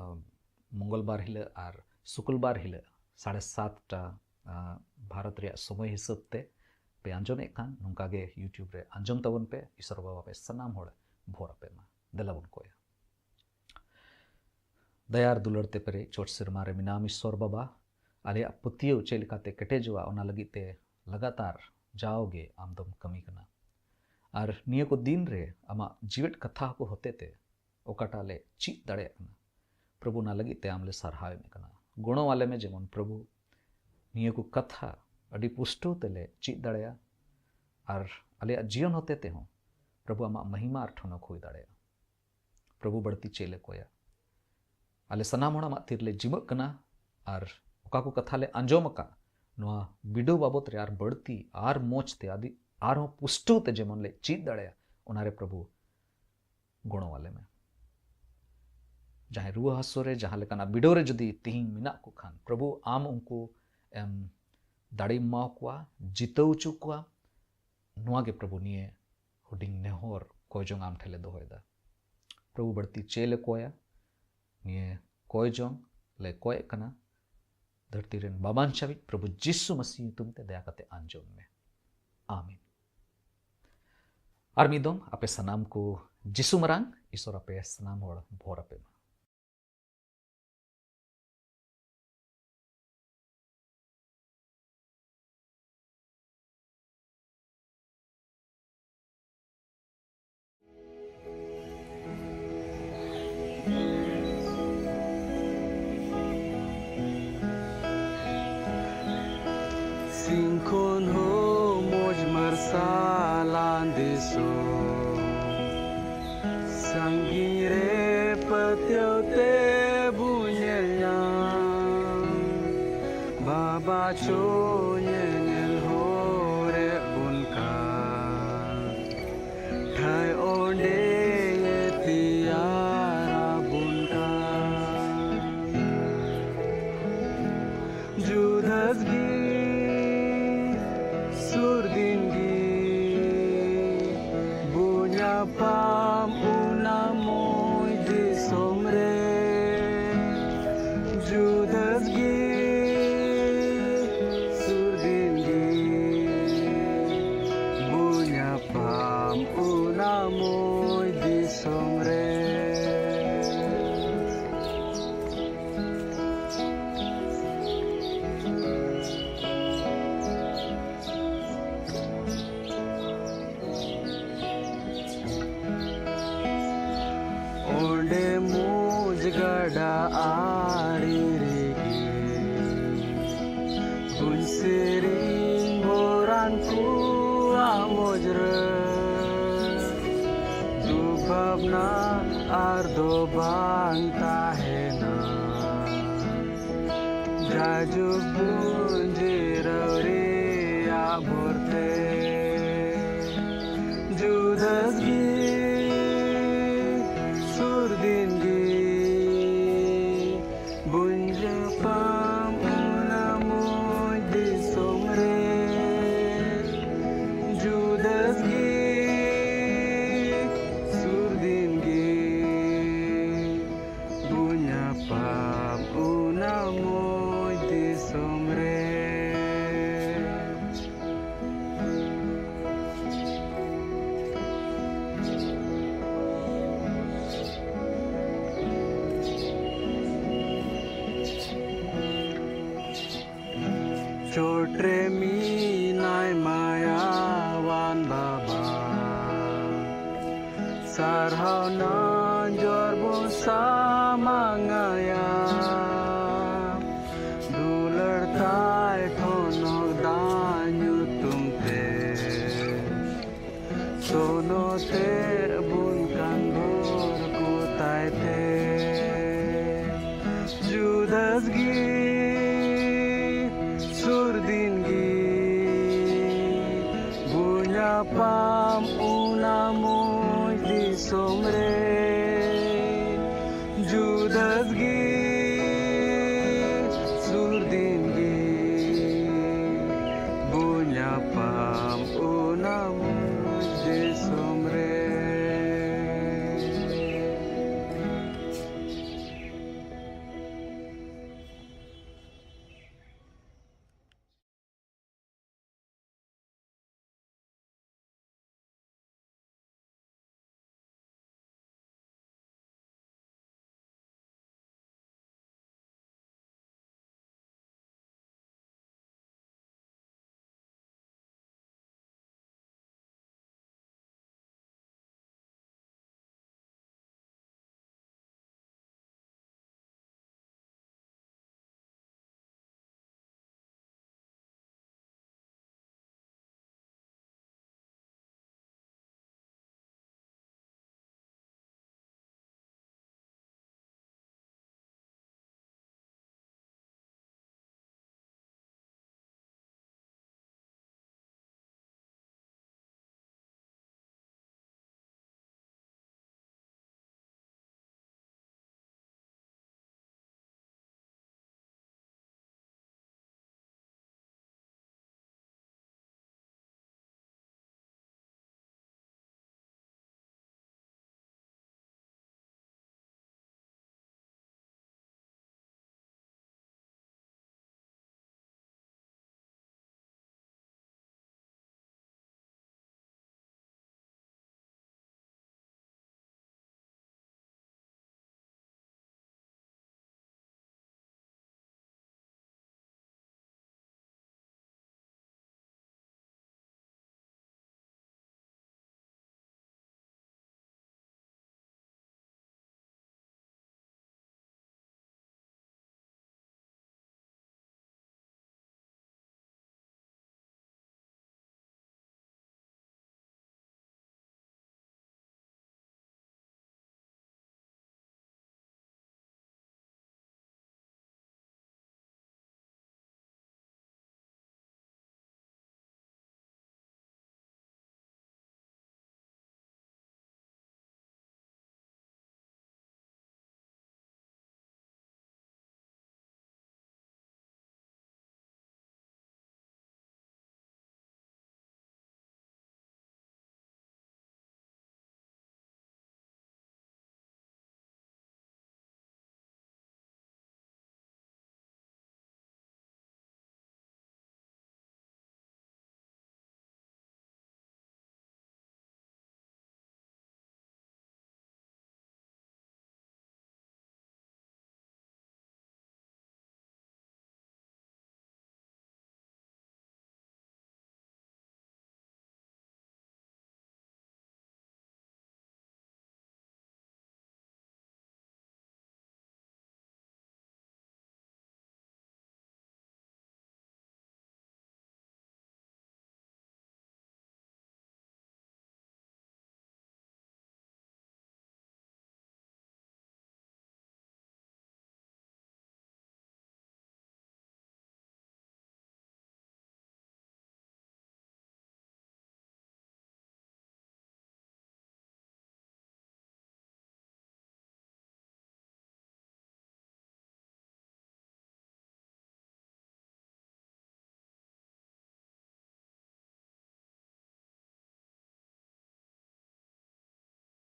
ᱢᱚᱝᱜᱚᱞ ᱵᱟᱨ ᱦᱤᱞᱳᱜ ᱟᱨ ᱥᱩᱠᱩᱞ ᱵᱟᱨ ᱦᱤᱞᱳᱜ ᱥᱟᱲᱮ ᱥᱟᱛᱴᱟ, ᱟ, ᱵᱷᱟᱨᱚᱛ ᱨᱮᱭᱟᱜ ᱥᱚᱢᱚᱭ ᱦᱤᱥᱟᱹᱵ ᱛᱮ ᱯᱮ ᱟᱸᱡᱚᱢᱮᱫ ᱠᱷᱟᱱ, ᱱᱚᱝᱠᱟ ᱜᱮ YouTube ᱨᱮ ᱟᱸᱡᱚᱢ ᱛᱟᱵᱚᱱ ᱯᱮ᱾ ᱤᱥᱚᱨ ᱵᱟᱵᱟ ᱯᱮ ᱥᱟᱱᱟᱢ ᱦᱚᱲ ᱵᱷᱚᱨ ᱟᱯᱮ ᱢᱟ᱾ ᱫᱮᱞᱟ ᱵᱚᱱ ᱠᱚᱭᱟ᱾ ᱫᱟᱭᱟ ᱟᱨ ᱫᱩᱞᱟᱹᱲ ᱛᱮ ᱯᱮᱨᱮᱡ ᱪᱚᱴ ᱥᱮᱨᱢᱟ ᱨᱮ ᱢᱮᱱᱟᱢ ᱤᱥᱥᱚᱨ ᱵᱟᱵᱟ, ᱟᱞᱮᱭᱟᱜ ᱯᱟᱹᱛᱭᱟᱹᱣ ᱪᱮᱫ ᱞᱮᱠᱟᱛᱮ ᱠᱮᱴᱮᱡᱚᱜᱼᱟ, ᱚᱱᱟ ᱞᱟᱹᱜᱤᱫ ᱛᱮ ᱞᱟᱜᱟᱛᱟᱨ ᱡᱟᱣᱜᱮ ᱟᱢ ᱫᱚᱢ ᱠᱟᱹᱢᱤ ᱠᱟᱱᱟ᱾ ᱟᱨ ᱱᱤᱭᱟᱹ ᱠᱚ ᱫᱤᱱ ᱨᱮ ᱟᱢᱟᱜ ᱡᱤᱣᱮᱫ ᱠᱟᱛᱷᱟ ᱠᱚ ᱦᱚᱛᱮᱛᱮ ᱚᱠᱟᱴᱟᱜ ᱞᱮ ᱪᱮᱫ ᱫᱟᱲᱮᱭᱟᱜ ᱠᱟᱱᱟ, ᱯᱨᱚᱵᱷᱩ, ᱚᱱᱟ ᱞᱟᱹᱜᱤᱫ ᱛᱮ ᱟᱢ ᱞᱮ ᱥᱟᱨᱦᱟᱣᱮᱫ ᱢᱮ ᱠᱟᱱᱟ᱾ ᱜᱚᱲᱚ ᱟᱞᱮ ᱢᱮ, ᱡᱮᱢᱚᱱ ᱯᱨᱚᱵᱷᱩ, ᱱᱤᱭᱟᱹ ᱠᱚ ᱠᱟᱛᱷᱟ ᱟᱹᱰᱤ ᱯᱩᱥᱴᱟᱹᱣ ᱛᱮᱞᱮ ᱪᱮᱫ ᱫᱟᱲᱮᱭᱟᱜ ᱟᱨ ᱟᱞᱮᱭᱟᱜ ᱡᱤᱭᱚᱱ ᱦᱚᱛᱮ ᱛᱮᱦᱚᱸ, ᱯᱨᱚᱵᱷᱩ, ᱟᱢᱟᱜ ᱢᱚᱦᱤᱢᱟ ᱟᱨ ᱴᱷᱚᱱᱚᱠ ᱦᱩᱭ ᱫᱟᱲᱮᱭᱟᱜᱼᱟ᱾ ᱯᱨᱚᱵᱷᱩ, ᱵᱟᱹᱲᱛᱤ ᱪᱮᱫ ᱞᱮ ᱠᱚᱭᱟ? ᱟᱞᱮ ᱥᱟᱱᱟᱢ ᱦᱚᱲ ᱟᱢᱟᱜ ᱛᱤ ᱨᱮᱞᱮ ᱡᱤᱢᱟᱹᱜ ᱠᱟᱱᱟ ᱟᱨ ᱚᱠᱟ ᱠᱚ ᱠᱟᱛᱷᱟ ᱞᱮ ᱟᱸᱡᱚᱢ ᱟᱠᱟᱫ, ᱱᱚᱣᱟ ᱵᱤᱰᱟᱹᱣ ᱵᱟᱵᱚᱛ ᱨᱮ ᱟᱨ ᱵᱟᱹᱲᱛᱤ ᱟᱨ ᱢᱚᱡᱽ ᱛᱮ ᱟᱹᱰᱤ ᱟᱨᱦᱚᱸ ᱯᱩᱥᱴᱟᱹᱣ ᱛᱮ ᱡᱮᱢᱚᱱ ᱞᱮ ᱪᱮᱫ ᱫᱟᱲᱮᱭᱟᱜ, ᱚᱱᱟᱨᱮ ᱯᱨᱚᱵᱷᱩ ᱜᱚᱲᱚ ᱟᱞᱮ ᱢᱮ᱾ ᱡᱟᱦᱟᱸᱭ ᱨᱩᱣᱟᱹ ᱦᱟᱹᱥᱩ ᱨᱮ, ᱡᱟᱦᱟᱸ ᱞᱮᱠᱟᱱᱟᱜ ᱵᱤᱰᱟᱹᱣ ᱨᱮ ᱡᱩᱫᱤ ᱛᱤᱦᱤᱧ ᱢᱮᱱᱟᱜ ᱠᱚ ᱠᱷᱟᱱ, ᱯᱨᱚᱵᱷᱩ, ᱟᱢ ᱩᱱᱠᱩ ᱮᱢ ᱫᱟᱲᱮᱢ ᱮᱢᱟ ᱠᱚᱣᱟ, ᱡᱤᱛᱟᱹᱣ ᱦᱚᱪᱚ ᱠᱚᱣᱟ᱾ ᱱᱚᱣᱟ ᱜᱮ ᱯᱨᱚᱵᱷᱩ, ᱱᱤᱭᱟᱹ ᱦᱩᱰᱤᱧ ᱱᱮᱦᱚᱨ ᱠᱚᱭ ᱡᱚᱝ ᱟᱢ ᱴᱷᱮᱱ ᱞᱮ ᱫᱚᱦᱚᱭᱮᱫᱟ᱾ ᱯᱨᱚᱵᱷᱩ, ᱵᱟᱹᱲᱛᱤ ᱪᱮᱫ ᱞᱮ ᱠᱚᱭᱟ, ᱱᱤᱭᱟᱹ ᱠᱚᱭ ᱡᱚᱝ ᱞᱮ ᱠᱚᱭᱮᱫ ᱠᱟᱱᱟ ᱫᱷᱟᱹᱨᱛᱤ ᱨᱮᱱ ᱵᱟᱵᱟᱱ ᱪᱟᱵᱤᱡ ᱯᱨᱚᱵᱷᱩ ᱡᱤᱥᱩ ᱢᱟᱹᱥᱤ ᱧᱩᱛᱩᱢ ᱛᱮ ᱫᱟᱭᱟ ᱠᱟᱛᱮ ᱟᱸᱡᱚᱢ ᱢᱮ᱾ ᱟᱢᱮᱱ᱾ ᱟᱨ ᱢᱤᱫ ᱫᱚᱢ ᱟᱯᱮ ᱥᱟᱱᱟᱢ ᱠᱚ ᱡᱤᱥᱩ ᱢᱟᱨᱟᱝ ᱤᱥᱚᱨ ᱟᱯᱮ ᱥᱟᱱᱟᱢ ᱦᱚᱲ ᱵᱷᱚᱨ ᱟᱯᱮ ᱢᱟ᱾ ᱥᱤᱧ ᱠᱷᱚᱱ ᱦᱚᱸ ᱢᱚᱡᱽ ᱢᱟᱨᱥᱟᱞᱟᱱ ᱫᱤᱥᱚᱢ, ᱥᱟᱺᱜᱤᱧ ᱨᱮ ᱯᱟᱹᱛᱭᱟᱹᱣ ᱛᱮ ᱵᱚ ᱧᱮᱞ ᱧᱟᱢ᱾ ᱵᱟᱵᱟ ᱪᱚ ᱧᱮᱧᱮᱞ ᱦᱚᱨᱮ ᱵᱚᱱ ᱠᱟᱱ, ᱴᱷᱟᱹᱭ ᱚᱸᱰᱮ ᱛᱮᱭᱟᱨ ᱟᱵᱚᱱ ᱠᱟᱱ᱾ ᱡᱩᱫᱟᱹᱥ ᱜᱮ ᱥᱩᱨ ᱫᱤᱱ ᱜᱮ ᱵᱚ ᱧᱟᱯᱟᱢ ᱚᱱᱟ ᱢᱚᱡᱽ ᱫᱤᱥᱚᱢ ᱨᱮ᱾ ᱡᱩᱫᱟᱹᱥ ᱜᱮ ᱜᱟᱰᱟ ᱟᱲᱮ ᱨᱮᱜᱮ ᱵᱚᱱ ᱥᱮᱨᱮᱧ ᱵᱚᱨᱟᱱ ᱠᱚᱣᱟᱜ ᱢᱚᱡᱽᱨᱟᱹ᱾ ᱫᱩᱠ ᱵᱷᱟᱵᱽᱱᱟ ᱟᱨ ᱫᱚ ᱵᱟᱝ ᱛᱟᱦᱮᱱᱟ᱾ ᱡᱟᱭᱡᱩᱜᱽ ᱵᱚᱱ ᱡᱤᱨᱟᱹᱣ ᱨᱮᱭᱟᱜ ᱵᱷᱚᱨᱛᱮ ᱡᱩᱫᱟᱹᱥ ᱜᱮ ᱥᱩᱨ ᱫᱤᱱ ᱜᱮ ᱵᱚᱱ ᱧᱟᱯᱟᱢ ᱚᱱᱟ ᱢᱚᱡᱽ ᱫᱤᱥᱚᱢ ᱨᱮ᱾ ᱡᱩᱫᱟᱹᱥ ᱜᱮ ᱥᱩᱨ ᱫᱤᱱ ᱜᱮ ᱵᱚᱱ ᱧᱟᱯᱟᱢ ᱚᱱᱟ ᱢᱚᱡᱽ ᱫᱤᱥᱚᱢ ᱨᱮ᱾ ᱪᱚᱴ ᱨᱮ ᱢᱮᱱᱟᱭ ᱢᱟᱭᱟᱣᱟᱱ ᱵᱟᱵᱟ, ᱥᱟᱨᱦᱟᱣ ᱱᱟᱡᱚᱨ ᱵᱚᱱ ᱥᱟᱢᱟᱝ ᱟᱭᱟ᱾ ᱫᱩᱞᱟᱹᱲ ᱛᱟᱭ ᱴᱷᱚᱱᱚᱠ ᱫᱟᱜ ᱧᱩᱛᱩᱢ ᱛᱮ, ᱥᱚᱱᱚᱛᱮ ᱵᱚᱱ ᱠᱟᱱ ᱵᱷᱳᱨ ᱠᱚ ᱛᱟᱭ ᱛᱮ᱾ ᱡᱩᱫᱟᱹᱥ ᱜᱮ ᱥᱩᱨ ᱫᱤᱱ ᱜᱮ ᱵᱚᱱ ᱧᱟᱯᱟᱢ ᱚᱱᱟ ᱢᱚᱡᱽ ᱫᱤᱥᱚᱢ ᱨᱮ᱾ ᱡᱩᱫᱟᱹᱥ ᱜᱮ ᱥᱩᱨ ᱫᱤᱱ ᱜᱮ ᱵᱚᱱ ᱧᱟᱯᱟᱢ ᱚᱱᱟ ᱢᱚᱡᱽ ᱫᱤᱥᱚᱢ